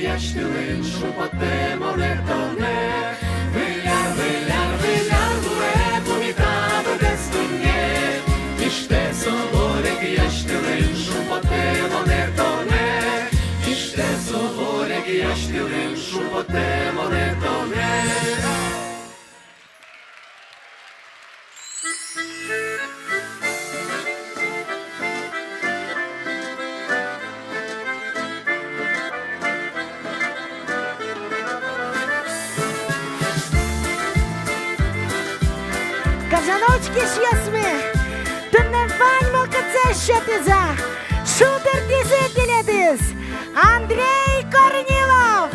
Киясьтылэн шумпоттэ монэ тонэ. Выль ар, выль ар, выль ар луэ пумитады дэс дунне. Киштэ со ворек киясьтылэн шумпоттэ монэ тонэ. Киштэ со ворек киясьтылэн шумпоттэ монэ тонэ. Гажано учкисьёсмы, туннэ вань мылкыдзэс сётӥзы, шулдыртӥзы тӥледыз Андрей Корнилов,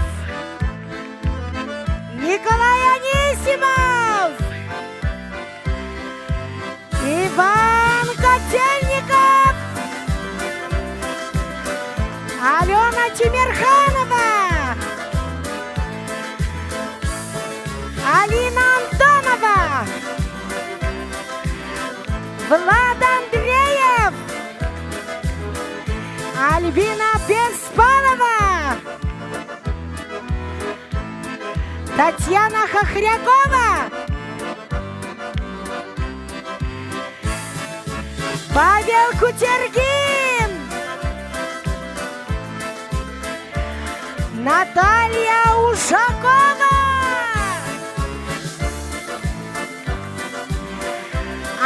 Николай Анисимов, Иван Котельников, Алёна Тимерханова, Алина Антонова, Влад Андреев, Альбина Беспалова, Татьяна Хохрякова, Павел Кутергин, Наталья Ушакова,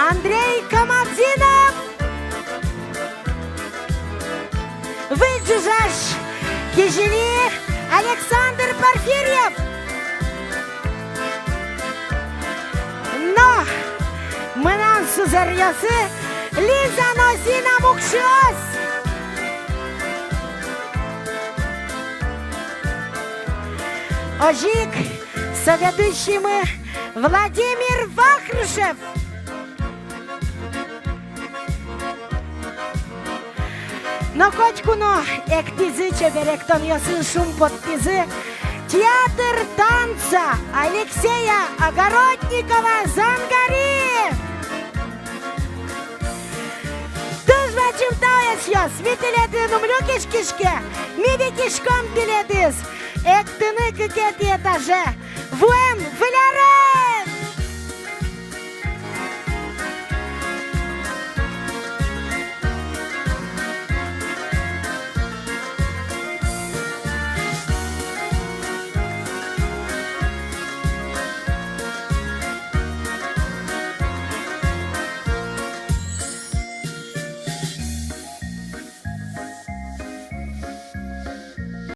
Андрей Камадзинов, Выль ӝужась кизили Александр Порфирьев. Но мынам сузэръёсы Лиза но Зина мукшыос. Озьы ик со ведущиймы Владимир Вахрушев. Но котьку но эктӥзы, чеберектонъёсын шумпоттӥзы театр танца Алексея Огородникова «Зангари». Туж бадӟым тау, эшъёс, ми тӥледын ум люкиськиське, ми ветлӥськом тӥледыз эктыны кыкетӥ этаже. Вуэм выль аре!